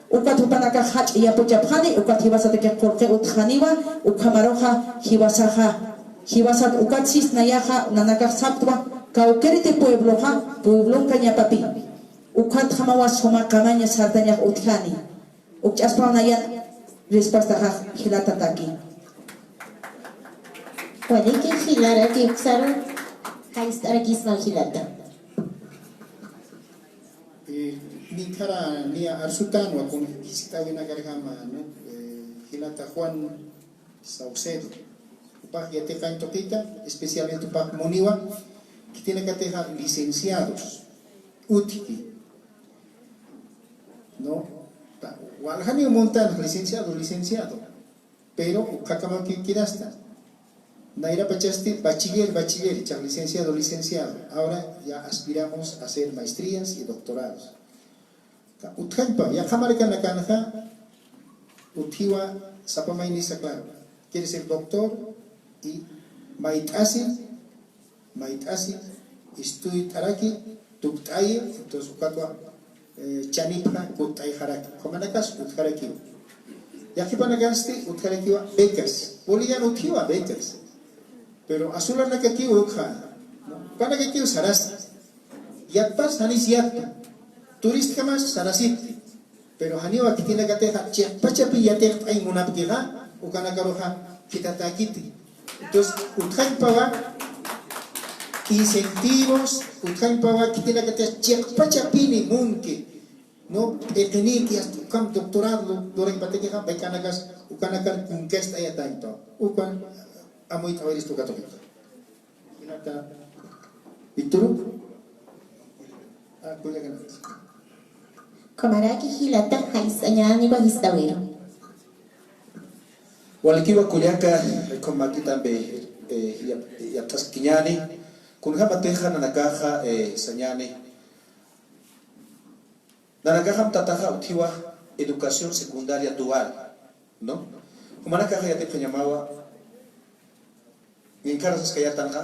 ukat jupanakax jach'a yapuchapxani, ukat jiwasatakix qullqi utjxaniwa, ukhamaruxa jiwasaxa, jiwasat ukat sis nayaxa nanakax saptwa, kawkïriti puebloxa, pueblonkañapapi. Ukatjamawa suma qamaña sartañax utjani. Ukch'aspaw nayan respuestaxa jilatataki. Waliki jilaraki uksaru, jayt'arakisma jilata. Eh, nikhara niya arsutanwa kun jiskt'awinakarjama, ¿no? Eh, jilata Juan Saucedo. Jupax yatiqañ tuqita, especialmente jupax muniwa, khitinakatixa licenciados utjki, ¿no? Ta-, waljaniw muntan licenciado, licenciado. Pero ukhakamaki kirasta. Nayrapachasti bachiller, bachiller, ichax licenciado, licenciado. Ahora ya aspiramos a hacer maestrías y doctorados. Utjañpa, yaqha markanakanxa utjiwa sapa maynisa, claro. Quiere ser doctor y mayt'asi, mayt'asi, istuyt'araki, tukt'ayi, entonces ukatwa, eh, chanipxa kutt'ayxaraki. Ukhamanakas utjarakiwa. Yaqhipanakansti utjarakiwa becas. Bolivian utjiwa becas. Pero azulanakakiw ukxa, ¿no? Jupanakakiw sarasa. Yatpas janis yatpa. Turistkamas sarasipti. Pero janiwa khitinakatixa chiqpachapi yatiqt'añ munapkixa, ukanakaruxa khithatäkiti. Entonces, utjañpawa incentivos, utjañpawa khitinakatixa chiqpachapini munki, ¿no? P'iqiniki, hasta ukham doctorado lurañpatakixa, becanakax, ukanakar kunkast'ayatañpawa. Ukan amuyt'awayiristu katuqita. Jilata Víctor. Ah, kullakanaka. Ukhamaraki jilata, jaysañäniwa jist'awiru. Walikiwa kullaka, jaykhum makitampi, eh, yap-, yapt'askiñäni. Kunjamatixa nanakaxa, eh, sañäni. Nanakaxam tataxa utjiwa educación secundaria dual, ¿no? Jumanakaxa yatipxañamawa, ninkharasas kayartanxa,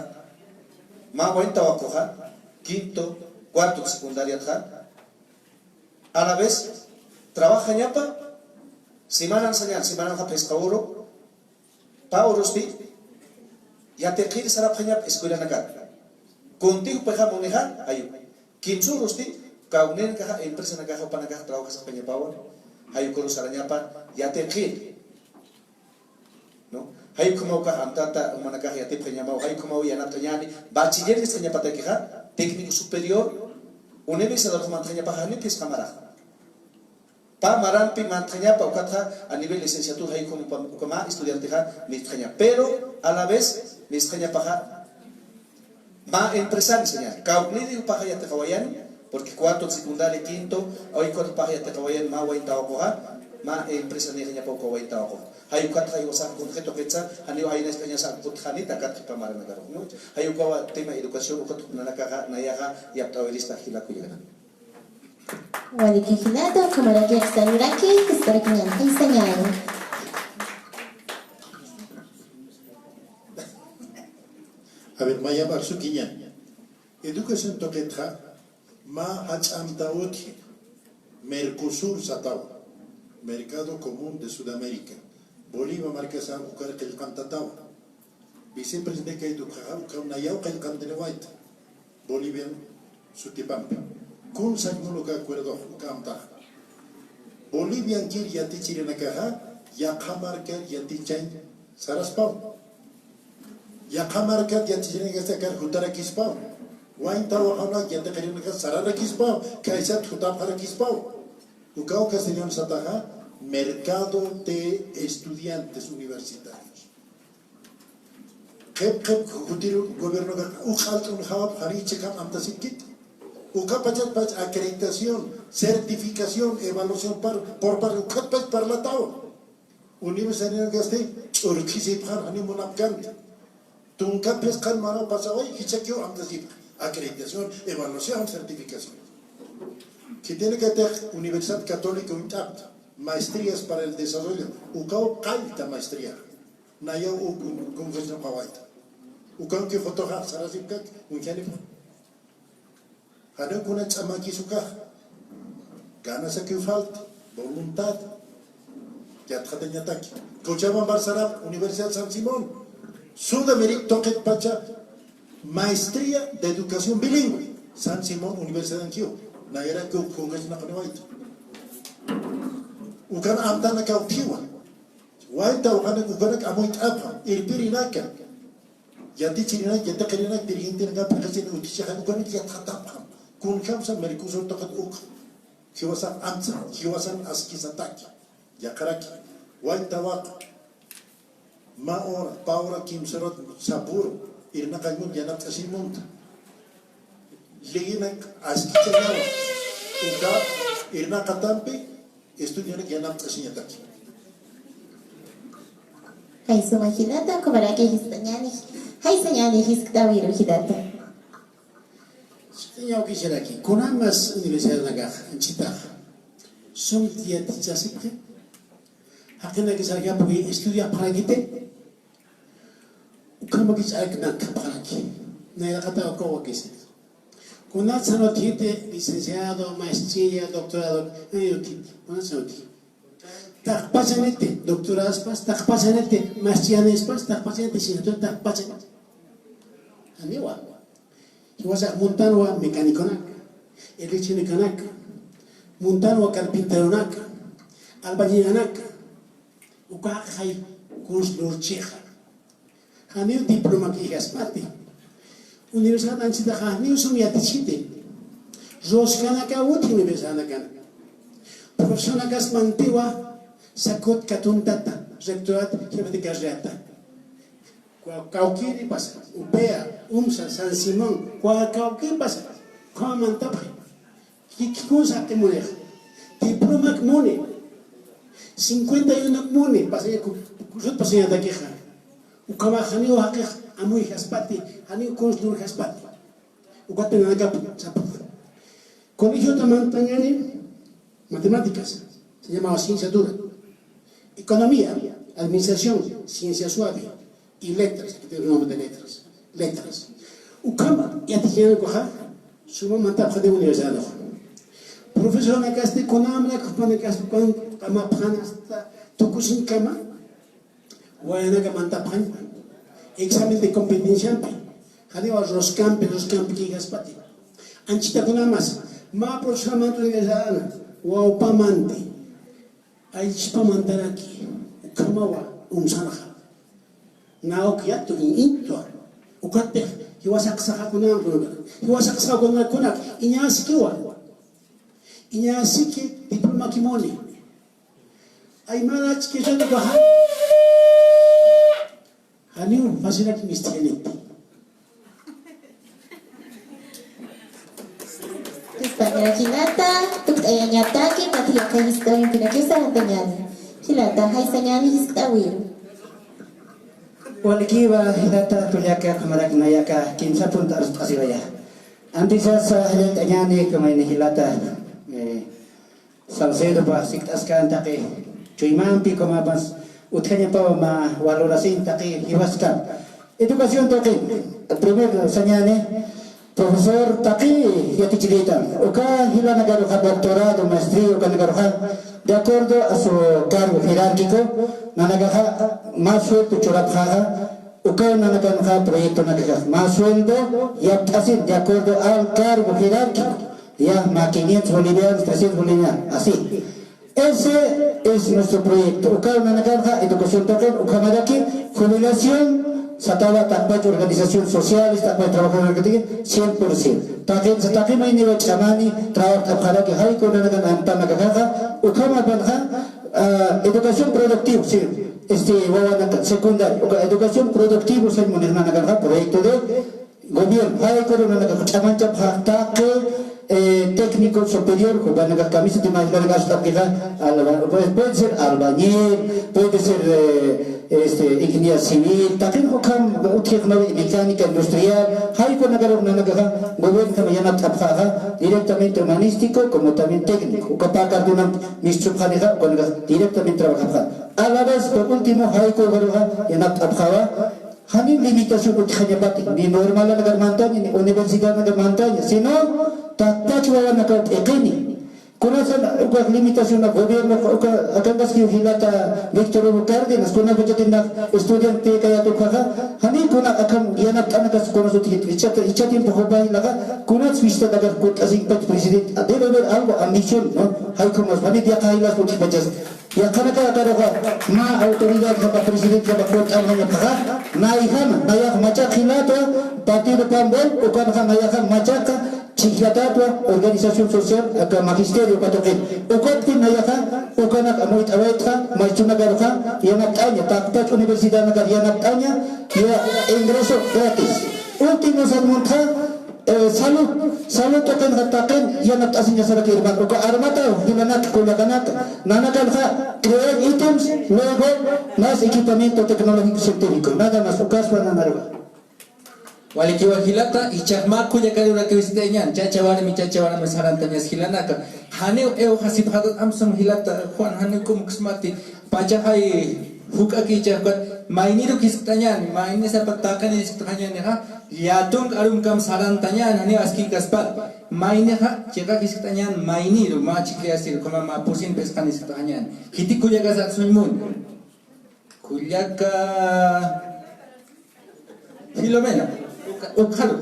mä wayn tawaquxa, quinto, cuarto secundariatxa, a la vez, trabajañapa, semanan sañan, semananxa phisqa uru, pä urusti, yatiqir sarapxañapa escuelanakat. Kunti jupaxa munixa, ayu. Kimsa urusti, kawknirkaxa, empresanakaxa, jupanakaxa trabajasxañapawa, jay ukaru sarañapa, yatiqir. ¿No? Jay ukhamaw ukax amtata, jumanakax yatipxañamaw, jay ukhamaw yanapt'añäni, bachiller ist'añapatakixa, técnico superior, universidad mantañapaxa, janiw phisqa marax. Pä marampi mantañapa, ukatxa a nivel licenciatura, jay ukham, ukham, ukhama estudiantexa, mitxaña. Pero, a la vez, mitxañapaxa, mä empresan saña, kawkniri jupaxa yatiqawayan, porque cuarto secundaria, quinto, ukat jupaxa yatiqawayan, mä wayn tawaquxa, mä empresanïxañapa uka wayn tawaquxa. Jay ukatxa jiwasax kuntxi tuqitsa, janiw aynacht'añasa kutxani, takat qhipa maranakaru, ¿no? Jay ukawa tema educación, ukat nanakaxa, nayaxa, yapt'awirista jila kullaka. Waliki jilata, ukhamaraki aksañuraki, jist'arakiñäni, jaysañäni. A ver, mayamp arsukiñäni. Educación tuqitxa, mä jach'a amta utji, Mercosur satawa, Mercado Común de Sudamérica. Bolivia markasa ukar qillqantatawa. Vicepresidente kayt'apxaxa, ukaw nayaw qillqantiniwayta. Bolivian sutipampi. Kun sañ mun uka acuerdo, uka amtaxa. Boliviankir yatichirinakaxa, yaqha markar yatichañ saraspaw. Yaqha markat yatichirinakastakar jutarakispaw. Wayn tawaqanak yatiqirinakas sararakispaw. Khaysat jutapxarakispaw. Uka ocasión sataxa, mercado de estudiantes universitarios. Qhip qhip jutir gobiernokax uk q'alt'un jawapxani, jichhakam amtasipkiti. Ukapachatpach acreditación, certificación, evaluación par, por par, ukatpach parlatawa. Universidadinakasti ch'urkhisipxar jani munapkanti. Tunka phisqan maraw pasaway, jichhakiw amtasipxi. Acreditación, evaluación, certificación. Khitinakatix Universidad Católica uñt'apta, maestrías para el desarrollo, ukaw qallta maestría. Nayaw uk congreso qawayta. Ukanki fotoxa sarasipkak, uñjanipxi. Janiw kuna ch'amakis ukax. Ganasakiw falta, voluntad. Yatxatañataki. Cochabamba sarap, Universidad San Simón. Sudamérica tuqitpacha maestría de educación bilingüe. San Simón Universidadankiw. Nayarakiw congreso naqaniwayta. Ukan amtanakaw utjiwa. Wayta ukanak, ukanak amuyt'apxam, irpirinaka. Yatichirinak, yatiqirinak, dirigentenaka, p'iqisin utjichixan, ukanak yatxatapxam. Kunjamsa Mercosur tuqit uk. Jiwasan amtsa, jiwasan askisataki. Yaqaraki. Wayta waq. Mä hora, pä hora kimsa horat sapüru. Irnaqañ munta, yanapt'asiñ munta. Lliginak askichañawa. Uka irnaqatampi, estudianak yanapt'asiñataki. Jay suma jilata, ukhamaraki jiskt'añäni, jay sañäni jiskt'äwiru jilata. Jiskt'añaw jiskt'añarakï, kunjamas universidadanakax, anchhitax sum yatichasipxi, jaqinakis akhapki estudiapxarakiti, ukhamakis akhapxaraki, nayraqataw ukaw wakisi. Kunatsan utjiti licenciado, maestría, doctorado, ay, utjiti. Kunatsan utji. Taqpachaniti, doctoradospas, taqpachaniti, maestríanispas, taqpachaniti, licenciatura, taqpachaniti. Janiwa. Jiwasax muntanwa mecaniconaka, electronicanaka, muntanwa carpinteronaka, albañilanaka, uka jaqix kuns lurchixa. Janiw diplomak ijasmati. Universidad anchhitaxa janiw sum yatichiti. Roskanakaw utji universidadanakan. Profesornakas mantiwa sakut katuntata, rectorat, jefe de carrerata. Kwa kawkïri pasa, UPEA, UMSA, San Simón, kwa kawkïri pasa, ukhama mantapxi. Kikikuns jaqi munixa. Diplomak muni. Cincuenta y uno muni, pasaña ku-, kusut pasañatakixa. Ukhamax janiw jaqix amuyjaspati, janiw kuns lurjaspati. Ukat nanakap sapxi. Colegiota mantañäni matemáticas, se llamaba ciencia dura. Economía, administración, ciencia suave. Y letras, aquí tengo el nombre de letras. Letras. Ukham yatichiñäni ukaxa, suma mantapxani universidad. Profesornakasti kunamrak jupanakasti ukan qamapxan hasta tukusiñkama, wayanaka mantapxaña. Examen de competenciampi, janiwa roskampi, roskampi kïjaspati. Anchhitakunamas, mä profesormanti universidadana, wawpamanti. Aychpa mantaraki, ukhamawa UMSAnxa. Nauk yattu iñtwa. Ukatpix, jiwasaq saxakunankuna, jiwasaq saxakunankuna, iñasikiwa. Iñasiki diplomaki muni. Aymara ch'kich'an ukaxa. Janiw fácilak mistiyaniti. España jilata, tukt'ayañataki, matiyaqa historia pinakisa rantañani. Jilata, jaysañani jiskt'awiru. Walikiwa jilata, tullaka, qamarak nayaka, kimsa punta arst'asiwaya. Antisasa, jilatañani, kamayni jilata. Eh, Salcedopa sikt'askan taqi chuymampi, ukhamapas utjañapawa mä valorasin taqi jiwaskan. Educación taqi, primer sañani, profesor taqi yatichiritan. Uka jilanakaruxa doctorado, maestría, ukanakaruxa, de acuerdo a su cargo jerárquico, nanakaxa, mä sueldo churapxaxa, uka nanakanxa, proyectonakaxa, mä sueldo, yapt'asin, de acuerdo al cargo jerárquico. Ya, más quinientos bolivianos, trescientos bolivianos, así. Ese es nuestro proyecto. Uka nanakanxa educación taqin, ukhamaraki jubilación, satawa taqpach organizaciones sociales, taqpach trabajadores, cien por cien. Taqin, taqi mayniwa ch'amani, trabajo taqpxaraki, jayku nanakan amtanakaxa, ukhamapanxa, ah, educación productiva, sí, este, wawanaka, secundaria, uka educación productiva, sañ munix nanakanxa, proyecto de gobierno, jayku runanakax ch'amanchapxax taqi, eh, técnico superior, jupanakax kamisita imaginarakax taqkixa, alba-, puede, puede ser albañil, puede ser, eh, este, ingeniería civil, taqin ukham utjiq nawi mecánica industrial, jay ukanakaru nanakaxa gobierno yanapt'apxaxa directamente humanístico como también técnico. Uka pä cartonamp mischupxanixa, ukanakax directamente trabajapxa. A la vez, por último, jay ukaruxa yanapt'apxawa, janiw limitación utjañapati, ni normalanakar mantaña, ni universidadnakar mantaña, sino taqpach wawanakaw p'iqini. Kunasan uka limitación gobierno, uka akankaski jilata Víctor Hugo Cárdenas, kunapachatinaq estudiante kayätupxaxa, jani kuna akan yanapt'anakas kunas utjit, ichata, icha tiempo jupa jilaxa, kunas visitanakas kutt'asinkpach presidente, debe haber algo, ambición, ¿no? Jay ukham mä familia yaqha jilas utjpachas. Yaqhanaka akaruxa mä autoridad japa, presidente japa kutt'amañapxaxa, nayjama, nayax machaq jilatwa, partido Pambol, ukanxa nayaxa machaqa chhijllatatwa organización social aka magisterio patuqin. Ukatki nayaxa, ukanak amuyt'awaytxa, maychunakaruxa yanapt'aña, taqpach universidadnakar yanapt'aña, ya ingreso gratis. Último sañmuntxa, eh, salud, salud tuqinxa taqin yanapt'asiñasaraki, hermano. Uka armata, jilanaka, kullakanaka, nanakanxa crear ítems, luego más equipamiento tecnológico científico. Nada más, ukaspa nanaruxa. Walikiwa jilata, jichhax mä kullakarurakiw ist'añän, chacha warmi, chacha warmi sarantañas jilanaka. Janiw iwxasipxatat, amsum jilata Juan, janiw kumksmati, pachaxay juk'aki jichhax ukat, mayniru jiskt'añän, mayni sapa taqini jiskt'añänixa, llätunk arumkam sarantañän, janiw askinkaspat. Maynixa, chiqak jiskt'añän mayniru, mä chhijllasiru, ukhama mä pusin phisqan jiskt'añän. Khitis kullakasat suñmun. Kullaka Filomena, ukxa-, ukxaru.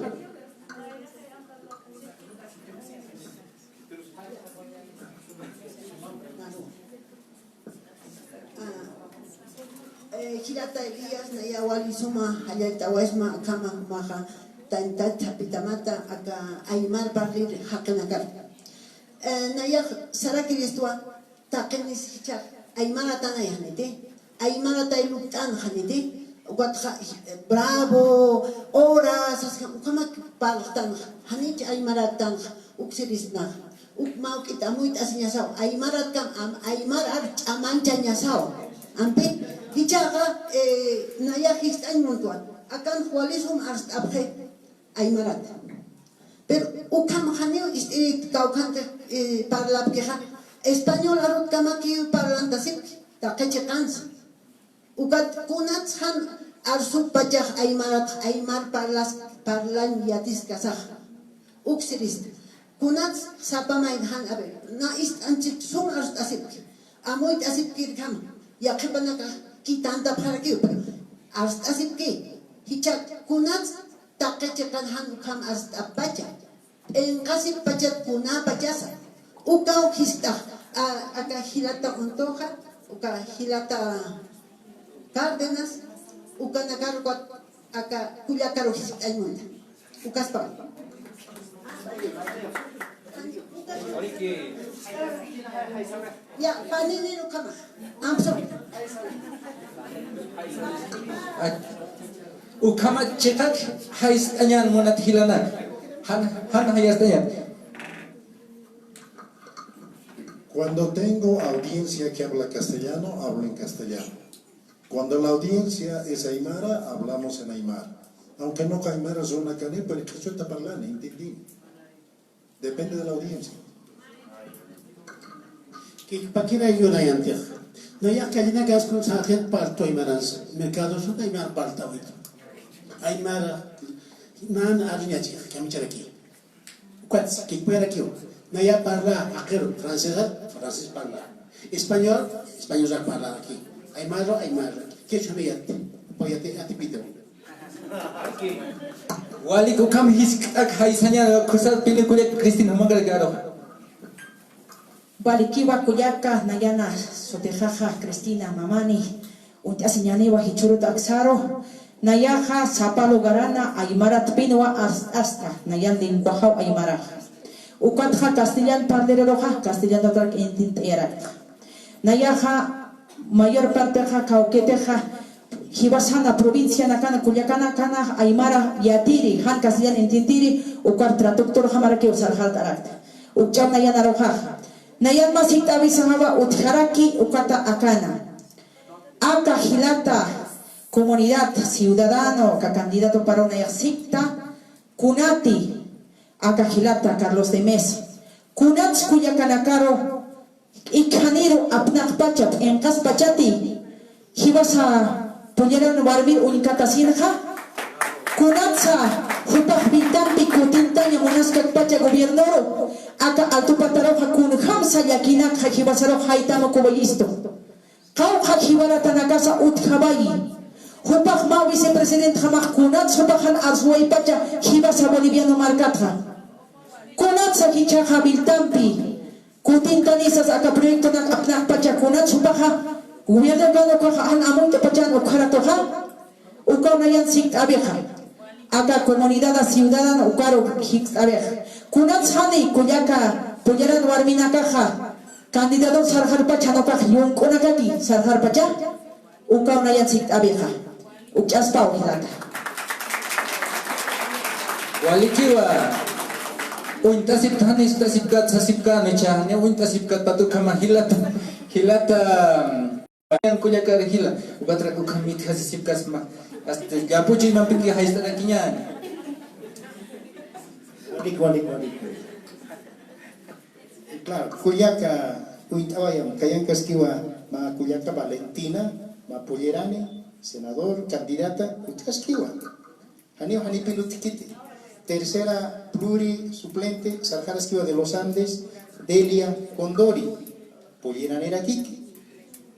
Ah, eh, jilata Elías, naya wali suma jallallt'awasma, akhama jumaxa, tantat japitamata, aka aymar parlir jaqinakar. Eh, nayax sarakiristwa, taqinis jichhax aymaratanayaxniti, aymaratay lupt'anxaniti, ukatxa, bravo, ora, sasjam, ukhamak parlxtanxa, janich aymarattanxa, uksiristnaxa, uk mä juk'it amuyt'asiñasaw, aymaratkan, am-, aymar ar ch'amanchañasaw, ampi, jichhaxa, eh, nayax jiskt'añ muntwa, akan wali sum arst'apxi, aymarat. Pero ukham janiw ist'irït kawkhantix, eh, parlapkixa, español arutkamakiw parlantasipki, taqi chiqansa. Ukat kunats jan arsuppachax aymarat, aymar parlas, parlañ yatiskasaxa. Uksirista. Kunats sapamay jan, a ver, na ist'anchit sum arst'asipki. Amuyt'asipkirjama. Yaqhipanakax kitantapxarakiw, pero arst'asipki. Jichha kunats taqi chiqan jan ukham arst'appacha. P'inqasipxpachat kunapachasa. Ukaw jiskt'ax, a, aka jilata Ontoja, uka jilata Cárdenas, ukanakar ukat aka kullakaru jiskt'añ munta. Ukaspa. Ya, panini ukhama. Amsa. Ay. Ukhama chiqak jaystañän munat jilanak. Jan, jan jaystañän. Cuando tengo audiencia que habla castellano, hablo en castellano. Cuando la audiencia es aymara, hablamos en aymara. Aunque no aymara zona cani, pero que suelta parlani, entendí. Depende de la audiencia. Kikpakira yunayantix. Nayax kallinakas kun saqit parltwa aymaransa. Mercado sut aymar parltawit. Aymar nan arruñachi, kamicharaki. Ukats, kikpakirakiw. Naya parla, aqiru, francesa, francés parla. Español, español parla aquí. Aymara, aymara. Quechua nayat, payati, atipito. Walik ukham jiskt'ak jaysañäni, kusat película Cristina, jumankar karu. Walikiwa kullaka, nayana sutixaxa Cristina Mamani, uñt'asiñäniwa jichhürut aksaru, nayaxa sapa lugarana aymaratpinwa arst'asta, nayan lenguajaw aymaraxa. Ukatxa castellan parliriruxa, castellantatak intint'ayarakta. Nayaxa mayor partexa, kawkitixa, jiwasana provincianakana, kullakanakana aymara yatiri, jan castellano intintiri, ukar traductorjamarakiw sarxart'arakta. Ukcham nayanaruxaxa. Nayan mä sikt'äwisaxawa utjaraki ukata akana. Aka jilata Comunidad ciudadano, aka candidato parunayxsikta, kunati, aka jilata Carlos de Mesa, kunats kullakanakaru, ikxaniru apnaqpacha, p'inqaspachati, jiwasa pulleran warmir uñkatasinxa, kunatsa jupax billtampi kutintaña munaskakpacha gobiernoru, aka Alto Pataruxa kunjamsa llakinakxa jiwasarux jaytamukuwayistu. Qawqha jiwaratanakasa utjawayi. Jupax mä vicepresidentjamax kunats jupaxan arswaypacha jiwasa boliviano markatxa. Kunatsa jichhaxa billtampi kutintanisas aka proyectonak apnaqpacha kunats jupaxa gobierno ukaxa jan amuyt'apachan ukharatuxa. Ukaw nayan sikt'awixa. Aka comunidad ciudadana ukaru jikt'awixa. Kunats jani kullaka pulleran warminakaxa candidato sarxarpacha, jan ukax llunk'unakaki sarxarpacha, ukaw nayan sikt'awixa. Ukch'aspaw jilata. Walikiwa. Uñt'asiptani, uñt'asipkat, sasipkani, chani, uñt'asipkat patukhama jilata. Jilata. Kullakar jila, ukatrak ukham mitjasisipkasma, hasta llapuchuymampiki jayst'arakiñäni. Walik, walik, walik. Claro, kullaka uñt'awayam, kayankaskiwa mä kullaka Valentina, mä pullerani, senador, candidata, utjaskiwa. Janiw janipin utjkiti. Tercera pluri suplente, sarxaraskiwa de los Andes, Delia Condori, pulleranirakiki,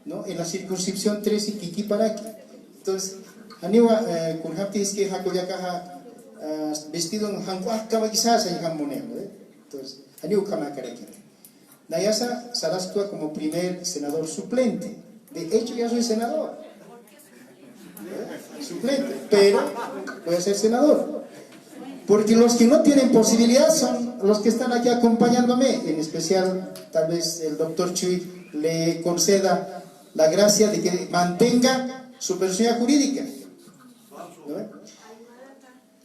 ¿no? En la circunscripción trece, Kikiparaki. Entonces, janiwa, eh, kunjamti es que ja kullakaxa, ah, vestido jank'uxkamakisasa, jam munejo, ¿eh? Entonces, janiw ukhamakarakiti. Nayasa saraskwa como primer senador suplente. De hecho, ya soy senador. ¿Eh? Suplente, pero voy a ser senador. Porque los que no tienen posibilidad son los que están aquí acompañándome, en especial tal vez el doctor Chuy le conceda la gracia de que mantenga su personalidad jurídica. ¿No ve?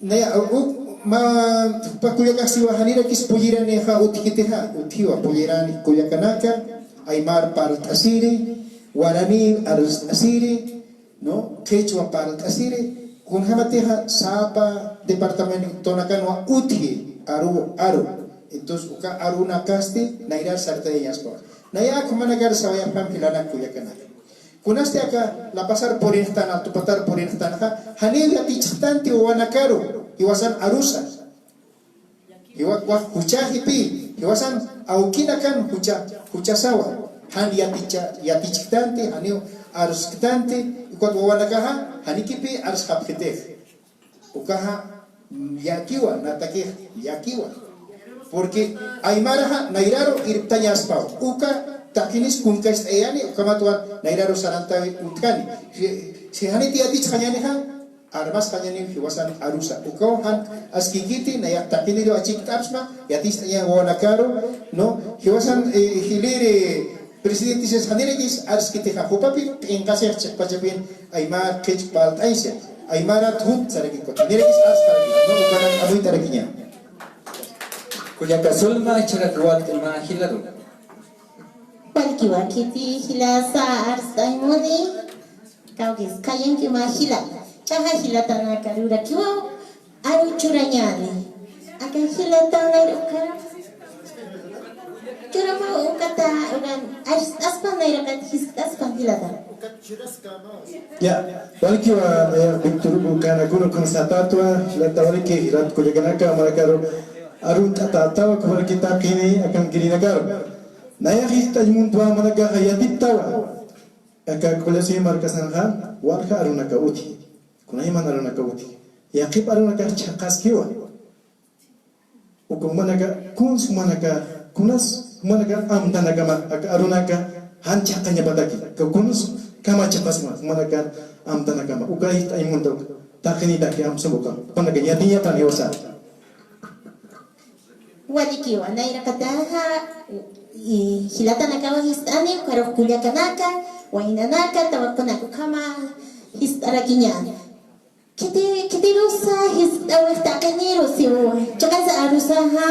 Naya, u, ma, jupa kullakax siwa janirakis pulliranixa utjkitixa, utjiwa pullirani kullakanaka, aymar parlt'asiri, guaraní arst'asiri, ¿no? Qhichwa parlt'asiri, kunjamatixa sapa departamentonakanwa utji, aru, aru. Entonces, uka arunakasti, nayrar sartayañaspa. Naya, jumanakar sawayapxam jilanak kullakanaka. Kunasti aka La Pazar purinxtan, Alto Patar purinxtanxa, janiw yatichxtanti wawanakaru, jiwasan arusa. Jiwa, wa, juchäxipi, jiwasan awkinakan jucha, juchasawa. Jan yaticha, yatichxtanti, janiw arusktanti, ukat wawanakaxa, janikipi arsxapxitix. Ukaxa, mm, llakiwa, natakix, llakiwa. Porque aymaraxa nayraru irptañaspaw. Uka taqinis kunkacht'ayani, ukhamatwa nayraru sarantawi utjani. Si, si janit yatichxañänixa, armasxañäni jiwasan arusa. Ukaw jan askikiti, nayax taqiniru achikt'apxsma, yaticht'añäni wawanakaru, ¿no? Jiwasan, eh, jiliri, Presidente, sas janirakis arskitixa, jupapi p'inqasix chiqpachapin aymar qhich parlt'aysa, aymarat jut sarakikut. Janirakis arskarakis, no, ukanak amuyt'arakiña. Kullaka Zulma, jichharak wal mä jilaru. Walikiwa, khiti jilasa arst'añ muni, kawkis, khayankiw mä jila. Chhaxa jilatanaka rurakiwa, aru churañäni. Aka jilata nayra ukara. Churama ukata, ukan, arst'aspa nayraqat jiskt'aspa jilata. Ya, walikiwa, naya Víctor Hugo Canacura, kun satatwa, jilata waliki, jilat kullakanaka, amarakaru, arunt'atätawa, kumaraki taqini, akankirinakaru. Naya jiskt'añ muntwa, amarakaxa yatiptawa. Aka Culasiyu markasanxa, walja arunaka utji. Kunayman arunaka utji. Yaqhip arunakax chhaqaskiwa. Uka jumanaka, kuns jumanaka, kunas jumanaka amtanakama, aka arunaka jan chhaqañapataki. Ka kuns kama chhaqasma, jumanaka amtanakama. Uka jiskt'añ munta uka. Taqinitaki amsam uka. Jumanaka ñatiñapan jiwasa. Walikiwa, nayraqataxa, i, jilatanakawa jist'ani, ukharux kullakanaka, waynanaka, tawaqunaka ukhama jist'arakiñäni. Khiti, khitirusa jist'awix taqiniru siwa. Chiqasa arusaxa,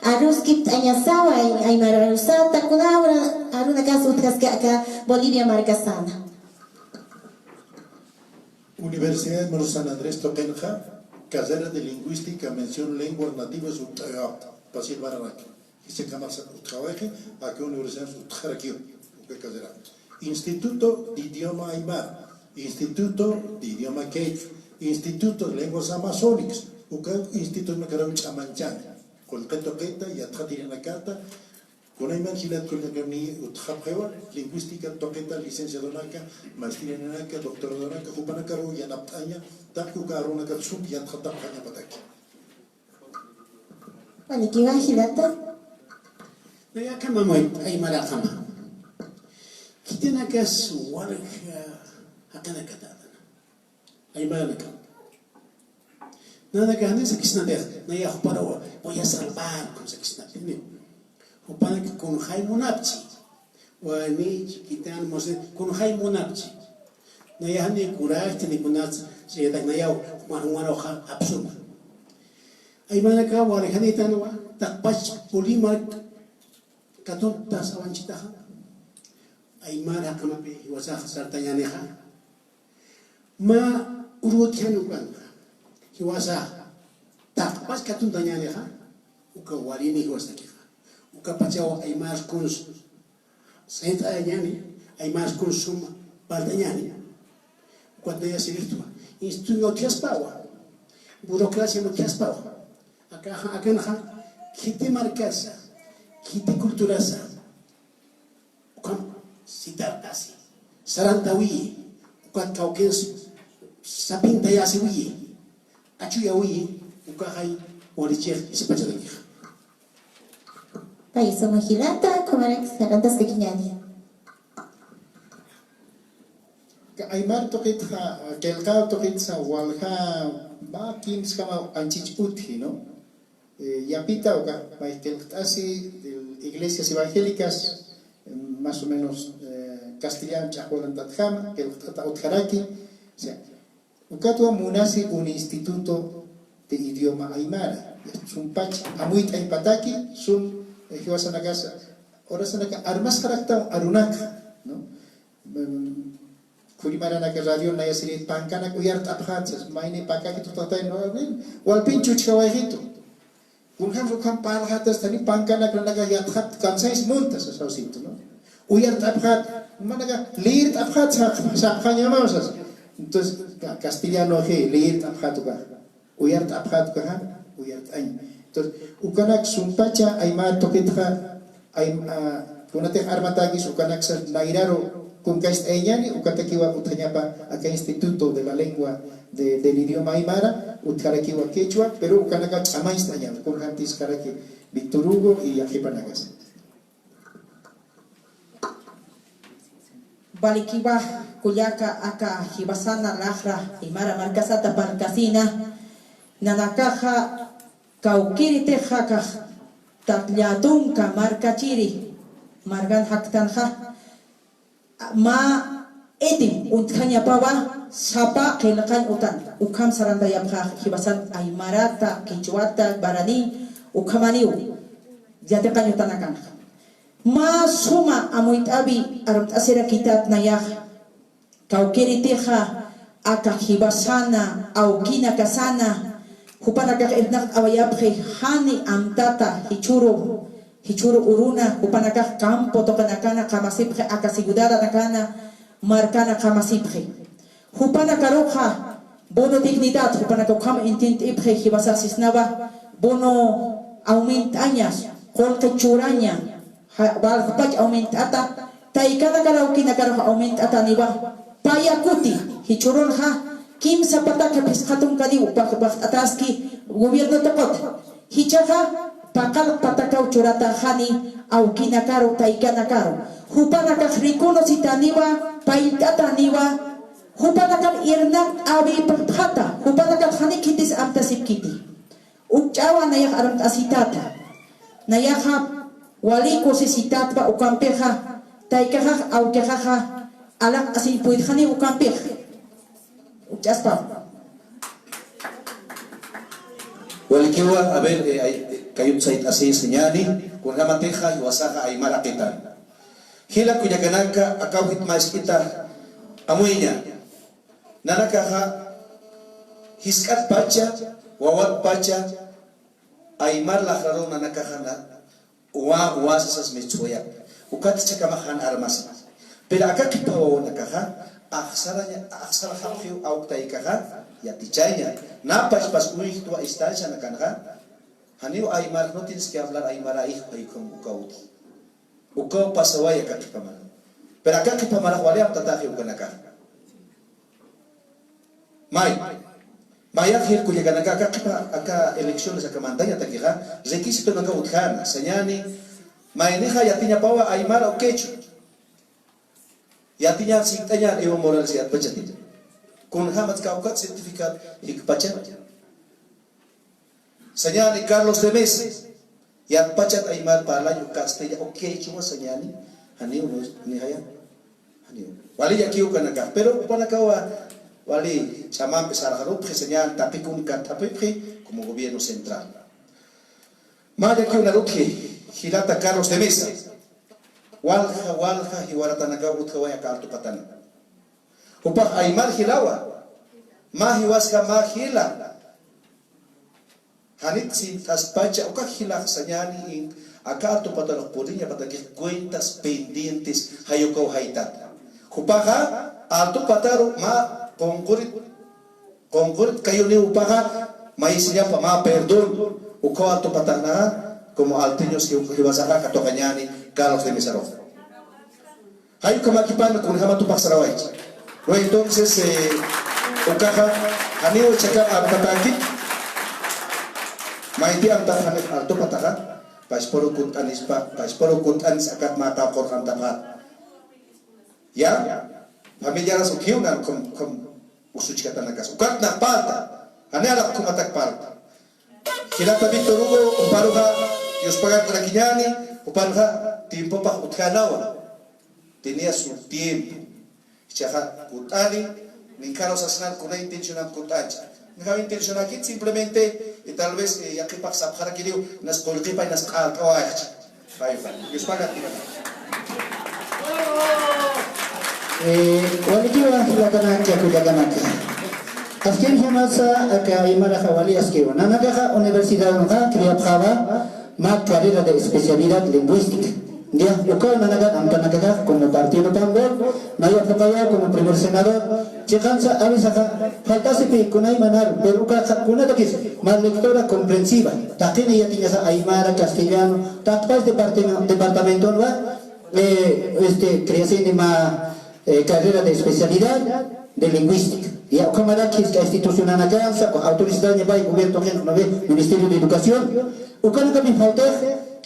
aruskipt'añasawa, ay, aymar arusata, kuna arunakas utjaski aka Bolivia markasana. Universidad Hermanos San Andrés tuqinxa, carrera de Lingüística, mención lenguas nativas, ut'ayapta, Pasil Baranak. Jisa kamasa utjawayxi, aka universidad utjarakiw, uka carrera. Instituto de Idioma Aymara, Instituto de Idioma Quechua, Instituto de Lenguas Amazónicas, uka instituto makaraw ch'amanchan. Qullqi tuqita, yatxatirinakata, kunayman jilat kullakani utjapxiwa, lingüística tuqita, licenciadonaka, maestrianaka, doctoradonaka, jupanakaru yanapt'aña, taqi uka arunaka sum yatxatapxañapataki. Walikiwa jilata. Nayakamamuyt aymaraqama. Khitinakas walja jaqinakatana. Aymaranakam. Nanaka jani sakisnatix, naya juparaw voy a salvar kun sakisnatini. Jupanaka kunxay munapchi. Wani, chikitan, mose, kunxay munapchi. Naya jani kurajti ni kunats, siyatak nayaw, juman jumanxa apsuma. Aymanaka wali janitanwa, taqpach pulimak katunta sawanchitaxa. Aymar jaqinakapi jiwasax sartañänixa. Mä urut jan ukanxa. Jiwasax taqpach katuntañänixa. Uka walini jiwasakixa. Uka pachaw aymar kuns sayt'añäni, aymar kuns sum parlt'añäni. Ukat naya siristwa. Instituto utjaspawa. Burocracia utjaspawa. Akaxa, akanxa, khiti markasa, khiti culturasa. Ukham sitartasi, sarantawiyi, ukat kawkins sapintayasiwiyi, achuyawiyi, ukaxay walichix isipacharakixa. Pay suma jilata, kumarak sarantaskakiñäni. Aymar tuqitxa, qillqaw tuqitsa walja mä kimsjamaw anchhich utji, ¿no? Eh, yapita uka, may qillqt'asi de iglesias evangélicas, eh, más o menos, eh, castellano ch'aqwalantatjama, qillqt'ata utjaraki, o sea, ukatwa munasi un instituto de idioma aymara, sumpach amuyt'añ pataki, sum, eh, jiwasanakasa, horasanaka armasxaraktaw arunaka, ¿no? Em, Khuri maranaka radio naya siri pankanak uyart'apxat, sas, mayni pankaki tutatay, no, walpin chuchkawayxitu. Kunjam ukham parlxatas tani pankanak nanaka yatxat kamsañs munta, sas, sawsitu, ¿no? Uyart'apxat, manaka leert'apxat, sas, sapxañamaw, sas. Entonces, ca-, castellano, je, leert'apxat uka. Uyart'apxat ukaxa, uyart'añ. Entonces, ukanak sumpacha aymar tuqitxa, ay, ah, kunatix armatakis ukanaksa nayraru kunkayst'ayañäni, ukatakiwa utjañapa aka Instituto de la Lengua de, del Idioma Aymara, utjarakiwa quechua, pero ukanaka ch'amañst'añapa, kunjantiskaraki Víctor Hugo y yaqhipanakas. Walikiwa kullaka aka jiwasana laxra aymara markasata parlkasina, nanakaxa kawkïritixa akax taqlla tunka markachiri markan jaktanxa, mä itim uñt'jañapawa sapa qillqañ utan, ukham sarantayapxä jiwasan aymarata, quechuata, guaraní, ukhamaniw yatiqañ utanakanxa. Mä suma amuyt'awi armt'asirakitat nayax, kawkïritixa aka jiwasana, awkinakasana, jupanakax irnaqt'awayapxi jani amtata, jichhüru, jichhüru uruna, jupanakax campo tuqinakana qamasipxi, aka ciudadanakana, markana qamasipxi. Jupanakaruxa bono dignidad, jupanaka ukham intint'ipxi jiwasax sisnawa, bono aument'aña, qullqi churaña, ja-, waljpach aument'ata, taykanakar awkinakarux aument'ataniwa, paya kuti, jichhürunxa kimsa pataki phisqa tunkaniw waj-, wajt'ataski gobierno tuqit. Jichhaxa paqallq patakaw churataxani awkinakaru, taykanakaru. Jupanakax reconocitaniwa, payt'ataniwa, jupanakan irnaqt'awipxata, jupanakat jani khitis amtasipkiti. Ukch'awa nayax armt'asitata. Nayaxa wali kusisitatwa ukampixa, taykaxax, awkixaxa, alaq'asiñ puytxani ukampixa. Ukch'aspaw. Walikiwa, a ver, eh, ay, eh, kayut sayt'asiñ siñäni, kunjamatixa jiwasaxa aymar jaqitan. Jila kullakanaka, akaw jitmaskita, amuyña. Nanakaxa, jisk'atpacha, wawatpacha, aymar laxraruw nanakaxana, uwa, uwa sasas mistsuwayap. Ukat chakamax jan armasa. Pero aka qhipa wawanakaxa, axsaraña, axsarxapxiw awktaykaxa, yatichaña. Napachpas uñjtwa instancianakanxa, janiw aymar, no tienes que hablar aymara, hijo, jaykham uka utji. Ukaw pasaway aka qhipa marax. Pero aka qhipa marax wali amtataxi ukanakax. May. Mayax jir kullakanaka aka qhipa, aka elecciones aka mantañatakixa, requisitonakaw utjäna, sañäni, maynixa yatiñapawa aymara o quechua. Yatiñan sikt'añan Evo Morales yatpachati. Kunjamatsa ukat certificado jikpachat. Sañäni Carlos de Mesa, yatpachat aymar parlañ o castilla o quechua sañäni, janiw, ni jaya, janiw. Wali llakiw ukanakax, pero jupanakawa wali ch'amampi sarxarupxi, sañäni taqi kun kathapipxi como gobierno central. Mä llakiw narutji, jilata Carlos de Mesa, walja, walja jiwaratanakaw utjaway aka Alto Patana. Jupax aymar jilawa, mä jiwasja mä jila. Janit sint'aspacha, uka jilax sañäni, aka Alto Patarux puriñapatakix cuentas pendientes, jay ukaw jaytata. Jupaxa Alto Pataru mä qunqurit, qunqurit kayuniw jupaxa, mayisiñapa mä perdón, ukaw Alto Patax naxa, como alteños jiw-, jiwasaxa katuqañäni Carlos de Mesarux. Jay ukhamakipan kunjama tupax sarawaychi. No, entonces, eh, ukaxa, janiw chakam amtatäkit, mayt'i amtapxani Alto Pataxa, pachparu kunt'anispa, pachparu kunt'anis akat mä qawqur amtapxat. Ya, familiaras ukiw nan, ukham, ukham usuchkatanakas. Ukat nax parlta, jani araq ukhumatak parlta. Jilata Víctor Hugo, juparuxa yuspagart'arakiñäni, jupanxa tiempopax utjänawa. Tenía su tiempo. Jichhaxa kunt'ani, ninkharu sasnan kuna intencionan kunt'ancha. Ninkharu intencionakit simplemente, y tal vez, eh, yaqhipax sapxarakiriw, inas qullqipa, inas q'alt'awayxchi. Paypa, Diospaga tirana. Eh, walikiwa, jilatanaka, kullakanaka. Askin jamasa, aka aymaraxa wali askiwa. Nanakaxa universidadunxa, criapxawa, mä carrera de especialidad lingüística. Ya, ukaw nanakan amtanakaxa, como partido Pambol, naya phuqaya como primer senador, chiqansa avisaxa, faltasipi kunaymanar, pero ukaxa kunatakis, mä lectora comprensiva, taqini yatiñasa aymara, castellano, taqpas departema-, departamentonwa, eh, este, creasini mä, eh, carrera de especialidad de lingüística. Ya, ukhamaraki, institucionanakansa, autoridadña pay, gobierno, ¿no ve? Ministerio de Educación. Ukanakami faltix,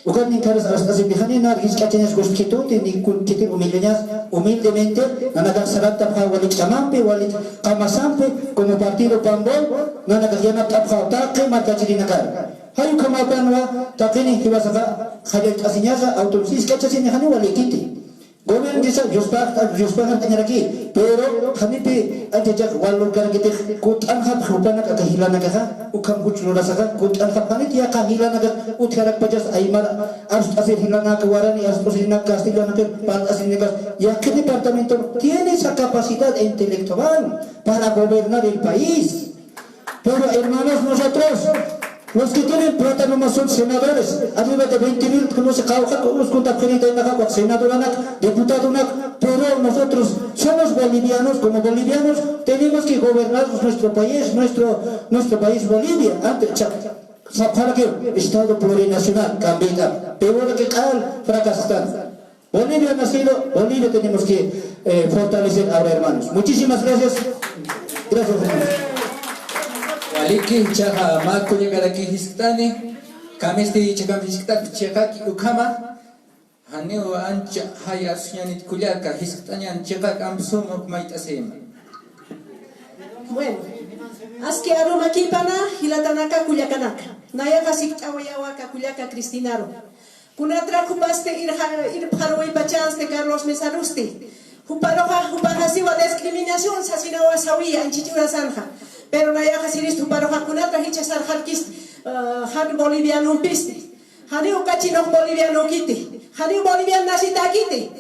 ukan ninkharas arst'asipi, jani nar jisk'achañas gustkituti, ni kuntiti humildeñas, humildemente, nanakax saraptapxaw wali ch'amampi, wali qamasampi, como partido Pambol, nanakax yanapt'apxaw taqi markachirinakar. Jay ukhamapanwa, taqini jiwasaxa, jallallt'asiñasa, autoridad jisk'achasini jani walikiti. Gobierno Diospax, Diospax art'añaraki, pero janipi anchachax valorkarakitix kunt'anxapxi jupanaka aka jilanakaxa, ukham juch lurasaxa, kunt'anxapxi janit yaqha jilanakax utjarakpachas aymar arst'asir jilanaka, warani arst'asir jilanaka, castellano parlt'asir jilanaka, yaqha departamento tiene esa capacidad intelectual para gobernar el país. Pero hermanos, nosotros, los que tienen plata nomás son senadores, arriba de veinte mil, no sé, jawja, uskun tapxirita, inaja, senadoranak, diputadonak, pero nosotros somos bolivianos, como bolivianos tenemos que gobernar nuestro país, nuestro, nuestro país Bolivia. Antes, cha-, sapxarakir, Estado plurinacional, cambita, pero que q'al fracastan. Bolivia ha nacido, Bolivia tenemos que, eh, fortalecer ahora, hermanos. Muchísimas gracias. Gracias, hermanos. Waliki, jichhaxa mä kullakaraki jiskt'ani, kamisti jichhakam jiskt'at chiqak ukhama, janiw ancha jay arsuñanit kullaka, jiskt'añan chiqak amsum uk mayt'asima. Bueno, aski arumakipana, jilatanaka, kullakanaka. Nayaxa sikt'awayawa aka kullaka Cristinaru. Kunatrak jupasti irxa-, irpxaruwaypachansti Carlos Mesarusti. Juparuxa, jupaxa siwa discriminación sasinawa sawiya anchhich urasanxa. Pero nayaxa sirist juparuxa kunatrak jichha sarxarkist, ah, jan bolivianompisti. Janiw uka chinux bolivianokiti. Janiw bolivian nacitäkiti.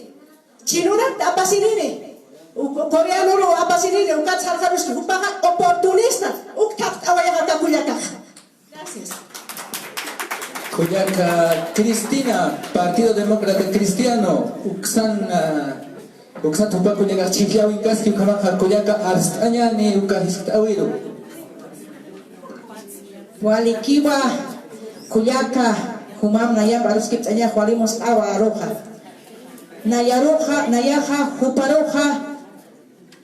Chinurak apasirini. Uk coreano apasiriri, ukat sarxaruski, jupaxa oportunista, uk thaqt'awayaxa aka kullakaxa. Gracias. Kullaka Cristina, Partido Demócrata Cristiano, uksan, ah, uksat jupa kullakax chhijllawinkaski, ukhamaxa kullaka arst'añäni uka jiskt'awiru. Walikiwa kullaka, jumam nayamp aruskipt'añax, wali mist'awa aruxa. Nayaruxa, nayaxa, juparuxa,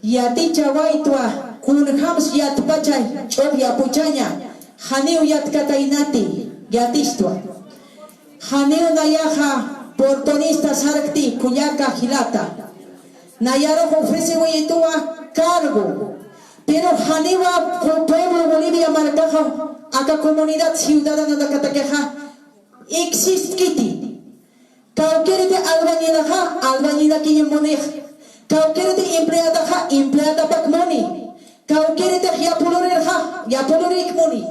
yatichawaytwa, kunjams yatpacha ch'uq yapuchaña, janiw yatkataynati, yatichtwa. Janiw nayaxa oportunista sarkti, kullaka jilata. Nayarux ofreciwayituwa cargo. Pero janiwa pu-, pueblo Bolivia markaxa, aka comunidad ciudadananakatakixa existkiti. Kawkïriti albañilaxa, albañilakiñ munix. Kawkïriti empleadaxa, empleadapak muni. Kawkïritix yapulurirxa, yapulurik muni.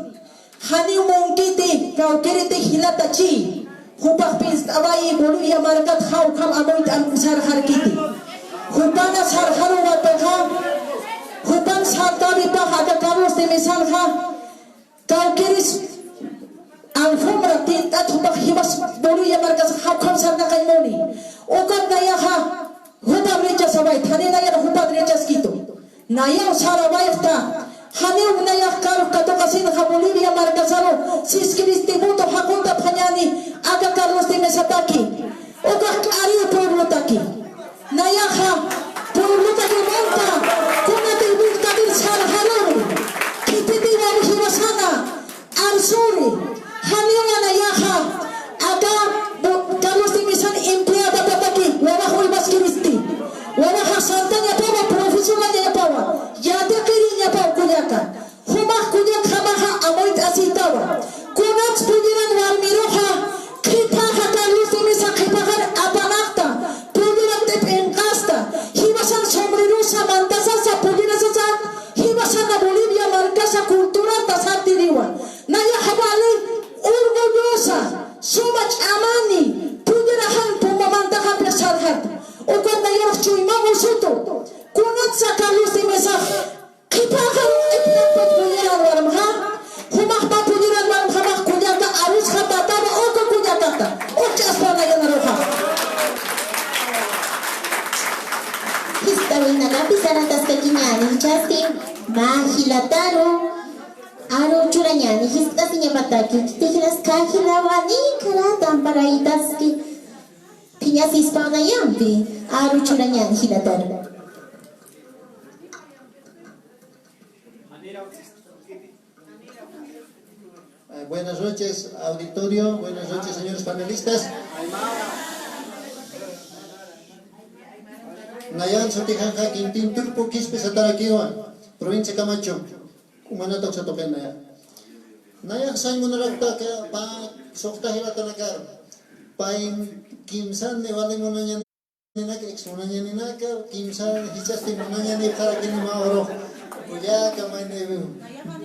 Janiw munkiti, kawkïriti jilatachi. Jupax pist'awayi, Bolivia markat jawkham amuyt'an sarxarkiti. Jupana sarxaruwapixa, jupan sartawipax aka Carlos de Mesanxa, kawkïris alfombra tint'at jupax jiwas Bolivia markas jawkham sarnaqañ muni. Ukat nayaxa, jupax rechazawayt, jani nayar jupat rechazaskitu. Nayaw sarawayxta, janiw nayax karux katuqasinxa Bolivia markasaru, siskiristi voto jaqutapxañäni, aka Carlos de Mesataki. Ukax k'ariw pueblotaki. Nayaxa, pueblotakimanta, kunatï dictadur sarxaruru, khititï wali jiwasana, arsuri, janiwa nayaxa, aka, bu-, Carlos de Mesan empleadataki, wawax uywasiristi. Wawaxa sartañapawa, profesionallañapawa, yatiqiriñapawa kullaka. Jumax kullakjamaxa amuyt'asïtawa. Kunats pulliran warmiruxa, qhipaxa Carlos de Mesa qhipaxar apanaqta, pulliran t'ip'inqasta, jiwasan sombrerosa, mantasasa, pullirasasa, jiwasana Bolivia markasa culturata sartiriwa. Nayaxa wali orgullosa, suma ch'amani, pulliraxan pumamantaxapix sarxata. Ukat nayarux chuyma usutu. Kunatsa Carlos de Mesax qhipaxa q'ipinakpat pulliran warmxa, jumax mä pulliran warmxamax kullaka arusxa tatawa uka kullakata, ukch'aspa nayanaruxa. Jiskt'awinakapi sarataskakiñäni, jichhasti mä jilataru, aru churañäni, jiskt'asiñapataki, khiti jilas kä jilaw jani kharata amparaytaski, phiñasispaw nayampi, aru churañäni jilataru. Eh, buenas noches, auditorio. Buenas noches, señores panelistas. Nayan sutijanxa Quintín Turpu Quispe satarakiwa, provincia Camacho. Umanata uksa tuqina naya. Nayax sañ munarakta aka pä suxta jilatanakar. Pay kimsan niwali munaña ninaka, ex munañaninaka, kimsa jichhasti munañanipxarakini mä urux. Kullaka, mayni,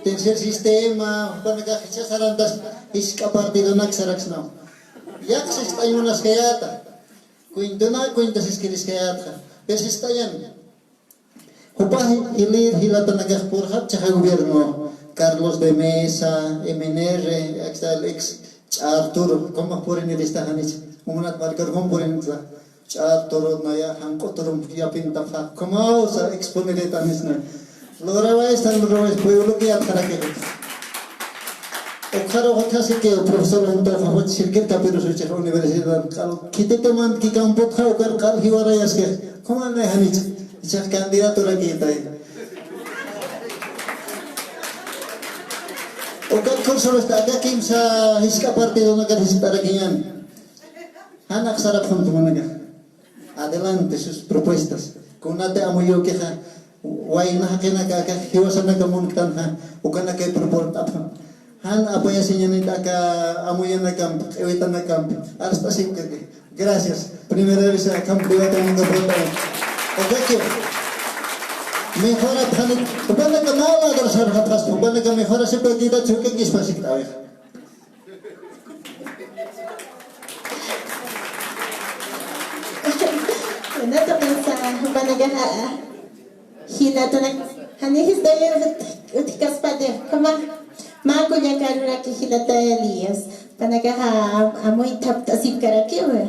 tercer sistema, jupanakax jichha sarantas, jisk'a partidonak saraksnaw. Yaqha sist'añ munaskayäta. Cuentona, cuenta siskiriskayätxa. Pero sist'añan. Jupa jilïr jilatanakax purxapchhaxa gobierno, Carlos de Mesa, M N R, axta el ex Ch'arturo, ¿cómo purinirista janich? Umunat markar, ¿cómo purinirista? Ch'arturo, naya, janq'uturum, yapintapxa, ¿cómo sa exponerita misna? Lograwaysta, lograwaysta, pueblo que atxarakiri. Ukxarux ukhasi que profesor Antoja, wach sirkir kapirus uchix universidad, q'al, khititiman kikamputxa, ukar q'al jiwarayaskix, ¿cómo naya janich? Ichax candidatura kitay. Ukat curso aka kimsa jisk'a partidonakar jiskt'arakiñäni. Jan axsarapxam jumanakax. Adelante sus propuestas. Kunati amuyukixa, wayna jaqinaka aka jiwasanaka munktanxa, ukanakay proponapxam. Jan apoyasiñanit aka amuyanakampi, q'iwitanakampi, arst'asipkaki. Gracias. Primera vez akham privatamente puerta. Okaki. Mejorapxanit. Jupanaka mä lado sarxapxaspa, jupanaka mejorasipkakita chukakispa sikt'awixa. Kunata pensa, jupanakaxa Jilatanak, jani jist'awi utjkaspati, ukhama mä kullakaruraki jilata Elías. Jupanakaxa amuyt'apt'asipkarakiwa.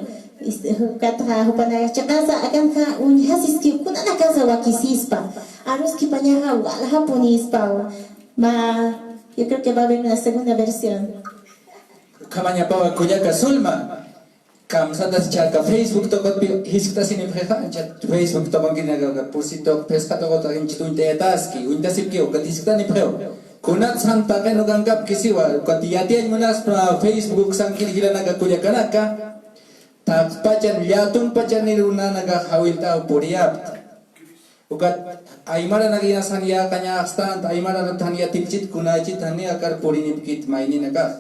Ukatxa jupanakax chiqasa akanxa uñjasiskiw, kunanakasa wakisispa. Aruskipañaxa waljapunispaw. Mä, yo creo que va a haber una segunda versión. Ukhamañapawa kullaka Zulma. Kamsatas chaka Facebook tuqutpi jiskt'asinipxixa, ancha Facebook tuqunkirinaka pusi tuq, phisqa tuquta inchit uñt'ayataski, uñtasipkiw, ukat jiskt'anipxiw. Kunat san taqin ukankapkisiwa, ukat yatiyañ munaspa Facebook uksankir jilanaka kullakanaka. Taqpachan, llatunpachanir nanakax jawillt'aw puriyapta. Ukat aymaranakïnasa jan yäqañaxstänta, aymaranat jan yatipchit kunachit jani akar purinipkit mayninakax.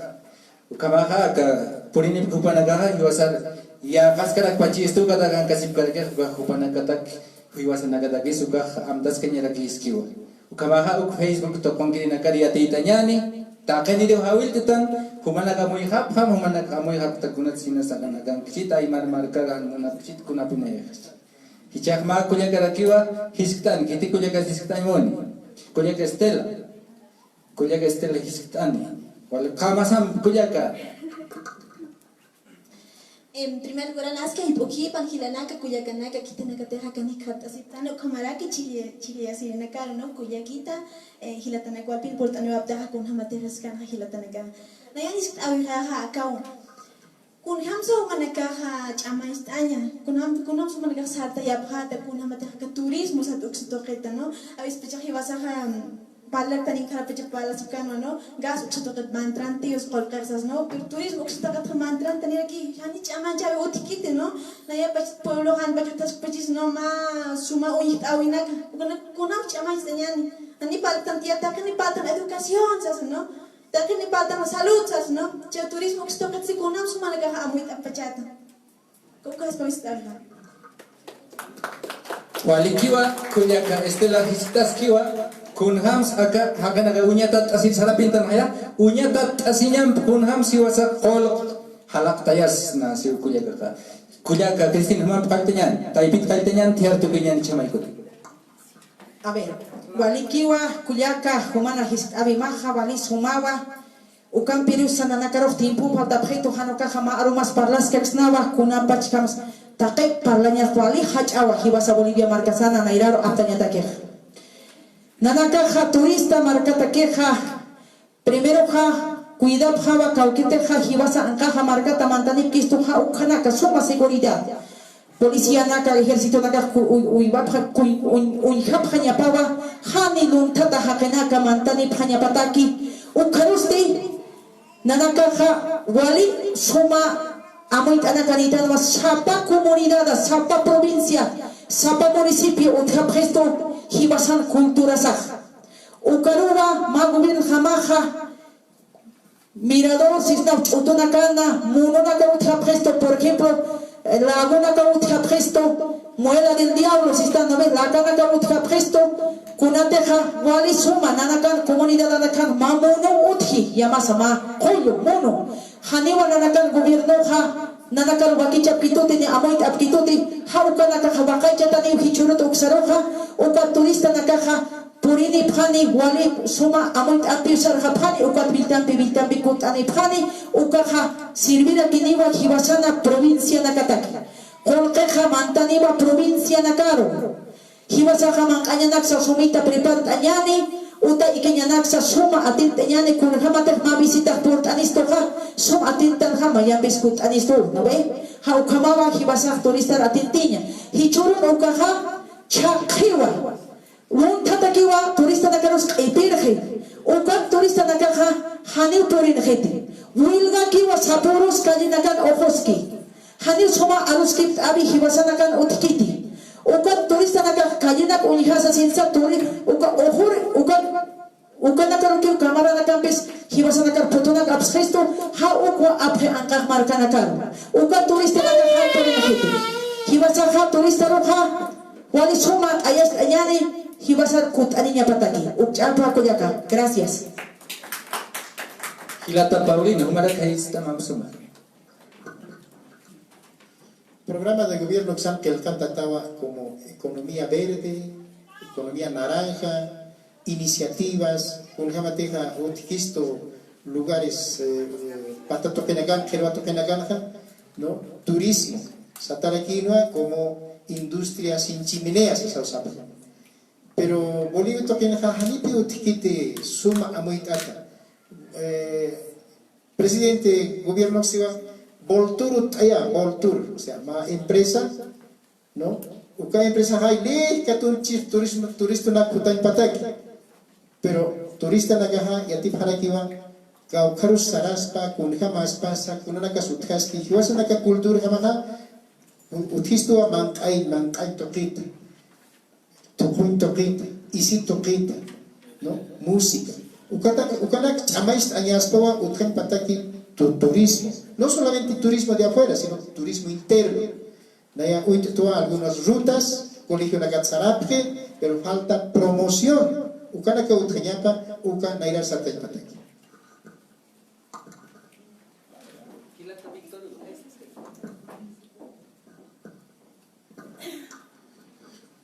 Ukhamaxa aka purinipk jupanakaxa jiwasar yäqaskarakpachistu, ukat akankasipkarakix ukax jupanakatak jiwasanakatakis ukax amtaskañarakiskiwa. Ukhamaxa uk Facebook tuqunkirinakar yatiyt'añäni, taqiniriw jawillt'tan, jumanak amuyxapxam, jumanak amuyxapxta kunatsa jinas akan, akankichit aymar markar jan munapkichit kunapinayxas. Jichhax mä kullakarakiwa jiskt'an, khitis kullakas jiskt'añ muni. Kullaka Estela. Kullaka Estela jiskt'ani. Wali qamasamp kullaka. Em, primer lugar, aski jayp'ukïpan jilanaka, kullakanaka, khitinakatix akan jikxatt'asiptani, ukhamaraki chiri-, chiriyasirinakaru, ¿no? Kullakita, eh, jilatanaka walpin purt'aniwaptaxa kunjamatix jiskt'anxa jilatanaka. Nayan jiskt'äwixaxa akaw. Kunjamsa jumanakaxa ch'amañcht'aña, kunjam, kunjamsa jumanakax sartayapxäta, kunjamatix aka turismo sat uksa tuqita, ¿no? A veces pachax jiwasaxa, mm, parlaktan inkharapachap parlasipkänwa, ¿no? Gas uksa tuqit mantranti, qullqix sas, ¿no? Pero turismo uksa tuqitxa mantrantaniraki, jani ch'amañchäwi utjkiti, ¿no? Nayapach pueblo janpach utjaskpachis, ¿no? Mä suma uñjt'äwinaka, ukanak kunjam ch'amañcht'añäni, jani parltan tiyä, taqini parltan educación sas, ¿no? Taqini parltan salud sas, ¿no? Chay turismo uksa tuqit si kunjam jumanakax amuyt'apachäta. Ukax jiskt'awixa. Walikiwa, kullaka Estela jiskt'askiwa, kunjams aka, jaqinaka uñatatt'asir sarapintanxaya, uñatatt'asiñamp kunjams jiwasa qullq jalaqtayasna siw kullakaxa. Kullaka Cristina, jumamp qalltañän, taypit qalltañän, thiyar tukuñän, chhamaykuti. A ver, walikiwa, kullaka, jumana jiskt'äwimaxa, wali sumawa, ukampirus nanakarux tiempo faltapxitu, jan ukaxa mä arumas parlaskaksnawa, kunapachkams taqi parlañas wali jach'awa, jiwasa Bolivia markasana, nayraru aptañatakix. Nanakaxa turista markatakixa, primeroxa, cuidapxawa kawkitixa, jiwasa anqaxa markata mantanipkistuxa, ukhanaka suma seguridad. Policianaka, ejércitonakax ku-, uy-, uywapxa, kuy-, uñ-, uñjapxañapawa, jani lunthata jaqinaka mantanipxañapataki. Ukharusti, nanakaxa wali suma amuyt'anakanïtanwa sapa comunidad, sapa provincia, sapa municipio utjapxistu jiwasan culturasax. Ukaruwa mä gobiernojamaxa, Mirador sisna ch'utunakana, mununaka utjapxistu, por ejemplo, eh, lagunaka utjapxistu, Muela del Diablo sisna, ¿no ve? Lakanaka utjapxistu, kunatixa wali suma, nanakan comunidadanakan mä munu utji, yamasa mä qullu, munu. Janiwa nanakan gobiernoxa, nanakar wakichapkituti, ni amuyt'apkituti, ja ukanakaxa waqaychataniw jichhürut uksaruxa, uka turistanakaxa, purinipxani, wali suma amuyt'ampiw sarxapxani, ukat willtampi, willtampi kunt'anipxani, ukaxa sirvirakiniwa jiwasana provincianakataki. Qullqixa mantaniwa provincianakaru. Jiwasaxa manq'añanaksa sumita prepart'añäni, uta ikiñanaksa suma atint'añäni, kunjamatix mä visitax purt'anistuxa, sum atintanxa mayampis kunt'anistu, ¿no ve? Ja ukhamawa jiwasax turistar atintiña. Jichhürun ukaxa chhaqhiwa. Lunthatakiwa turistanakarus q'ipirxi. Ukat turistanakaxa janiw purinxiti. Wilgakiwa sapürus callenakan uquski. Janiw suma aruskipt'äwi jiwasanakan utjkiti. Ukat turistanakax callenak uñjasa sinsa turi, uka uqur, ukat ukanakarukiw camaranakanpis jiwasanakar phutunak apsxistu, ja ukwa apxi anqax markanakaru. Ukat turistanakax jan purinxiti. Jiwasaxa turistaruxa, wali suma q'ayacht'añäni, jiwasar kunt'aniñapataki. Ukch'ampa kullaka. Gracias. Jilata Paulina, jumarak jayist'amamp suma. Programa de gobierno uksan qillqantatawa como economía verde, Economía naranja, iniciativas, kunjamatixa utjistu lugares, eh, pata tuqinakan, qhirwa tuqinakanxa, ¿no? Turismo, satarakïnwa como industria sin chimeneas, sasaw sapxi. Pero Bolivia tuqinxa janipi utjkiti suma amuyt'ata. Eh, presidente gobierno siwa Voltur utt'aya, Voltur, o sea, mä empresa, ¿no? Uka empresa jay lij katunchix turismo, turistunak jutañ pataki. Pero turistanakaxa yatipxarakiwa, kawkharus saraspa, kunjamaspa, sa kunanakas utjaski, jiwasanaka culturajamaxa, u-, utjistuwa manq'añ, manq'añ tuqita, tuquñ tuqita, isi tuqita, ¿no? Música. Ukatak, ukanak ch'amayst'añaspawa utjañ pataki tu-, turismo. No solamente turismo de afuera, sino turismo interno. Naya uyt'tuwa algunas rutas, colegionakat sarapxi, pero falta promoción. Ukanaka utjañapa, uka nayrar sartañ pataki.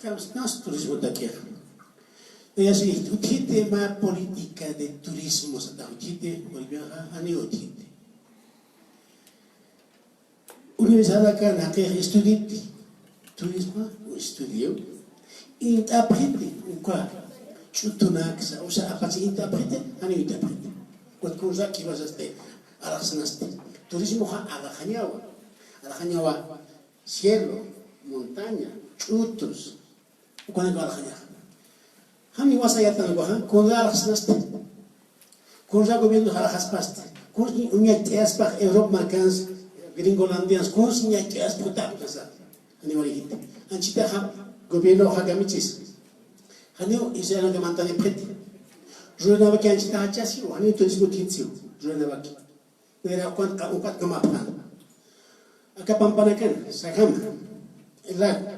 Kamsnas turismo takixa. Naya si utjiti mä política de turismo sata utjiti, Boliviaxa, jani utjiti. Universidad akan jaqix estudiiti, turismo estudio, int'apxiti, uka ch'utunaksa, usa apatsi int'apxiti, jani int'apxiti. Ukat kunsa jiwasasti, alaxsnasti. Turismoxa alaxañawa, alaxañawa cielo, montaña, ch'utus, ukanaka alaxañaxa. Jan jiwasa yatanakuxa, kunsa alaxsnasti. Kunsa gobierno alaxaspasti. Kunsa uñacht'ayaspax Europa markans, Gringolandians, kunsa uñacht'ayaspa jutapkasa. Jani walijiti. Anchitaxa gobiernoxa kamichis. Janiw islanaka mantanipxiti. Ruranawaki anchitaxa chasiw, janiw turismo utjitsiw. Ruranawaki. Nayra ukat, ukat kamapxan. Aka pampanakan, sajama, lago,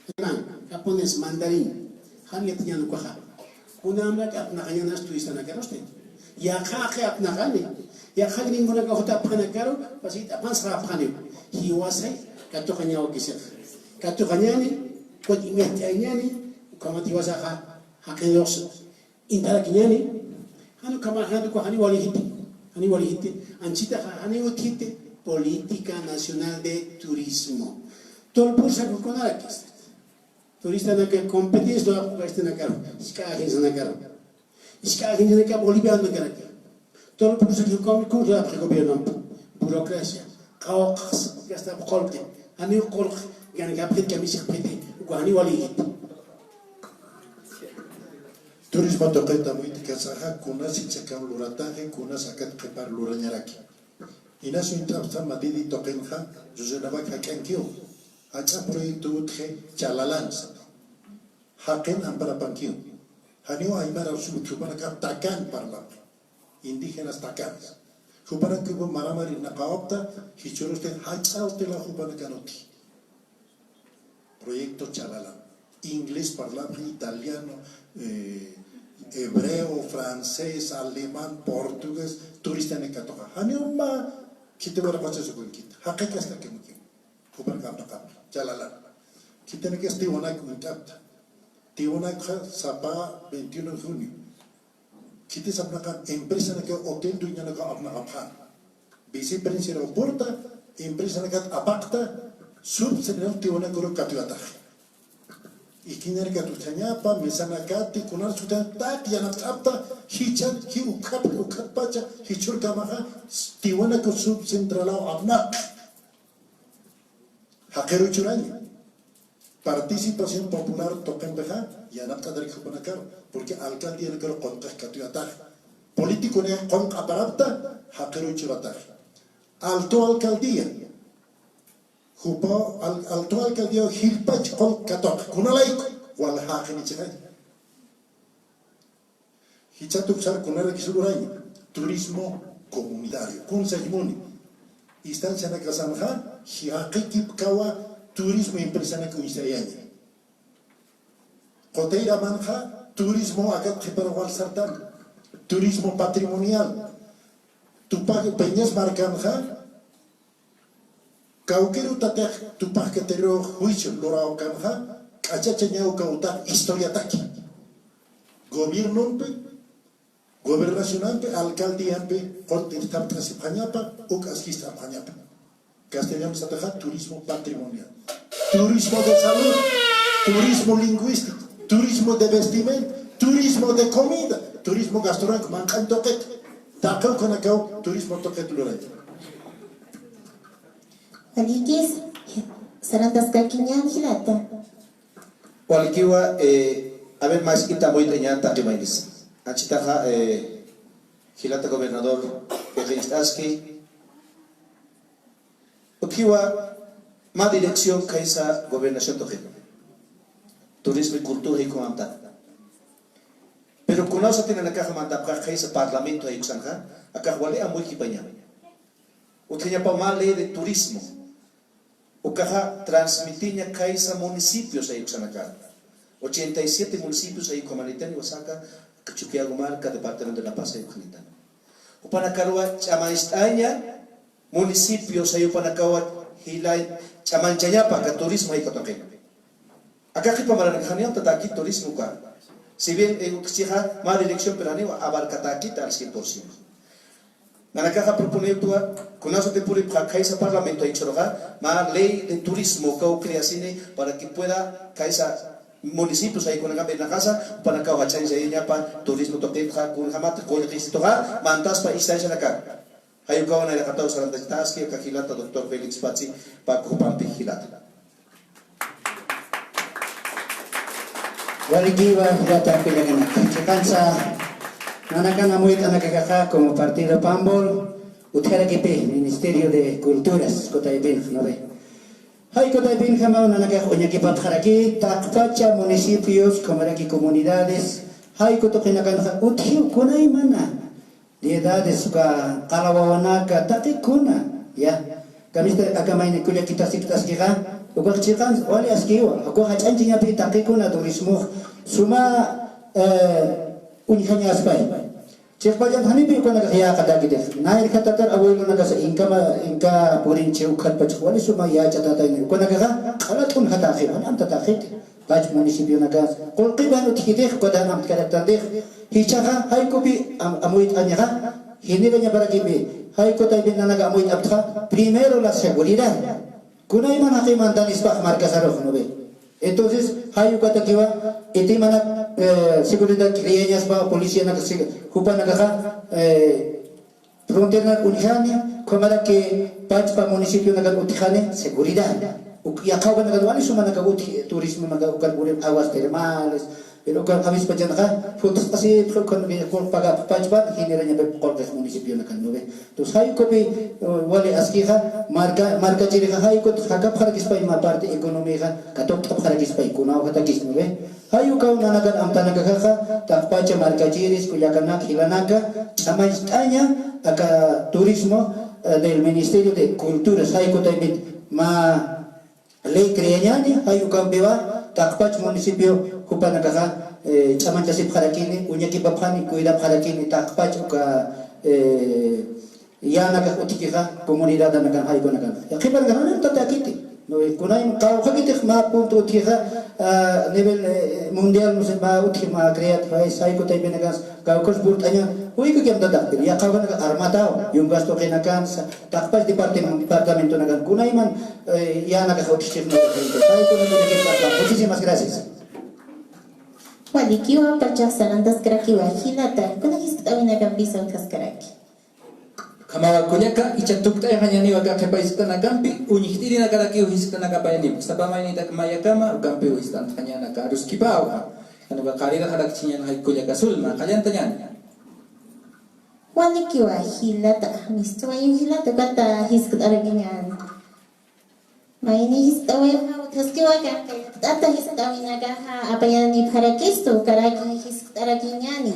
alemán, japonés, mandarín, jan yatiñän ukaxa. Kunjamrak apnaqañanas turistanakarusti. Yaqhaqi apnaqani. Yaqha gringonaka jutapxanakaru, pasit'apxan sarapxani. Jiwasay, katuqañawakisix. Katuqañani, ukat uñacht'ayañani, ukhamat jiwasaxa, jaqinux int'arakiñani, jan ukhamaxa uka jani walijiti, jani walijiti, anchitaxa jani utjiti, Política Nacional de Turismo. Tolpursa kukunarakis. Turistanaka competencia luwapxi turistanakaru, jisk'a agencianakaru. Jisk'a agencianaka bolivianonakaraki. Tolpursa kukunarakis luwapxi gobiernompi. Burocracia. Qawqhas gastap qullqi. Janiw qullqi gankapxit kamisipxiti, uka jani walijiti. Turismo tuqita amuyt'kasaxa, kunas jichhakam lurataxi, kunas akat qhipar lurañaraki. Inas uñt'apxta Madidi tuqinxa, Ruranawak jak'ankiw. Jach'a proyecto utji, Chalalan sapa. Jaqin amparapankiw. Janiw aymar arsumit, jupanakax takan parlapxi. Indígenas takanas. Jupanakax maramarinakawapxta, jichhürusti jach'a utjila jupanakan utji. Proyecto Chalalan. Inglés parlapxi, italiano, eh, hebreo, francés, alemán, portugués, turistanak katuxa. Janiw mä khitiwiraqachasakunkit. Jaqi kast'akimukiw. Jupanakax apnaqapxi. Chalalan. Khitinakas Tiwanaku uñt'apxta. Tiwanakxa sapa veintiuno de junio. Khitis apnaqan empresanakaw hotel dueñonakaw apnaqapxän. Vicepresidenciaraw purta, empresanakat apaqta, subcentral Tiwanakuruw katuwatax. Esquinarakat utjañapa, mesanakati, kunar sutanakat yanapt'apxta, jichhat, ji ukhat, ukhatpacha, jichhürkamaxa, Tiwanaku subcentralaw apnaq. Jaqiruw churaña. Participación popular tuqimpixa, yanapt'ataraki jupanakaru, porque alcaldianakaru qullqix katuwatax. Políticonakan qullq aparapxta, jaqiruw churatax. Alto alcaldía. Jupa al-, alto alcaldía jilpach qullq katuq, kunalayku, wal jaqinichixay. Jichhat uksar kunarakis luraña, turismo comunitario. Kun sañ muni. Instancianakasanxa, jaqikipkawa turismo empresanak uñstayaña. Qutayramanxa, turismo akat qhipar wal sartan. Turismo patrimonial. Tupac Peñas markanxa, kawkïr utatix Tupac Caterero juicio lurawkanxa, Achachañaw kawtaq historiataki. Gobiernompi, gobernacionampi, alcaldiampi, quntirtapt'asipxañapa, uk askist'apxañapa. Castellano sataxa turismo patrimonial. Turismo de salud, turismo lingüístico, turismo de vestimenta, turismo de comida, turismo gastronómico, manq'an tuqit. Taqi ukanakaw turismo tuqit lurayta. Walikis, sarantaskakiñan jilata. Walikiwa, eh, a ver, más ita muy teñan taqi maynis. Anchitaxa, eh, jilata gobernador, eh, qinch'aski. Utjiwa, mä dirección khaysa gobernación tuqin. Turismo y cultura y kumamta. Pero kunawsati nanakaxa mantapxa khaysa parlamento jayuksanxa, akax wali amuykipaña. Utjiñapa mä ley de turismo. Ukaxa transmitiña khaysa municipios jayuksanaka. Ochenta y siete municipios jayukamanitani wasaka, Chukiyawu marka, departamento de La Paz jayukanitani. Jupanakaruwa ch'amañcht'aña municipios jayupanakawa jila ch'amañchañapa aka turismo jayuka tuqin. Aka qhipa maranakax janiw amtatäkit turismo uka. Si bien, eh, utjchixa mä dirección, pero janiw abarcatäkit al cien por ciento. Nanakaxa proponiwtuwa, kunasatix puripxa khaysa parlamento jayuksaruxa, mä ley de turismo ukaw creasini para que pueda khaysa municipios jayukunakampï naqasa, jupanakaw jach'añchayañapa turismo tuqitxa, kunjamatix qullqisituxa, mantaspa instancianaka. Jayukaw nayraqataw sarantachtaski, aka jilata doctor Félix Patzi, Paco jupampi jilata. Walikiwa jilata kullakanaka. Chiqansa nanakan amuyt'anakaxa como partido Pambol, utjarakipï Ministerio de Culturas, kutaypinx, ¿no ve? Jay kutaypinjamaw nanakax uñakipapxaraki, taqpacha municipios, kumaraki comunidades, jay kutuqinakanxa utjiw kunaymana. Diez edades, uka qala wawanaka, taqi kuna, ya. Kamista aka mayni kullakitasikt'askixa, ukax chiqan wali askiwa, ukax jach'añchañapï taqi kuna turismox suma, eh, uñjañaspay. Chiqpachan janipï ukanakax yäqatäkitix. Nayrjatatar abuelonakasa inkama, inka purinchi ukhatpach wali suma yächatätayni. Ukanakaxa q'alat uñjatäxiwa, jan amtatäxiti. Pach municipionakas, qullqipan utjkitix, ukat amtkaraktanti. Jichhaxa, jaykupï am-, amuyt'añaxa, generañaparakipï, jay kutaypin nanaka amuyt'aptxa, primero la seguridad. Kunayman jaqi mantanispax markasarux, ¿no ve? Entonces, jay ukatakiwa, itimanak, eh, seguridad creañaspa, policianak, si-, jupanakaxa, eh, fronteranak uñjani, ukhamaraki pachpa municipionakan utjani, seguridad. Uk-, yaqha ukanakan wali sumanaka utji, turismonaka ukan purip aguas termales, pero ukan jamispa chanxa, futsq'asipxi ukan qullqi pagapxi pachpan, generañapï qullqix municipionakan, ¿no ve? Entonces, jay ukapï, eh, wali askixa, marka, markachirixa jay ukut jakapxarakispay mä parte economiaxa, katuqt'apxarakispay, kunawjatakis, ¿no ve? Jay ukaw nanakan amtanakaxaxa, taqpacha markachiris, kullakanak, jilanaka, ch'amañcht'aña, aka turismo, eh, del Ministerio de Cultura, jay kutaypit mä ley creañani, jay ukampiwa, taqpach municipio jupanakaxa, eh, ch'amañchasipxarakini, uñakipapxani, cuidapxarakini, taqpach uka, eh, yänakax utjkixa, comunidadanakan, jaykunakan. Qhipanakax, ¿no ve?, amtatäkiti. ¿No ve? Kunayman qawqhakitix mä punto utjkixa, ah, nivel, eh, mundial, no sé, mä utji, mä creat, jay, jay kutaypinakas, kawkhas purt'aña, juykaki amtatäkiti. Yaqha ukanakax armataw, yungas tuqinakan, sa-, taqpach departam-, departamentonakan. Kunayman, eh, yänakax utjkix, ¿no ve? Jaykunakan. Muchísimas gracias. Walikiwa, pachax sarantaskarakiwa, jilata, kuna jiskt'awinakampisa utjaskaraki. Ukhamawa kullaka, icha tukt'ayxañäniwa aka qhipa jiskt'anakampi, uñjt'irinakarakiw jiskt'anakapayaniwa. Sapa maynitak mayakama, ukampiw jiskt'antxañäni aka aruskipawa. Jan uka qarirax arakchiñäni jay kullaka Zulma, qallantañäni. Walikiwa jilata, mistuwayiw jilata, ukata jiskt'arakiñäni. Mayni jiskt'awixa utjaskiwa, aka qillqt'ata jiskt'awinakaxa apayanipxarakistu, ukaraki jiskt'arakiñäni.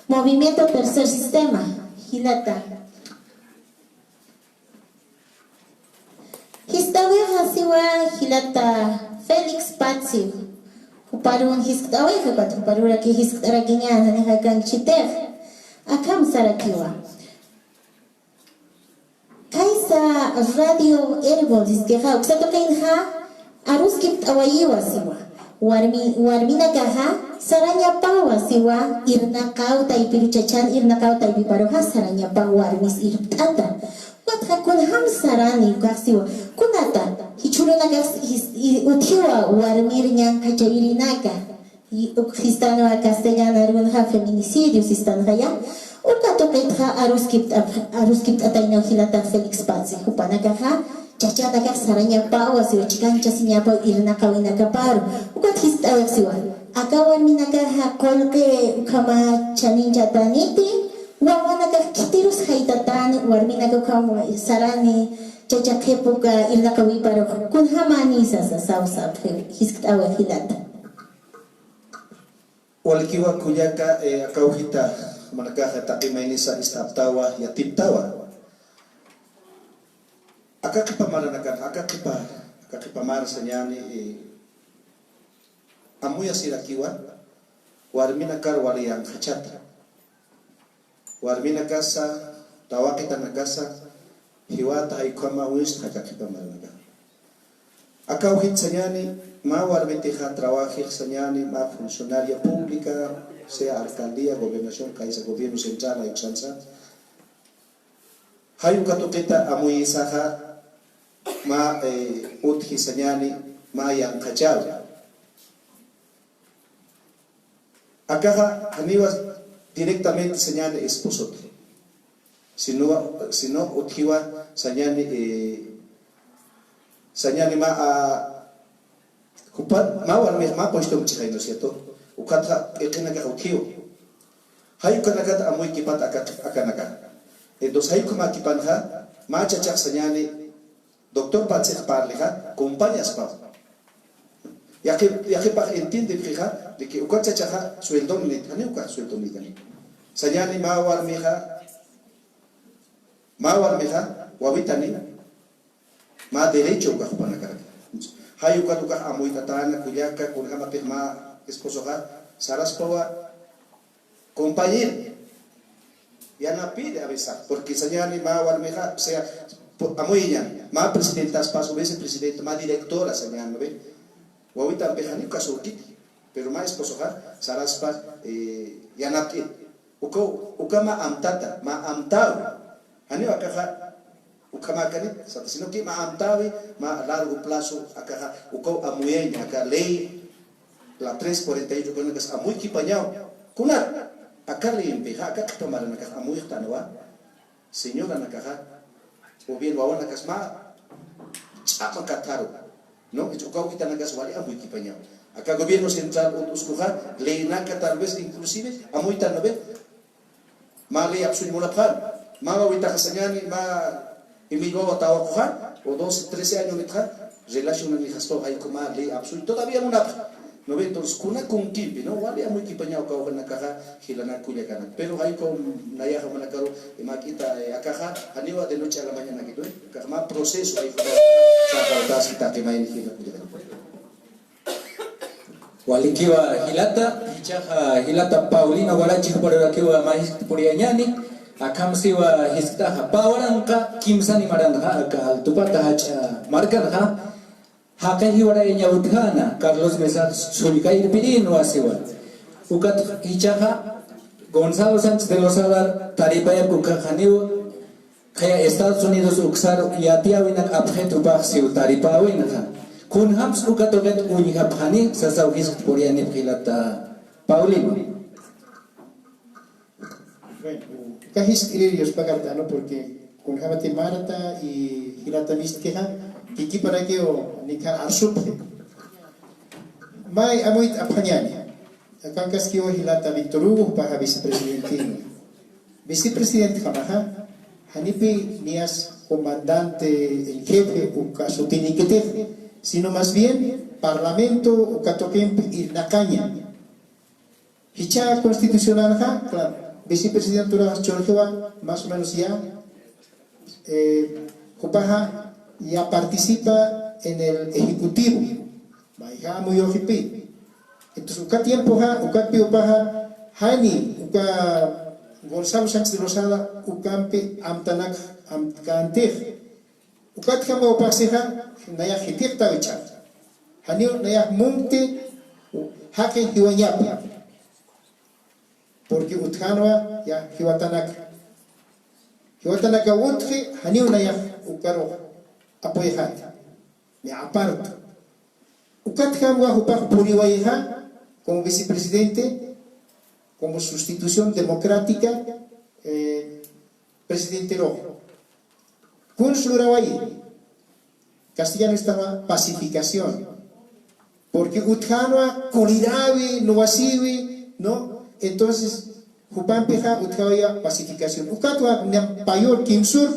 Movimiento Tercer Sistema, jilata. Jiskt'awixa siwa jilata Félix Patzi, juparun jiskt'awixa, ukat juparuraki jiskt'arakiñäni, janixa kankchitix. Akham sarakiwa. Khaysa Radio Erbol siskixa, uksa tuqinxa, Aruskipt'awayiwa siwa. Warmi, warminakaxa sarañapawa siwa, irnaqaw taypiru, chachan irnaqaw taypiparuxa sarañapaw warmis irpt'ata. Ukatxa kunjam sarani ukax siwa. Kunata, jichhürunakax jis-, i-, utjiwa warmir ñanqhachayirinaka. I-, uk jistanwa castellana arunxa feminicidio sistanxaya. Uka tuqitxa aruskipt'a-, aruskipt'ataynaw jilata Félix Patzi. Jupanakaxa chachanakax sarañapawa siwa, chikanchasiñapaw irnaqawinakaparu. Ukat jist'awax siwa. Aka warminakaxa qullqi ukhama chaninchataniti, wawanakax khitirus jaytatani, warminaka ukham sarani, chacha qhipuka irnaqawiparu. Kunjamani sasa, sawsa, jiskt'awax jilata. Walikiwa kullaka, eh, aka ujita, jumanakaxa taqi maynisa ist'aptawa, yatiptawa. Aka qhipa maranakan, aka qhipa, aka qhipa mar sañani, eh, amuyasirakiwa, warminakar wali yanqhachata. Warminakasa, tawaqitanakasa, jiwata jaykhama wistxa aka qhipa maranakan. Aka ujit sañani, mä warmitixa trabajix sañani, mä funcionaria pública, sea alcaldía, gobernación, kaysa gobierno central, ayuksansa. Jay uka tuqita amuyisaxa, mä, eh, utji sañani, mä yanqhachawi. Akaxa, janiwa directamente sañani esposote. Sino, sino utjiwa sañani, eh, sañani mä, a, jupa, mä warmix mä quystum chixay, ¿no es cierto? Ukatxa p'iqinakax utjiw. Jay ukanakat amuykipat aka, akanaka. Entonces, jay ukhamakipanxa, mä chachax sañani, Doctor Patsix parlixa, compañaspaw. Yaqi, yaqipax entiendepxixa, de que uka chachaxa sueldon nit, jani uka sueldon nit. Sañani mä warmixa, mä warmixa, wawitani, mä derecho ukax jupanakarak. Jay ukat ukax amuyt'atäna, kullaka, kunjamapix mä esposoxa, saraspawa, compañero, yanapiri awisax, porque sañani mä warmixa, o sea, po-, amuyiñan, mä presidentaspas, o vicepresidenta, mä directora sañan, ¿no ve? Wawitampix janiw kasurkiti, pero mä esposoxa saraspa, eh, yanapt'it. Uka, uka mä amtata, mä amtäwi. Janiw akaxa, ukhamäkanit, sata, sino que mä amtäwi, mä largo plazo, akaxa, ukaw amuyañ, aka ley, la tres cuarenta y ocho, ukanakas amuykipañaw. Kunat, aka leyimpixa, aka qhipa maranakax amuyxtanwa, señoranakaxa, o bien wawanakas mä ch'ama katharu, ¿no? Uka ujitanakas wali amuykipañaw. Aka gobierno central ut uskuxa, leynaka tal vez inclusive, amuytan, ¿no ve? Mä ley apsuñ munapxän, mä wawitaxa sañani, mä imillwawa tawaquxa, o doce, trece años nitxa, relacionanixaspaw jayku mä ley apsuñ, todavía munapxa. ¿No ve? Entonces, kuna kunkimpi, ¿no? Wali amuykipañaw kawkhanakaxa, jilanak kullakanak. Pero jayku nayaxa jumanakaru, eh, mä k'ita, eh, akaxa, janiwa de noche a la mañana kitu, eh. Akax mä proceso, jayku, saxawtasi taqi mayni jila kullakanak. Walikiwa jilata, jichhaxa jilata Paulino Guarachi juparurakiwa mä jiskt puriyañäni, akham siwa jiskt'axa. Pä waranqa kimsani maranxa, aka Altupata jach'a markanxa, jaqi jiwarayaña utjäna, Carlos Mesa sullka irpirinwa siwa. Ukat jichhaxa Gonzalo Sánchez de Lozada taripayap ukaxaniw, qhiya Estados Unidos uksar yatiyäwinak apxit jupax siw taripäwinxa. Kunjams uka tuqit uñjapxani, sasaw jiskt puriyanip jilata Paulino. Bueno, uka jiskt irir yuspakart'äna, ¿no? Porque kunjamati marata y jilata mistkixa, kikiparakiw nikha arsupxi. May amuyt'apxañäni. Akankaskiw jilata Víctor Hugo, jupaxa vicepresidente. Vicepresidentjamaxa, janipi niyas comandante en jefe uka sutinikitix, sino más bien parlamento uka tuqimpi irnaqaña. Jichha constitucionanxa, claro, vicepresidenturax churxiwa, más o menos ya, eh, jupaxa ya participa en el ejecutivo. Mayja amuyuxipi. Entonces, uka tiempoxa, ukatpi jupaxa, jani, uka Gonzalo Sánchez de Lozada, ukampi amtanak, amtkantix. Ukatjama jupax sixa, nayax jithiqtaw jichha. Janiw nayax munkti jaqi jiwañapa. Porque utjänwa ya jiwatanaka. Jiwatanaka utji, janiw nayax ukarux apoyxäta. Ni aparta. Ukatjamwa jupax puriwayxa como vicepresidente, como sustitución democrática, eh, presidenterux. Kuns lurawayi. Castellano estaba pacificación. Porque utjänwa kulirawi, nuwasiwi, ¿no? Entonces, jupampixa utjawaya pacificación. Ukatwa ñam payur kimsur,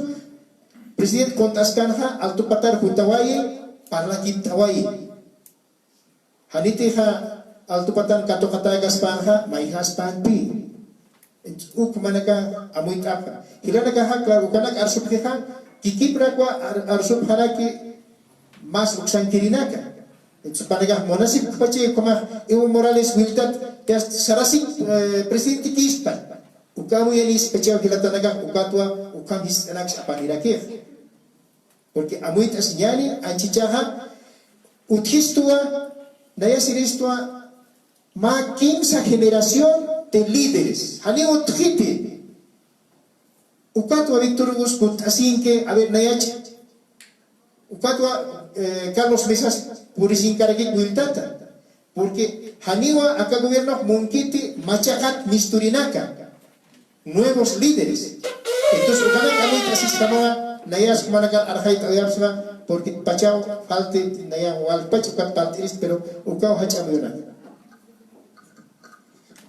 presidente Cont'askanxa, alto patar jutawayi, parlakipt'awayi. Janitixa alto patan katuqatäkaspanxa, mayjaspanpi. Uk manaka amuyt'apxa. Jilanakaxa, claro, ukanak arsupxixa, kikiprakwa ar-, arsupxaraki mas uksankirinaka. Entonces, panakax munasipkpachi ukhamax Evo Morales Huilltat, ya sarasip, eh, presidente kispa. Uka amuyanispachaw jilatanakax, ukatwa, ukham jiskt'anaksa apanirakix. Porque amuyt'asiñäni, anchichaxa, utjistuwa, nayasiristwa, mä kimsa generación de líderes. Janiw utjiti. Ukatwa Víctor Hugo kunt'asinki, a ver, nayach. Ukatwa, eh, Carlos Mesas purisinkaraki Huilltata. Porque janiwa aka gobiernox munkiti machaqat misturinaka, nuevos líderes. Entonces, ukanak amuyt'asiskamawa, nayas jumanakar arxayt'awayapxsma, porque pachaw falti, naya walpach ukat falt'iris, pero ukaw jach'a amuyunaka.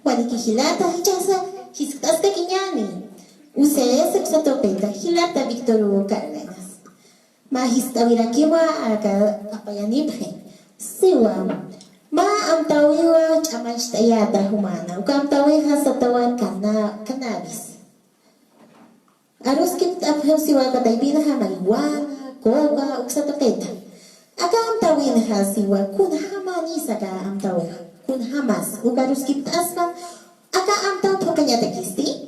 Waliki jilata, jichhasa jiskt'askakiñäni. U C S uksa tuqita, jilata Víctor Hugo Cárdenas. Mä jiskt'awirakiwa aka apayanipxi. Siwa. Mä amtäwiwa ch'amancht'ayäta jumana. Uka amtäwixa satawa cana-, cannabis. Aruskipt'apxiw siwa aka taypinxa marihuana, coca, uksa tuqita. Aka amtäwinxa siwa, kunjamanisa aka amtäwixa. Kunjamas. Uka aruskipt'aspan, aka amtäw phuqhañatakisti.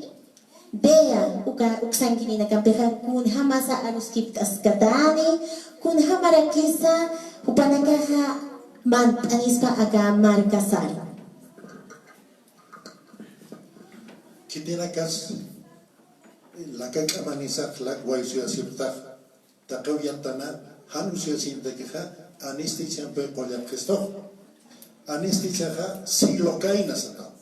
DEA, uka uksankininakampixa, kunjamasa aruskipt'askatani, kunjamarakisa jupanakaxa mant'anispa aka markasaru. Khitinakas, laka k'amanisax, lak waysuyasiptax, taqiw yatana, jan usuyasiptakixa, anestesiampi qullapxistux. Anestesiaxa, silocaína sataw.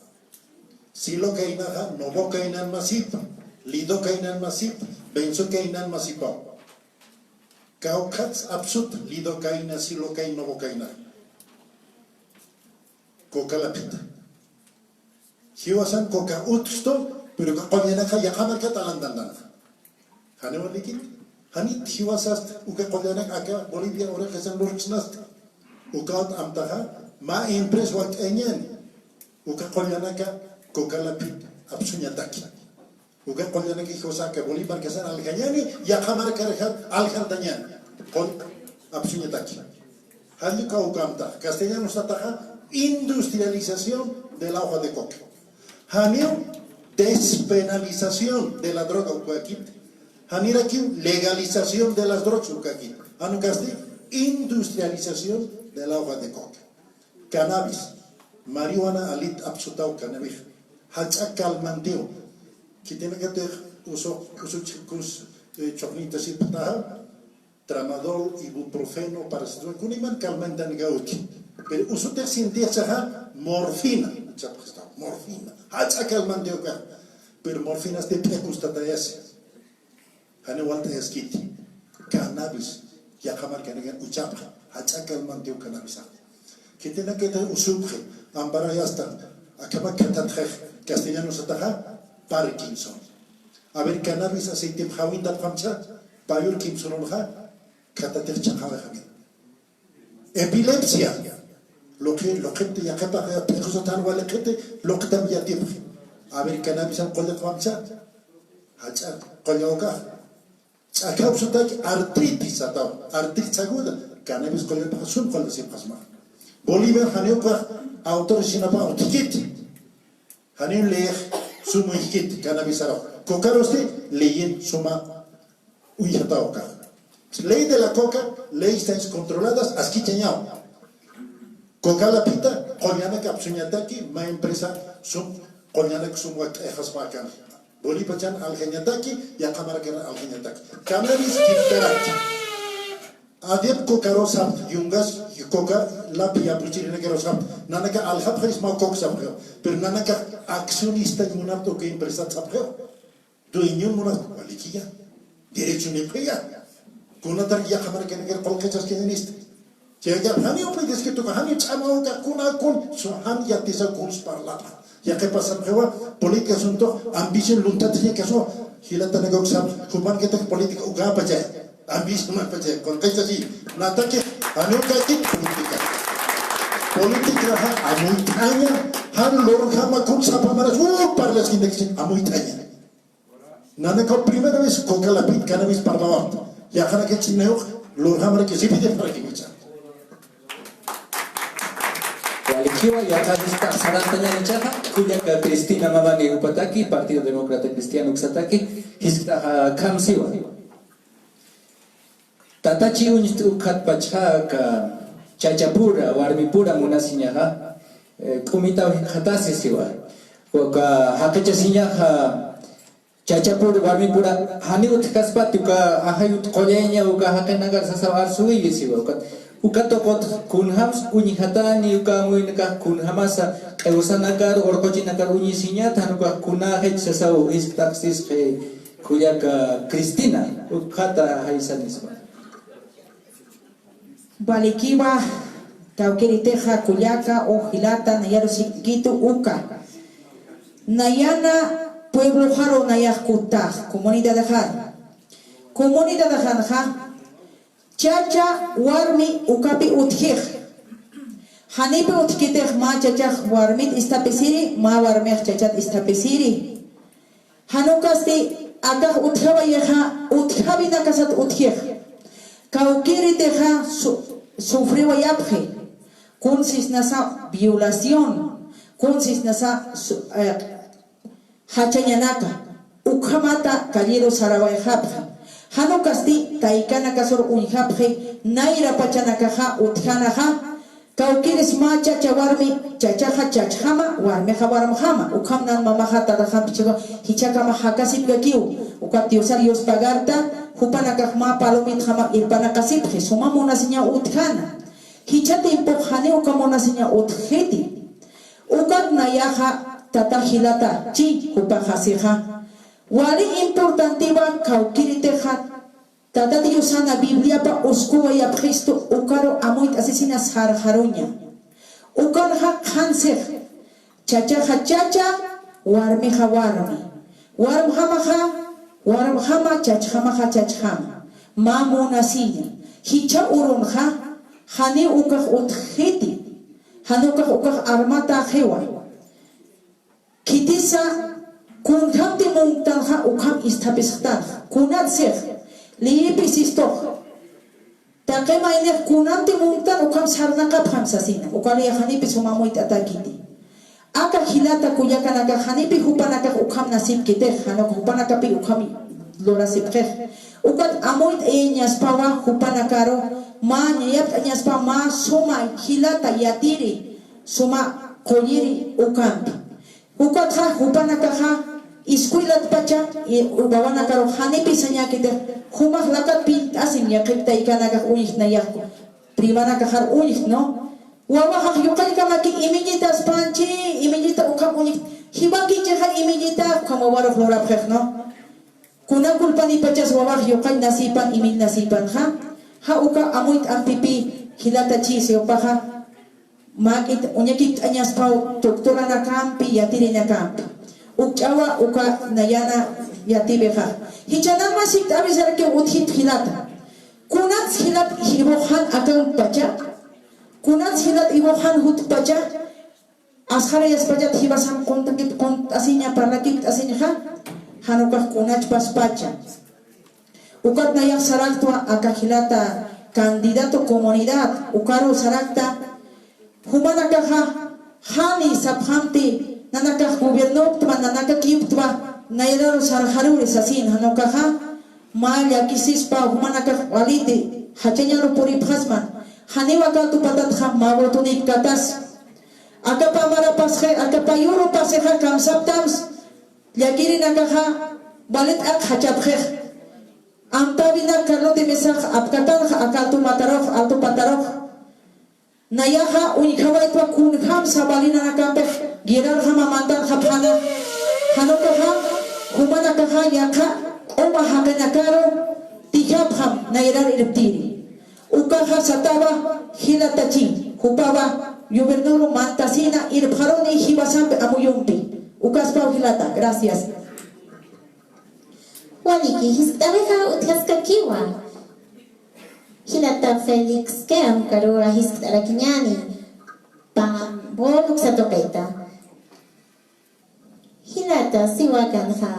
Silocaínaxa, novocaínan masipa, lidocaínan masipa, benzocaínan masipaw. Kawkhats apsuta, lidocaína, silocaína, novocaína. Coca laphita. Jiwasan coca utjstu, pero uka qullanaka yaqha markat alantantanxa. Janiw walikiti. Janit jiwasasti, uka qullanak aka Bolivia uraqisan lurksnasti. Ukawt amtaxa, mä empresa walt'ayañäni. Uka qullanaka coca laphita, apsuñataki. Uka qullanaka jiwasa aka Bolivia markasan aljañäni, yaqha markarxa aljantañäni. Qull apsuñataki. Jall uka amtax, castellano sataxa, industrialización de la hoja de coca. Janiw despenalización de la droga ukakit. Janirakiw legalización de las drogas ukakit. Jan ukasti industrialización de la hoja de coca. Cannabis, marihuana alit apsutaw cannabis. Jach'a calmantiw. Khitinakatix usu, usu chhikus, eh, chhuqnita siptaxa. Tramadol, ibuprofeno, paracetamol, kunayman calmantankaw uti. Pero usutix sintisaxa morfina, chapxista, morfina. Jach'a calmantiw ukax. Pero morfinasti p'iqustatayasi. Janiw walt'ayaskiti. Cannabis, yaqha markanakan uchapxi. Jach'a calmantiw cannabisax. Khitinakatix usupxi, amparayastan, akhama khatatxix, castellano sataxa, Parkinson. A ver, cannabis aceitep jawintapxamcha, payur kimsürunxa, khatatix chhaqawixani. Epilepsia. Luqi, luqipti yaqhipax, p'iqusatan waliqiti, luqitam yatipxi. A ver, cannabisan qullapxamcha, jach'a qulla ukax. Ch'akhaw sutaki artritis sataw, artritis aguda, cannabis qullapxa sum qullapxasmax. Bolivia janiw ukax autores sinapax utjkiti. Janiw leyix sum uñjkiti cannabisarux. Cocarusti leyin suma uñjataw ukax. Ley de la coca, leyes tan controladas, askichañaw. Coca lapita, qullanak apsuñataki, mä empresa sum, qullanak sum wakt'ayxaspa akan. Bolipachan aljañataki, yaqha markar aljañataki. Cannabis kiptaraki. Adep cocaru sapxta, yungas coca lapi yapuchirinakaru sapxta. Nanaka aljapxarisma coca sapxiwa. Pero nanaka accionista munapxta uka empresa sapxiwa. Dueño munapxta, walikiya. Derecho nipxiya. Kunatar yaqha markanakar qullqichaskinisti. Chayqa, janiw pidisqituqa, janiw ch'amaw uka kuna kun, so jan yatisa kuns parlapa. Yaqhipa sapxiwa, política asunto, ambición luntatiñakaswa, jilatanaka uksap, jupankitaq política ukapachay. Ambición ukapachay, qullqichasi, nataki, janiw kaki, política. Política, ja, amuyt'aña, jan lurjama kun sapamaras, uh, parlaskinaksin, amuyt'aña. Nanakaw primera vez coca lapit cannabis parlawapxta. Yaqhanakachiniw lurjamaraki sipiti para que mucha. Walikiwa, yaqha jisk'a sarantañäni ichaxa, kullaka Cristina Mamani jupataki, Partido Demócrata Cristiano uksataki, jisk'axa kamsiwa. Tatachi uñjt ukhatpachxa aka chachapura, warmipura munasiñaxa, eh, k'umitaw jikxatasi siwa. Uka jaqichasiñaxa chachapura, warmipura, janiw utjkaspati uka ajayut qullaña, uka jaqinakar sasaw arsuwiyi siwa. Uka, uka tuqut kunjams uñjatani, uka amuyinakax kunjamasa q'iwsanakar, urquchinakar uñisiñat, jan ukax kunäxich sasaw jiskt'aksisxi. Kullaka Cristina, ukhata jaysanispa. Walikiwa, kawkïritixa kullaka, uj jilata, nayaru sik'itu uka. Nayana puebloxaru nayax kuttax, comunidadxar. Comunidadxanxa, chacha warmi ukapi utjix. Janipi utjkitix mä chachax warmit isthapisiri, mä warmix chachat isthapisiri. Jan ukasti akax utjawayixa, utjawinakasat utjix. Kawkïritixa su-, sufriwayapxi. Kun sisnasa violación, kun sisnasa su-, eh, jachañanaka, ukhamata calleru sarawayxapxi. Jan ukasti taykanakasur uñjapxi, nayra pachanakaxa utjanaxa, kawkïris mä chacha warmi, chachaxa chachjama, warmixa warmjama, ukham nan mamaxa tataxampi chiqa, jichhakama jakasipkakiw, ukat Diosar yuspagarta, jupanakax mä palomitjama irpanakasipxi, suma munasiñaw utjana. Jichha tiempux janiw uka munasiñaw utjxiti. Ukat nayaxa tata jilata, chi, jupaxa sixa. Wali importantiwa kawkïritixa, Tata Diosana Bibliapa uskuwayapxistu ukaru amuyt'asisina sarxaruña. Ukanxa qhansix, chachaxa chacha, warmixa warmi. Warmjamaxa, warmjama, chachjamaxa chachjama. Mä munasiña. Jichha urunxa, janiw ukax utjxiti. Jan ukax ukax armatäxiwa. Khitisa, kunjamti munktanxa ukham isthapisxtanxa. Kunat six, liyipi sistux. Taqi maynix kunamti munktan ukham sarnaqapxam sasina. Uka liya janipi suma amuyt'atäkiti. Aka jilata kullakanakax janipi jupanakax ukham nasipkitix, jan uka jupanakapi ukham lurasipxix. Ukat amuyt'ayañaspawa jupanakaru, mä ñayapt'añaspa mä suma jilata yatiri, suma qulliri ukampi. Ukatxa jupanakaxa escuelatpacha, i, wawanakaru janipi sañäkitix, jumax lakat pint'asim yaqhip taykanakax uñjtnayaxku. Primanakaxar uñjtno. Wawaxax yuqallkamaki imillitaspanchi, imillita ukham uñjt. Jiwakichixa imillita ukham wawarux lurapxixno. Kuna culpanipachas wawax yuqall nasïpan, imill nasïpanxa. Ja uka amuyt'ampipi jilata chisi upaxa. Mä k'it uñakipt'añaspaw doctoranakampi, yatirinakampi. Ukch'awa uka nayana yatiwixa. Jichhanama sikt'awisaraki utjit jilata. Kunats jilat iwuxan akanpacha. Kunats jilat iwuxan jutpacha. Asxarayaspachat jiwasan quntakip qunt'asiña parlakipt'asiñxa. Jan ukax kunachpaspacha. Ukat nayax saraktwa aka jilata candidato comunidad, ukaru sarakta, jumanakaxa, jani sapxamti, nanakax gobiernoptwa, nanakakiptwa, nayraru sarxaruri sasin, jan ukaxa, mä llakisispa, jumanakax waliti, jachañaru puripxasman, Janiw aka altu patatxa mä votonïpkatas. Aka pä marapasxi, aka pä yürupasixa kamsaptams, llakirinakaxa wali t'aq jachapxix. Amtäwinak Carlos de Mesax apkatanxa aka altu matarux, altu patarux. Nayaxa uñjawaytwa kunjamsa walinanakampix guerrarjama mantanxapxäna. Jan ukaxa jumanakaxa yaqha q'uma jaqinakaru tijapxam nayrar irptiri. Ukaxa satawa jilatachi, jupawa gobiernoru mantasina irpxaruni jiwasampi amuyumpi. Ukaspaw jilata, gracias. Waliki, jiskt'äwixa utjaskakiwa. Jilata Félix Quea, ukaruwa jiskt'arakiñäni, pä Bol uksa tuqita. Jilata, siwa akanxa.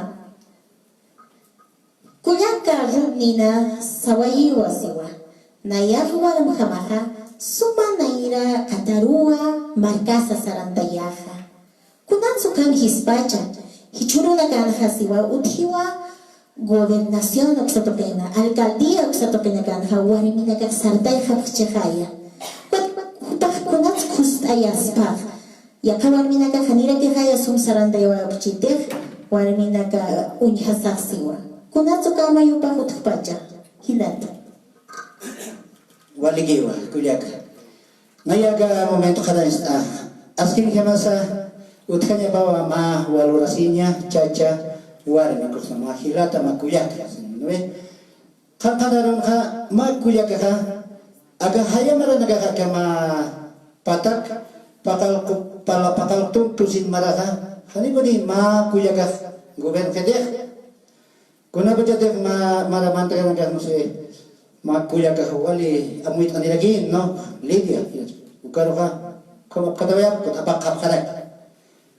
Kullaka Ruth Nina sawayiwa siwa. Nayax warmjamaxa suma nayra kataruwa markasa sarantayaxa. Kunatsa ukham jispacha, jichhürunakanxa siwa utjiwa gobernación uksa tuqina, alcaldía uksa tuqinakanxa warminakax sartayxapxchixaya. Ukat jupax kunatsa khust'ayaspax. Yaqha warminakax janirakixaya sum sarantayawayapxchitix, warminaka uñjasax siwa. Kunatsa ukhama yupax utjpacha, jilata. Walikiwa, kullaka. Naya aka momento qhanañcht'a, askinjamasa utjañapawa mä valorasiña chacha warmi, kusa mä jilata, mä kullaka, ¿no ve? Qhanqhanarunxa mä kullakaxa, aka jaya maranakaxa aka mä patak paqallqu-, pala-, paqallqtun tusin maraxa, janipuni mä kullakax gobernxitix. Kunapachatix mä, mara mantakanakax, no sé, mä kullakax wali amuyt'anirakin, ¿no? Lidia, ukaruxa, como apkatawayap, apaqapxarak.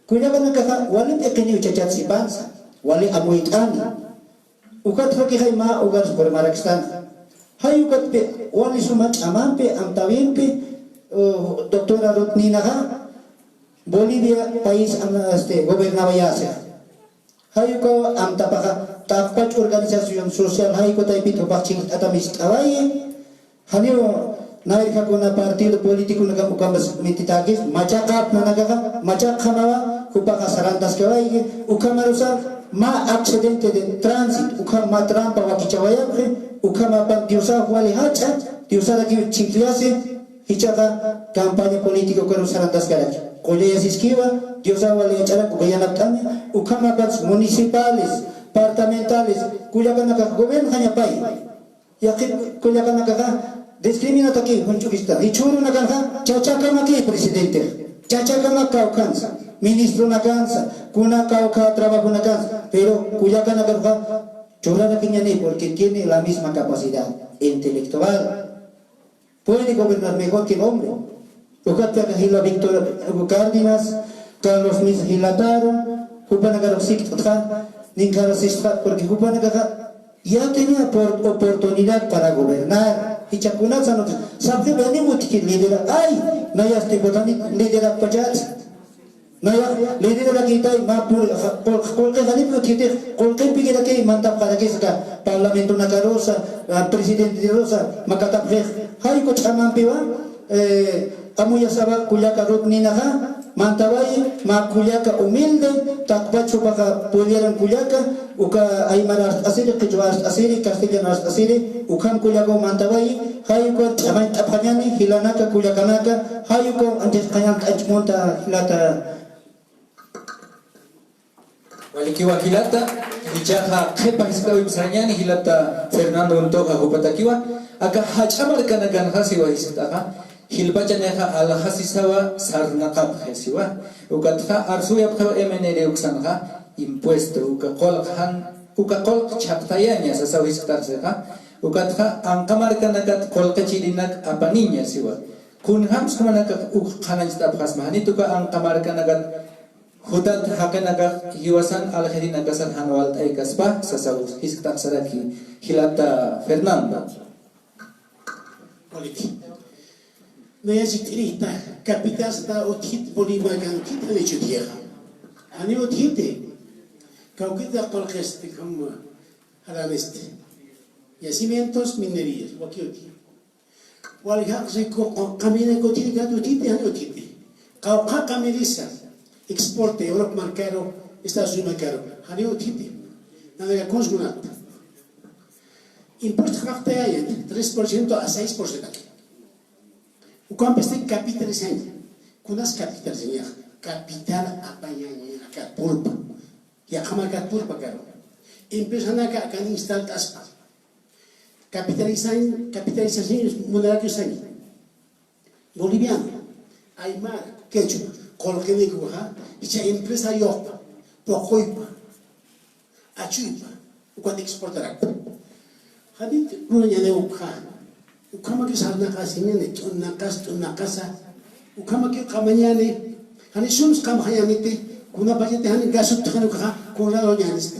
Kullakanakaxa wali p'iqiniw chachat sipansa, wali amuyt'ani. Ukatxakixay mä hogares formarakstan. Jay ukatpi wali suma ch'amampi, amtäwimpi, uh, doctora Ruth Ninaxa, Bolivia país, am, este, gobernawayäsix. Jay ukaw amtapaxa, taqpach organización social, jay uka taypit jupax chhijt'atam ist'awayi. Janiw nayrja kuna partido políticonakam ukamas mititäkis, machaqap nanakaxa, machaqjamawa, jupaxa sarantaskawayki, ukhamarusa mä accidente de tránsito, ukham mä trampa wakichawayapxi, ukhamapan Diosax wali jach'a, Diosarakiw chhijllasi, jichhaxa campaña política ukaru sarantaskaraki. Qullayasiskiwa, Diosax wali jach'arak uka yanapt'ani, ukhamapas municipales, departamentales, kullakanakax gobernxañapay. Yaqhip kullakanakaxa discriminataki junch'ukista. Jichhürunakanxa chachakamaki presidente. Chachakamak kawkhansa, ministronakansa, kuna kawkha trabajonakansa. Pero kullakanakaruxa churarakiñani porque tiene la misma capacidad intelectual. Puede gobernar mejor que el hombre. Ukatpï aka jila Víctor Cárdenas, Carlos Misa jilataru, jupanakarux sikt'txa, ninkarasistxa, porque jupanakaxa ya tenía por-, oportunidad para gobernar. Jichha kunatsa no, sapxi veniw utjki lidera, ay, nayasti botani lidera pachat. Nayax liderarakïtay, mä pur-, qullqi, qullqi janipï utjkitix, qullqimpikirakï mantapxarakis aka parlamentonakarusa, ah, presidentetirusa, makatapxix. Jay uka ch'amampiwa, eh, amuyasawa kullaka Ruth Ninaxa, mantawayi, mä kullaka humilde, taqpach jupaxa pulleran kullaka, uka aymara arst'asiri, qhichwa arst'asiri, castellano arst'asiri, ukham kullakaw mantawayi, jay uka ch'amañt'apxañani, jilanaka, kullakanaka, jay uka antisqañan t'achmunta jilata. Walikiwa jilata, ichaxa qhipa jiskt'äwip sarañäni, jilata Fernando Untoxa jupatakiwa, aka jach'a markanakanxa siwa jiskt'axa, jilpachanixa aljasisawa sarnaqapxi siwa. Ukatxa arsuyapxiwa M N R uksanxa, impuesto, uka qullq jan, uka qullq chhaqtayaña sasaw jiskt'ax sixa, ukatxa anqa markanakat qullqichirinak apaniña siwa. Kunjams jumanakax uk qhanañcht'apxasma, janit uka anqa markanakat jutat jaqinakax jiwasan aljirinakasar jan walt'aykaspa sasaw jiskt'ax saraki jilata Fernando. Waliki. Naya chikt'irïta, capitasta utjit Bolivia kankit janiw utjixa. Janiw utjiti. Kawkita qullqista, como jalanista. Yacimientos, minerías, wakiw utji. Walja riku qamina utjiti, jan utjiti, jan utjiti. Qawqha qamirisa, exporte, Europa markaru, Estados Unidos markaru, jan utjiti. Nanaga kuns munat. Impuesto jaqtayayat, tres por ciento a seis por ciento. Ukampisti capitalizaña. Kunas capitalizaña. Capital apañaña, aka purpa. Yaqha markat purpa karu. Empresanaka akan instalt'aspa. Capitalizañ, capitalización munarakisaña. Boliviano, aymar, quechua, qullqinikuxa, jichha empresa yuqpa, puquypa, achuypa, ukat exportarakpa. Janit runañani ukxa, ukhamaki sarnaqasiñani, t'unaqas, t'unaqasa, ukhamaki qamañani, jani sums qamxañaniti, kunapachati jani gaso utjani ukxa, kunraruñanisti.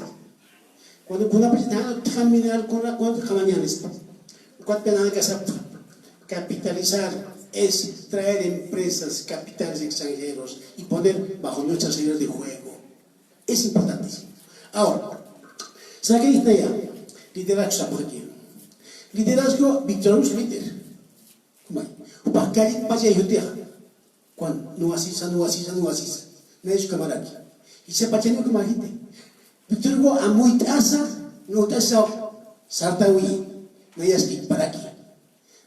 Cuando kunapachati jani utjan mineral kuna, kuna qamañanisti. Ukat nanakasapxi. Capitalizar es traer empresas, capitales extranjeros y poner bajo nuestras reglas de juego. Es importantísimo. Ahora, saqueña, liderazgo sapxaki. Liderazgo, Víctor Hugo Schmidt. Jupax callit pachay jutixa. Juan, nuwasisa, nuwasisa, nuwasisa. Nayas ukamaraki. Jichha pachani ukamajiti. Víctor Hugo amuyt'asa, nuwt'asa sartawi. Nayas kikparaki.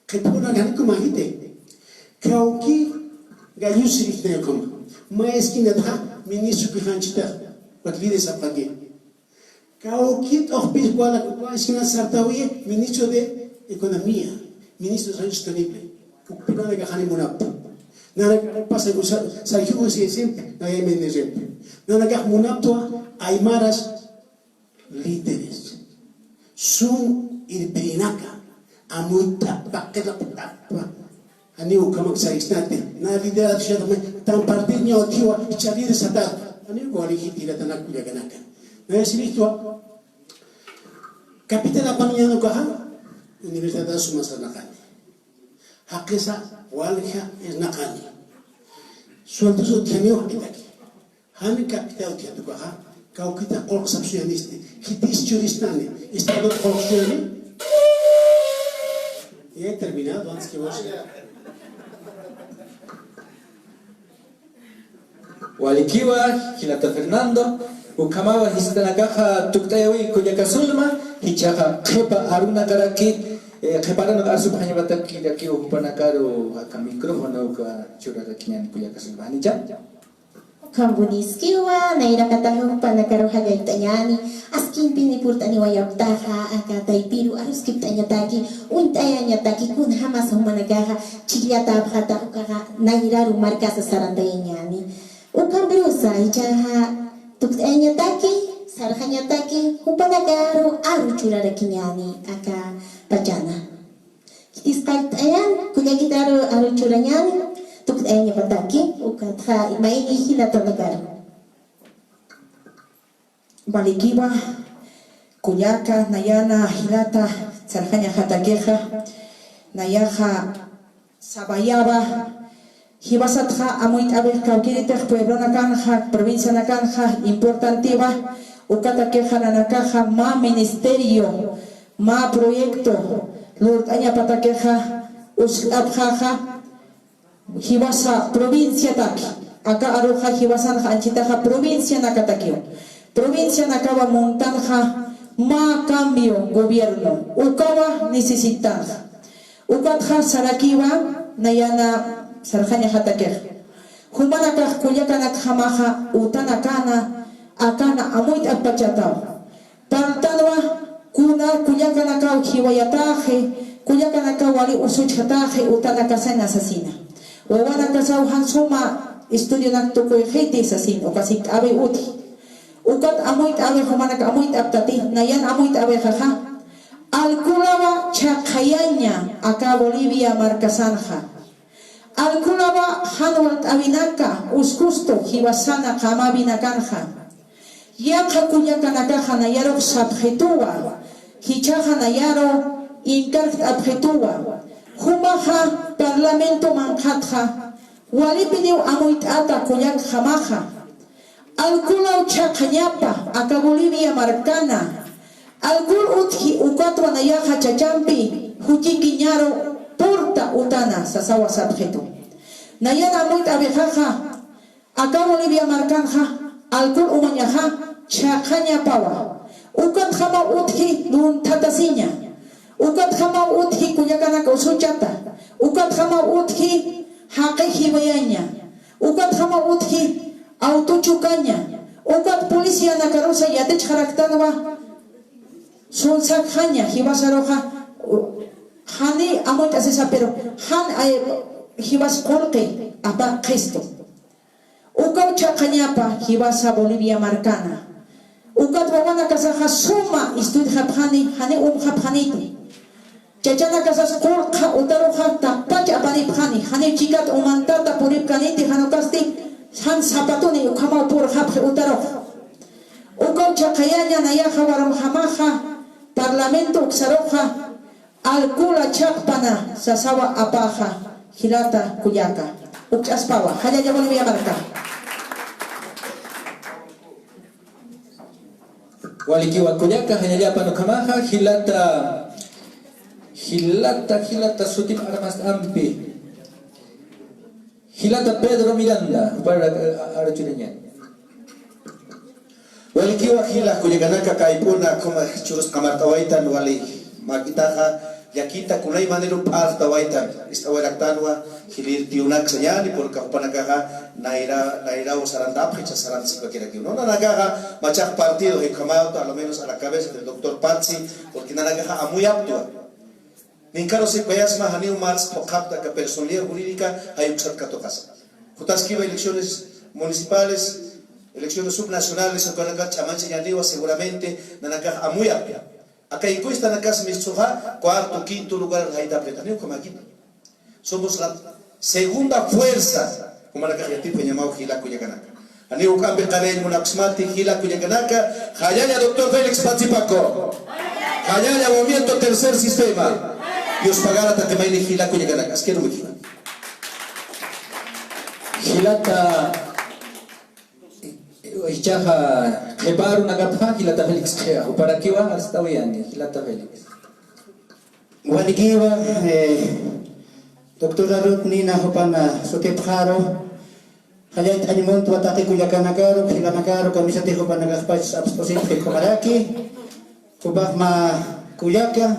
Qhipuna jan ukamajiti. Kawki gallus siriknay ukama. Mä esquinatxa ministro kijanchitax. Wak líder sapxaki. Kawki t'uqpis wala, wala esquinat sartawi, ministro de Economía, ministro de Desarrollo Sostenible. Ukpinanaka jani munapta. Nanaka pasa, usa, Sergio José siempre, na M N siempre. Nanaka munapta, aymaras líderes. Sum irpirinaka, amuyt'apa, qillqt'apa. Janiw ukhamak sarisnati, na liderazgo suyatxmi, tan partido ña utjiwa, jichha líder satar. Janiw wali jiti jilatanaka kullakanaka. Nayas siristwa, capital apañani ukaxa, universidad suma sarnaqani. Jaqisa, walja irnaqani. Sueldos utjaniw jaqitaki. Jan capital utjat ukaxa, kawkita qullq sapxsuyanisti, khitis churistani, Estado qullqsuyani. Ya he terminado, antes que vos. Walikiwa, jilata Fernando, ukhamawa jiskt'anakaxa tukt'ayawi kullakasulma, jichhaxa qhipa arunakaraki, eh, qhipa arunak arsupxañapatakiw jupanakaru aka micrófono uka churarakiñäni kullakasulma, janicha. Ukham buniskiwa, nayraqataxa jupanakaru jallallt'añäni, askimpini purt'aniwayaptaxa, aka taypiru aruskipt'añataki, uñt'ayañataki, kunjamas jumanakaxa chhijllatäpxäta, ukaxa nayraru markasa sarantayañäni. Ukhampirusa, jichhaxa tukt'ayañataki, sarxañataki, jupanakaru aru churarakiñäni, aka pachana. Khitis qallt'ayan, kullakitaru aru churañäni, tukt'ayañapataki, ukatxa mayni jilatanakaru. Walikiwa, kullaka, nayana, jilata, sarxañaxatakixa, nayaxa, sabayawa, jiwasatxa amuyt'äwix kawkïritix pueblonakanxa, provincianakanxa, importantiwa, ukatakixa nanakaxa mä ministerio, mä proyecto, lurt'añapatakixa, uskt'apxäxa, jiwasa provinciataki, aka aruxa jiwasanxa anchitaxa provincianakatakiw. Provincianakawa muntanxa mä cambio gobierno, ukawa necesitanxa. Ukatxa sarakiwa nayana sarxañaxatakix. Jumanakax kullakanakjamaxa utanakana, akana amuyt'apxpachataw. Parltanwa kuna kullakanakaw jiwayatäxi, kullakanakaw wali usuchjatäxi utanakasaña sasina. Wawanakasaw jan suma estudionak tukuyxiti sasina, uka sikt'äwi utji. Ukat amuyt'äwix jumanak amuyt'aptati, nayan amuyt'äwixaxa. Alkulawa chhaqhayaña aka Bolivia markasanxa. Alkulawa jan walt'äwinaka uskustu jiwasana qamawinakanxa. Yaqha kullakanakaxa nayarux sapxituwa, jichhaxa nayaru encargt'apxituwa. Jumaxa parlamento manqhatxa, walipiniw amuyt'ata kullakjamaxa. Alkulaw chhaqhañapa aka Bolivia markana. Alkul utji ukatwa nayaxa chachampi juchikiñaru purta Utana, sasawa sapxitu. Nayan amuyt'awixaxa, aka Bolivia markanxa, alcohol umañaxa, chhaqañapawa. Ukatjamaw utji lunthatasiña. Ukatjamaw utji kullakanaka usuchata. Ukatjamaw utji jaqi jiwayaña. Ukatjamaw utji auto chukaña. Ukat policianakarusa yatichxaraktanwa. Sunsakxaña, jiwasaruxa, u-, jani amuyt'asisapxiru, jan, ay, jiwas qullqi apaqxistu. Ukaw chhaqañapa jiwasa Bolivia markana. Ukat wawanakasaxa suma istudjapxani, jani umxapxaniti. Chachanakasas qullqa utaruxa taqpach apanipxani, jani chikat umantata puripkaniti, jan ukasti, jan zapatuni ukhamaw purxapxi utaruxa. Ukaw chhaqayaña nayaxa warmjamaxa, parlamento uksaruxa, alcohol chhaqpana sasawa apaxa, jilata kullaka. Ukch'aspawa, jallalla Bolivia marka. Walikiwa kullaka, jallallapan ukhamaxa, jilata, jilata, jilata sutip armast'ampi. Jilata Pedro Miranda, para, eh, archuriña. Walikiwa jila kullakanaka, kayp'una, kuma churus qamart'awaytan, wali, makitaxa, llakita, kunay maniru p'artawaytan, ist'awaraktanwa, jilïr tiyunak sañani, porque jupanakaxa, nayra, nayraw sarantapxi, cha sarantasipakirakï. No, nanakaxa, machaq partido, jikhamawta, a lo menos a la cabeza del doctor Patzi, porque nanakaxa amuyaptwa. Ninkaru sipayasma janiw mars phuqhapta aka personalidad jurídica jay uksat katuqasa. Kutaskiwa elecciones municipales, elecciones subnacionales, ukanaka ch'amanchañaniwa seguramente, nanakax amuyapya. Aka encuestanakas mistsuxa, cuarto, quinto lugar jaytapya, janiw kamakita. Somos la segunda fuerza, jumanakax yatipxañamaw jila kullakanaka. Janiw juk'ampi qallay munakusmati jila kullakanaka, jallalla doctor Félix Patzi Paco. Jallalla Movimiento Tercer Sistema. Yuspagarata qimayni jila kullakanaka. Askirumi jila. Jilata, ichaxa qhiparunakatxa, jilata Félix qhipa. Juparakiwa, arst'awayani, jilata Félix. Walikiwa, eh, doctora Ruth Nina jupana sutipxaru, jallallt'añ muntwa taqi kullakanakaru, jilanakaru, kamisatix jupanakaxpachas apst'usipxi ukhamaraki, jupax mä kullaka,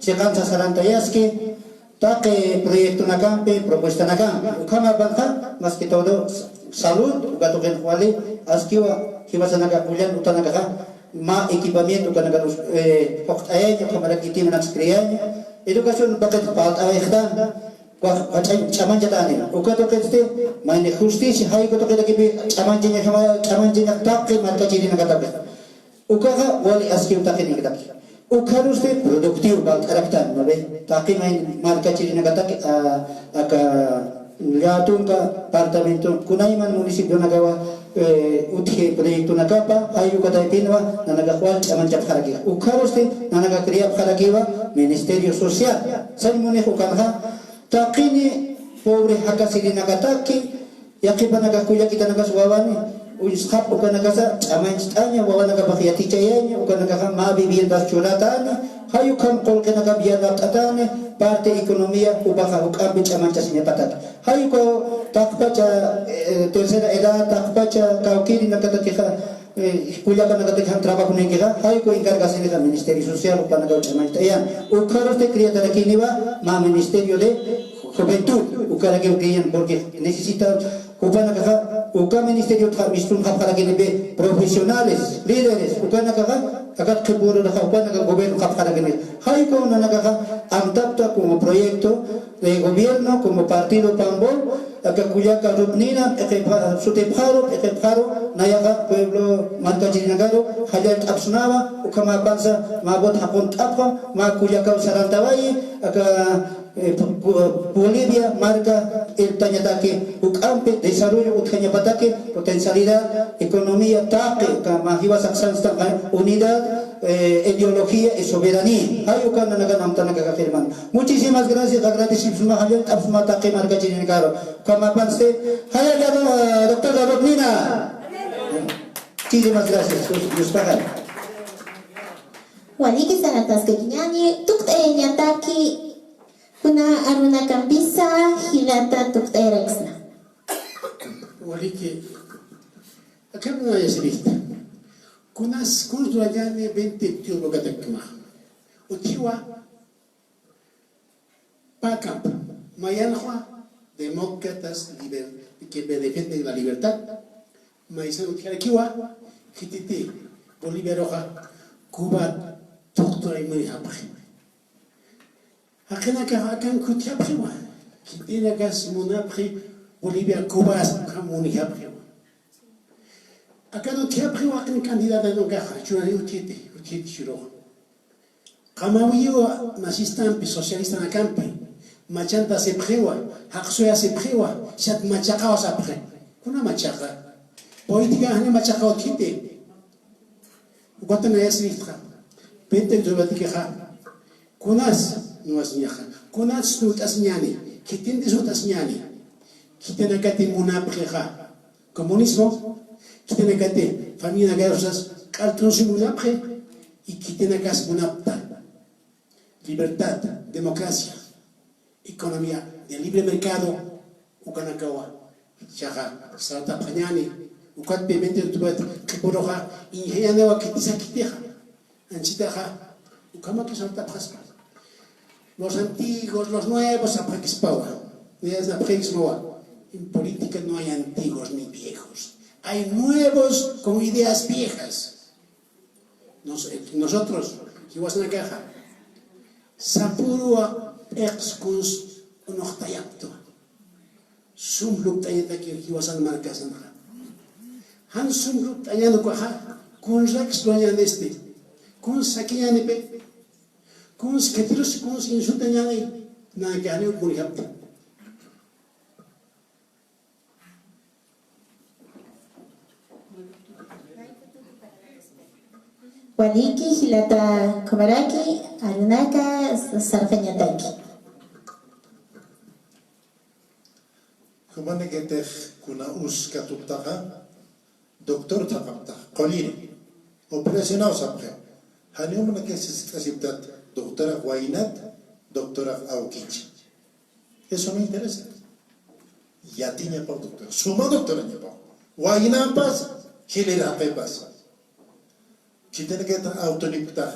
chiqan sasarantayaski, taqi proyectonakampi, propuestanakampi, ukhamapanxa, más que todo, salud, uka tuqinx wali, askiwa, jiwasanaka kullan utanakaxa, mä equipamiento ukanakaru, eh, phuqt'ayaña, ukhamaraki itimanaks creaña, educación paqit parlt'awayxtan, wa-, wa-, ch'amanchatäni. Uka tuqitsti, mayni justicia, jay uka tuqirakipi ch'amanchañaxama, ch'amanchañax taqi markachirinakataki. Ukaxa wali askiw taqinakataki. Ukharusti productivo parlt'araktan, ¿no ve? Taqi may markachirinakataki, a, aka, Llätunka, departamento, kunayman municipionakawa, eh, utji proyectonakapa, jay uka taypinwa, nanakax wal ch'amanchapxaraki. Ukharusti, nanaka creapxarakiwa, Ministerio Social. Sañ munix ukanxa, taqini pobre jakasirinakataki, yaqhipanakax kullakitanakas wawani, uñsxap ukanakasa, ch'amancht'aña, wawanakapax yatichayaña, ukanakaxa mä viviendas churatani, jay ukham qullqinakap yanapt'atani, parte economía, jupaxa juk'ampi ch'amanchasiñapataki. Jay ukaw taqpacha, eh, tercera edad, taqpacha kawkïrinakatakixa, eh, kullakanakataki jan trabajonïkixa, jay ukaw encargasinixa Ministerio Social, jupanakaw ch'amancht'ayan. Ukharusti creatarakiniwa mä Ministerio de Juventud, ukarakiw crean, porque necesita, jupanakaxa, uka ministeriotxa mistunxapxarakinipi profesionales, líderes, ukanakaxa, akat qhipüruraxa, jupanaka gobiernoxapxarakini. Jay ukaw nanakaxa, amtapta como proyecto, de gobierno, como partido Pambol, aka kullaka Ruth Nina, p'iqipxa-, sutipxaru, p'iqipxaru, nayaxa pueblo markachirinakaru, jallallt'apxsnawa, ukhamäpansa, mä voto jaqunt'apxam, mä kullakaw sarantawayi, aka, eh, Bolivia marka irptañataki, juk'ampi desarrollo utjañapataki, potencialidad, economía, taqi, aka mä jiwasax sanstanxa, unidad, eh, ideología y soberanía. Jay uka nanakan amtanakaxa, hermano. Muchísimas gracias, agradecipxsma, jallallt'apxsma taqi markachirinakaru. Ukhamäpansti, jallalla, doctor David Nina. Muchísimas gracias, Dios, Dios pagan. Waliki sarataskakiñäni, tukt'ayañataki, kuna arunakampi Ata tukt'ayaraksna. Waliki, akham nayasirista. Kunas kunsuwañani veinte octubre katakma. Utjiwa, pakamp, mayanxwa demócratas liber-, que defienden la libertad. Maysan utjarakiwa, khititi Boliviaruxa Cuba tuqt'aymuni japxi. Jaqinakax akan kutjapxiwa, khitinakas munapxi Bolivia Cuba ukham munijapxiwa. Akan utjapxiwa, akan candidatanakaxa, churani utjiti, utjiti churux. Qamawiwa nazistampi, socialistanakampi, machanta sipxiwa, jaqsuya sipxiwa, sat machaqaw sapxi. Kuna machaqa? Política jani machaqaw utjiti. Ukata nayasiristxa. Veinte octubretikixa. Kunas, nuwasiñaxa. Kunas sut'asiñani. Khitinti sut'asiñani. Khitinakati munapxixa. Comunismo. Khitinakati familianakarusas q'alt'unsi munapxi. Y khitinakas munapta. Libertad, democracia. Economía de libre mercado, ukanakawa. Chaqa, sartapxañani, ukatpi veinte octubre qhipuruxa, ingenierowa khitisa khitixa. Anchitaxa, ukhamaki sartapxaspa. Los antiguos, los nuevos, sapxakispawa. Ideas sapxakispawa. En política no hay antiguos ni viejos. Hay nuevos con ideas viejas. Nos-, nosotros, jiwasanakaxa, sapüruwa p'iqs kuns unuqtayaptu. Sum lupt'añataki jiwasan markasanxa. Jan sum lupt'añan ukaxa, kunsaks luwañänisti. Kuns sakiñänipi. Kuns khitirus, kuns insutañäni, nänaka janiw munijapti. Waliki, jilata Comaraqui, arunaka sarxañataki. Jumanakatix kuna us katuptaxa, doctor thaqaptax, qulliri, operacionaw sapxiw. Janiw jumanakax sist'asiptat, doctorax waynat, doctorax awkich. Eso me interesa. Yatiñapaw doctor. Suma doctorañapaw. Waynampas, jilïr jaqipas. Khitinakatix awtunipktax.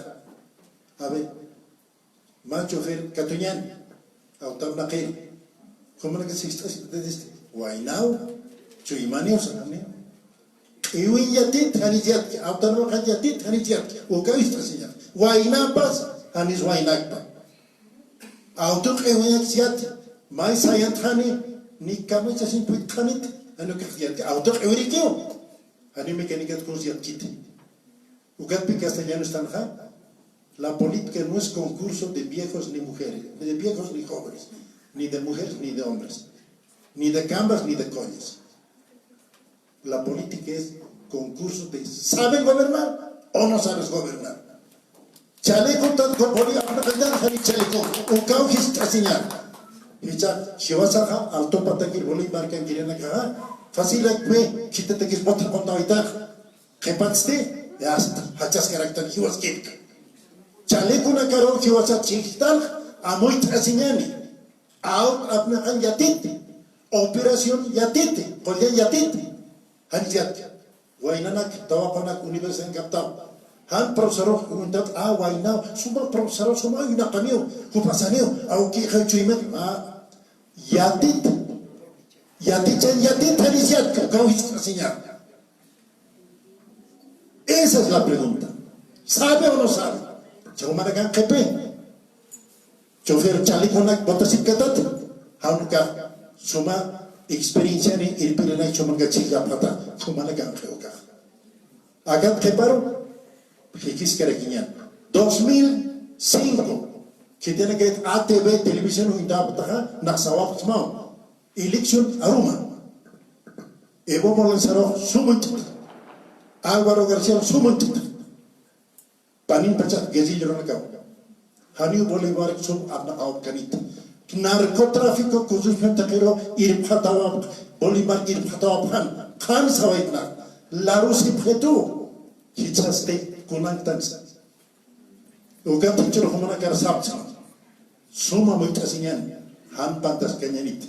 A ver, mä chofer katuñäni. Awtapnaqiri. Jumanakax sist'asiptatisti. Waynaw, chuymaniw saxani. Q'iwiñ yatit, janis yatki, awtanakax yatit, janis yatki, ukaw ist'asiñax. Waynampas, janis waynakpa. Awtu q'iwiñaks yati, may sayantxani, ni kamichasin puytxaniti, jani ukax yatki, awtu q'iwirikiw. Jani mecanicat kuns yatkiti. Ukatpi castellano estanxa, la política no es concurso de viejos ni mujeres, ni de viejos ni jóvenes, ni de mujeres ni de hombres, ni de cambas ni de coñas. La política es concurso de ¿saben gobernar o no sabes gobernar? Chaleco tan corporal, apnaqañan jani chaleco, ukaw jist'asiñan. Jichha, jiwasaxa, alto patakir Bolívar kan kirinakaxa, fácil akwe, khitatakis botar contawitax, qhipatsti, ya está, jachaskaraktan jiwaskipka. Chaleconakaru jiwasat chhijtan, amuyt'asiñani. Aw, apnaqañ yatiti, operación yatiti, qullan yatiti. Janis yatki. Waynanak, tawaqunak universidad kaptaw. Jan profesorux uñtat, a, waynaw, suma profesorux, suma uñaqaniw, jupasaniw, awkixa chuyman, a, yatit, yatichan yatit, janis yatki, ukaw jist'asiñan. Esa es la pregunta. ¿Sabe o no sabe? Chawmanakan qhipi. Chofer chaleconak botasipkatat. Jawnukax suma experienciani irpirinak chawmanaka chhijllapxata. Chawmanakan qhiwkax. Akat qhiparu jikiskarakiñan. Dos mil cinco. Khitinakayt A T V televisión uñtapxtaxa, nax sawapxsmaw. Elección aruma. Evo Morales Araujo sum uñt'ta. Álvaro García sum uñt'ta. Panin pachax guerrilleronakaw. Janiw Bolívar sum apnaqawapkanit. Narcotráfico, corrupción taqiriw irpxatawapx, Bolívar irpxatawapxan. Qhan sawaytna. Larusipxitu. Jichhasti kunanktansa. Ukat jichhürux jumanakar sapxsma. Suma amuyt'asiñan, jan pantaskañaniti.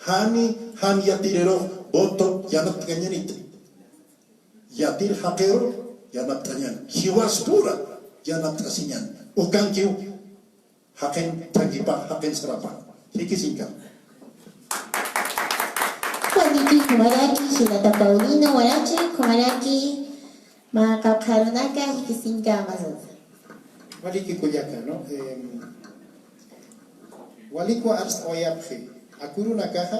Jani, jan yatirirux voto yanapt'añaniti. Yatir jaqiru yanapt'añan. Jiwaspura yanapt'asiñan. Ukankiw jaqin thakipa, jaqin sarapa. Jikisiñkama. Waliki, jumaraki, jilata Paulino Warachi, jumaraki, mä qawqharunaka, jikisiñkama sasa. Waliki kullaka, ¿no? Em, walikwa arst'awayapxi. Akurunakaxa,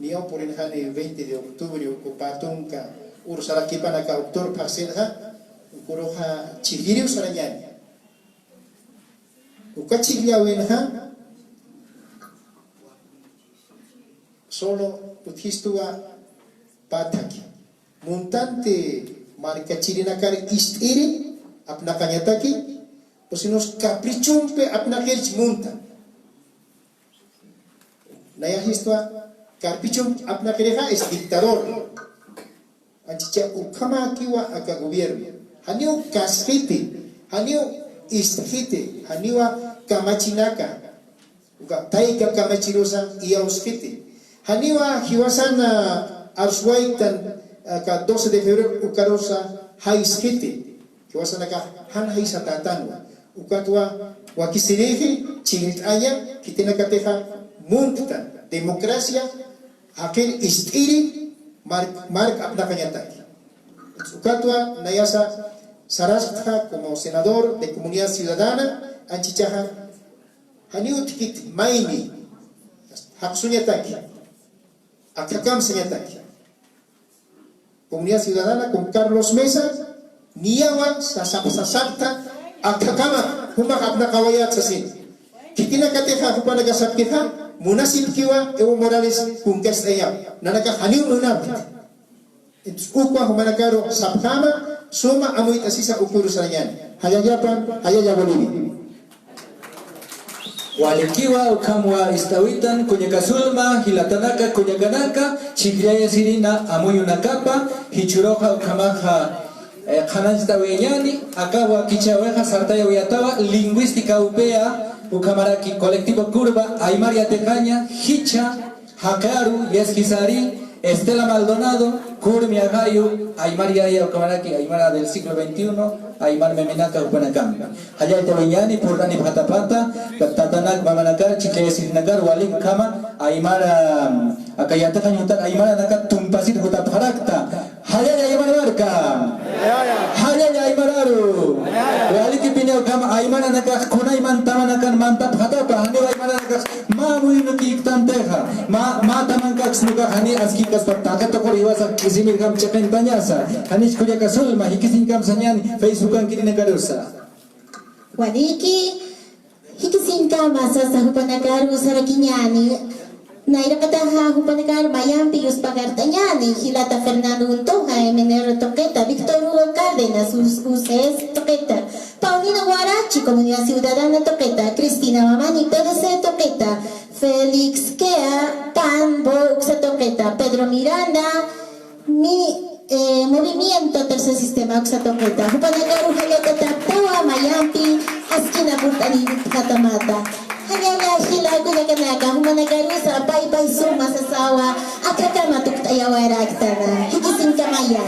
niyaw purinxani veinte de octubre, uku pä tunka, urusarakïpanaka doctor phaxsinxa, ukuruxa chhijlliriw sarañäni. Uka chhijllawinxa, solo utjistuwa pä thaki. Muntanti markachirinakar ist'iri apnaqañataki, o si no caprichompi apnaqirchi munta. Nayasistuwa caprichompi apnaqirixa es dictador. Anchicha ukhamäkiwa aka gobierno. Janiw kasxiti, janiw ist'xiti, janiwa kamachinaka. Uka tayka kamachirusa iyawsxiti. Janiwa jiwasan, ah, arswaytan, ah, aka doce de febrero ukarusa jaysxiti. Jiwasanaka jan jaysatätanwa. Ukatwa wakisirixi chhijllt'aña, khitinakatixa muntan democracia, jaqir ist'iri, mark, mark apnaqañataki. Ukatwa nayasa sarasktxa como senador de Comunidad Ciudadana, anchichaxa janiw utjkiti mayni, jaqsuñataki, akhakamsañataki. Comunidad Ciudadana con Carlos Mesa, niyawa sasap, sasapta, akhakama, jumax apnaqawayät sasin. Khitinakatixa, jupanaka sapkixa, munasipkiwa Evo Morales kunkast'ayaw. Nanakax janiw munapkti. Entonces, ukwa jumanakaru sapxäma, suma amuyt'asisa ukuru sarañäni. Jayallapan, jayalla Bolivia. Walikiwa, ukhamwa ist'awitan, kullaka Zulma, jilatanaka, kullakanaka, chhijllayasirina amuyunakapa, jichhüruxa ukhamaxa, eh, qhanañcht'awiyañäni, aka wakichäwixa sartayawayätawa, lingüística upéa, ukhamaraki colectivo Curva, aymar yatiqaña, jichha, Jaqi aru, yaskisari, Estela Maldonado, Kurmi Agayo, aymar yaya, ukhamaraki, aymara del siglo veintiuno, aymar memenaka, jupanakampi. Jallalltawiñäni, purtanipxatapata, tatanak, mamanakar, chhijllayasirinakar, walik ukhama, aymara, aka yatiqañ jutan, aymaranaka tumpasir jutapxarakta. Jallalla aymar marka. Jallalla aymar aru. Walikipiniw ukhama aymaranakax kunayman tamanakan mantapxatapa, janiw aymaranakax mä amuyunakïktantixa, mä, mä tamankaksnukax jani askïkaspa taqi tuqur jiwasax k'isimirjam chiqintañasa, janich kullaka Zulma, jikisiñkam sañäni, Facebookankirinakarusa. Waliki, jikisiñkama sasa jupanakaru sarakiñäni. Nayraqataxa jupanakar mayampi yuspagart'añäni, jilata Fernando Untoja, M N R tuqita, Víctor Hugo Cárdenas, U C S tuqita, Paulino Guarachi, Comunidad Ciudadana tuqita, Cristina Mamani, P D C tuqita, Félix Kea, PAN, bo uksa tuqita, Pedro Miranda, Mi, eh, Movimiento Tercer Sistema uksa tuqita. Jupanakaru jallalltataptawa mayampi askina purt'anipxatamata. Jallalla jila kullakanaka, jumanakarusa pay pay suma sasawa, akhakama tukt'ayawayaraktana. Jikisiñkamaya.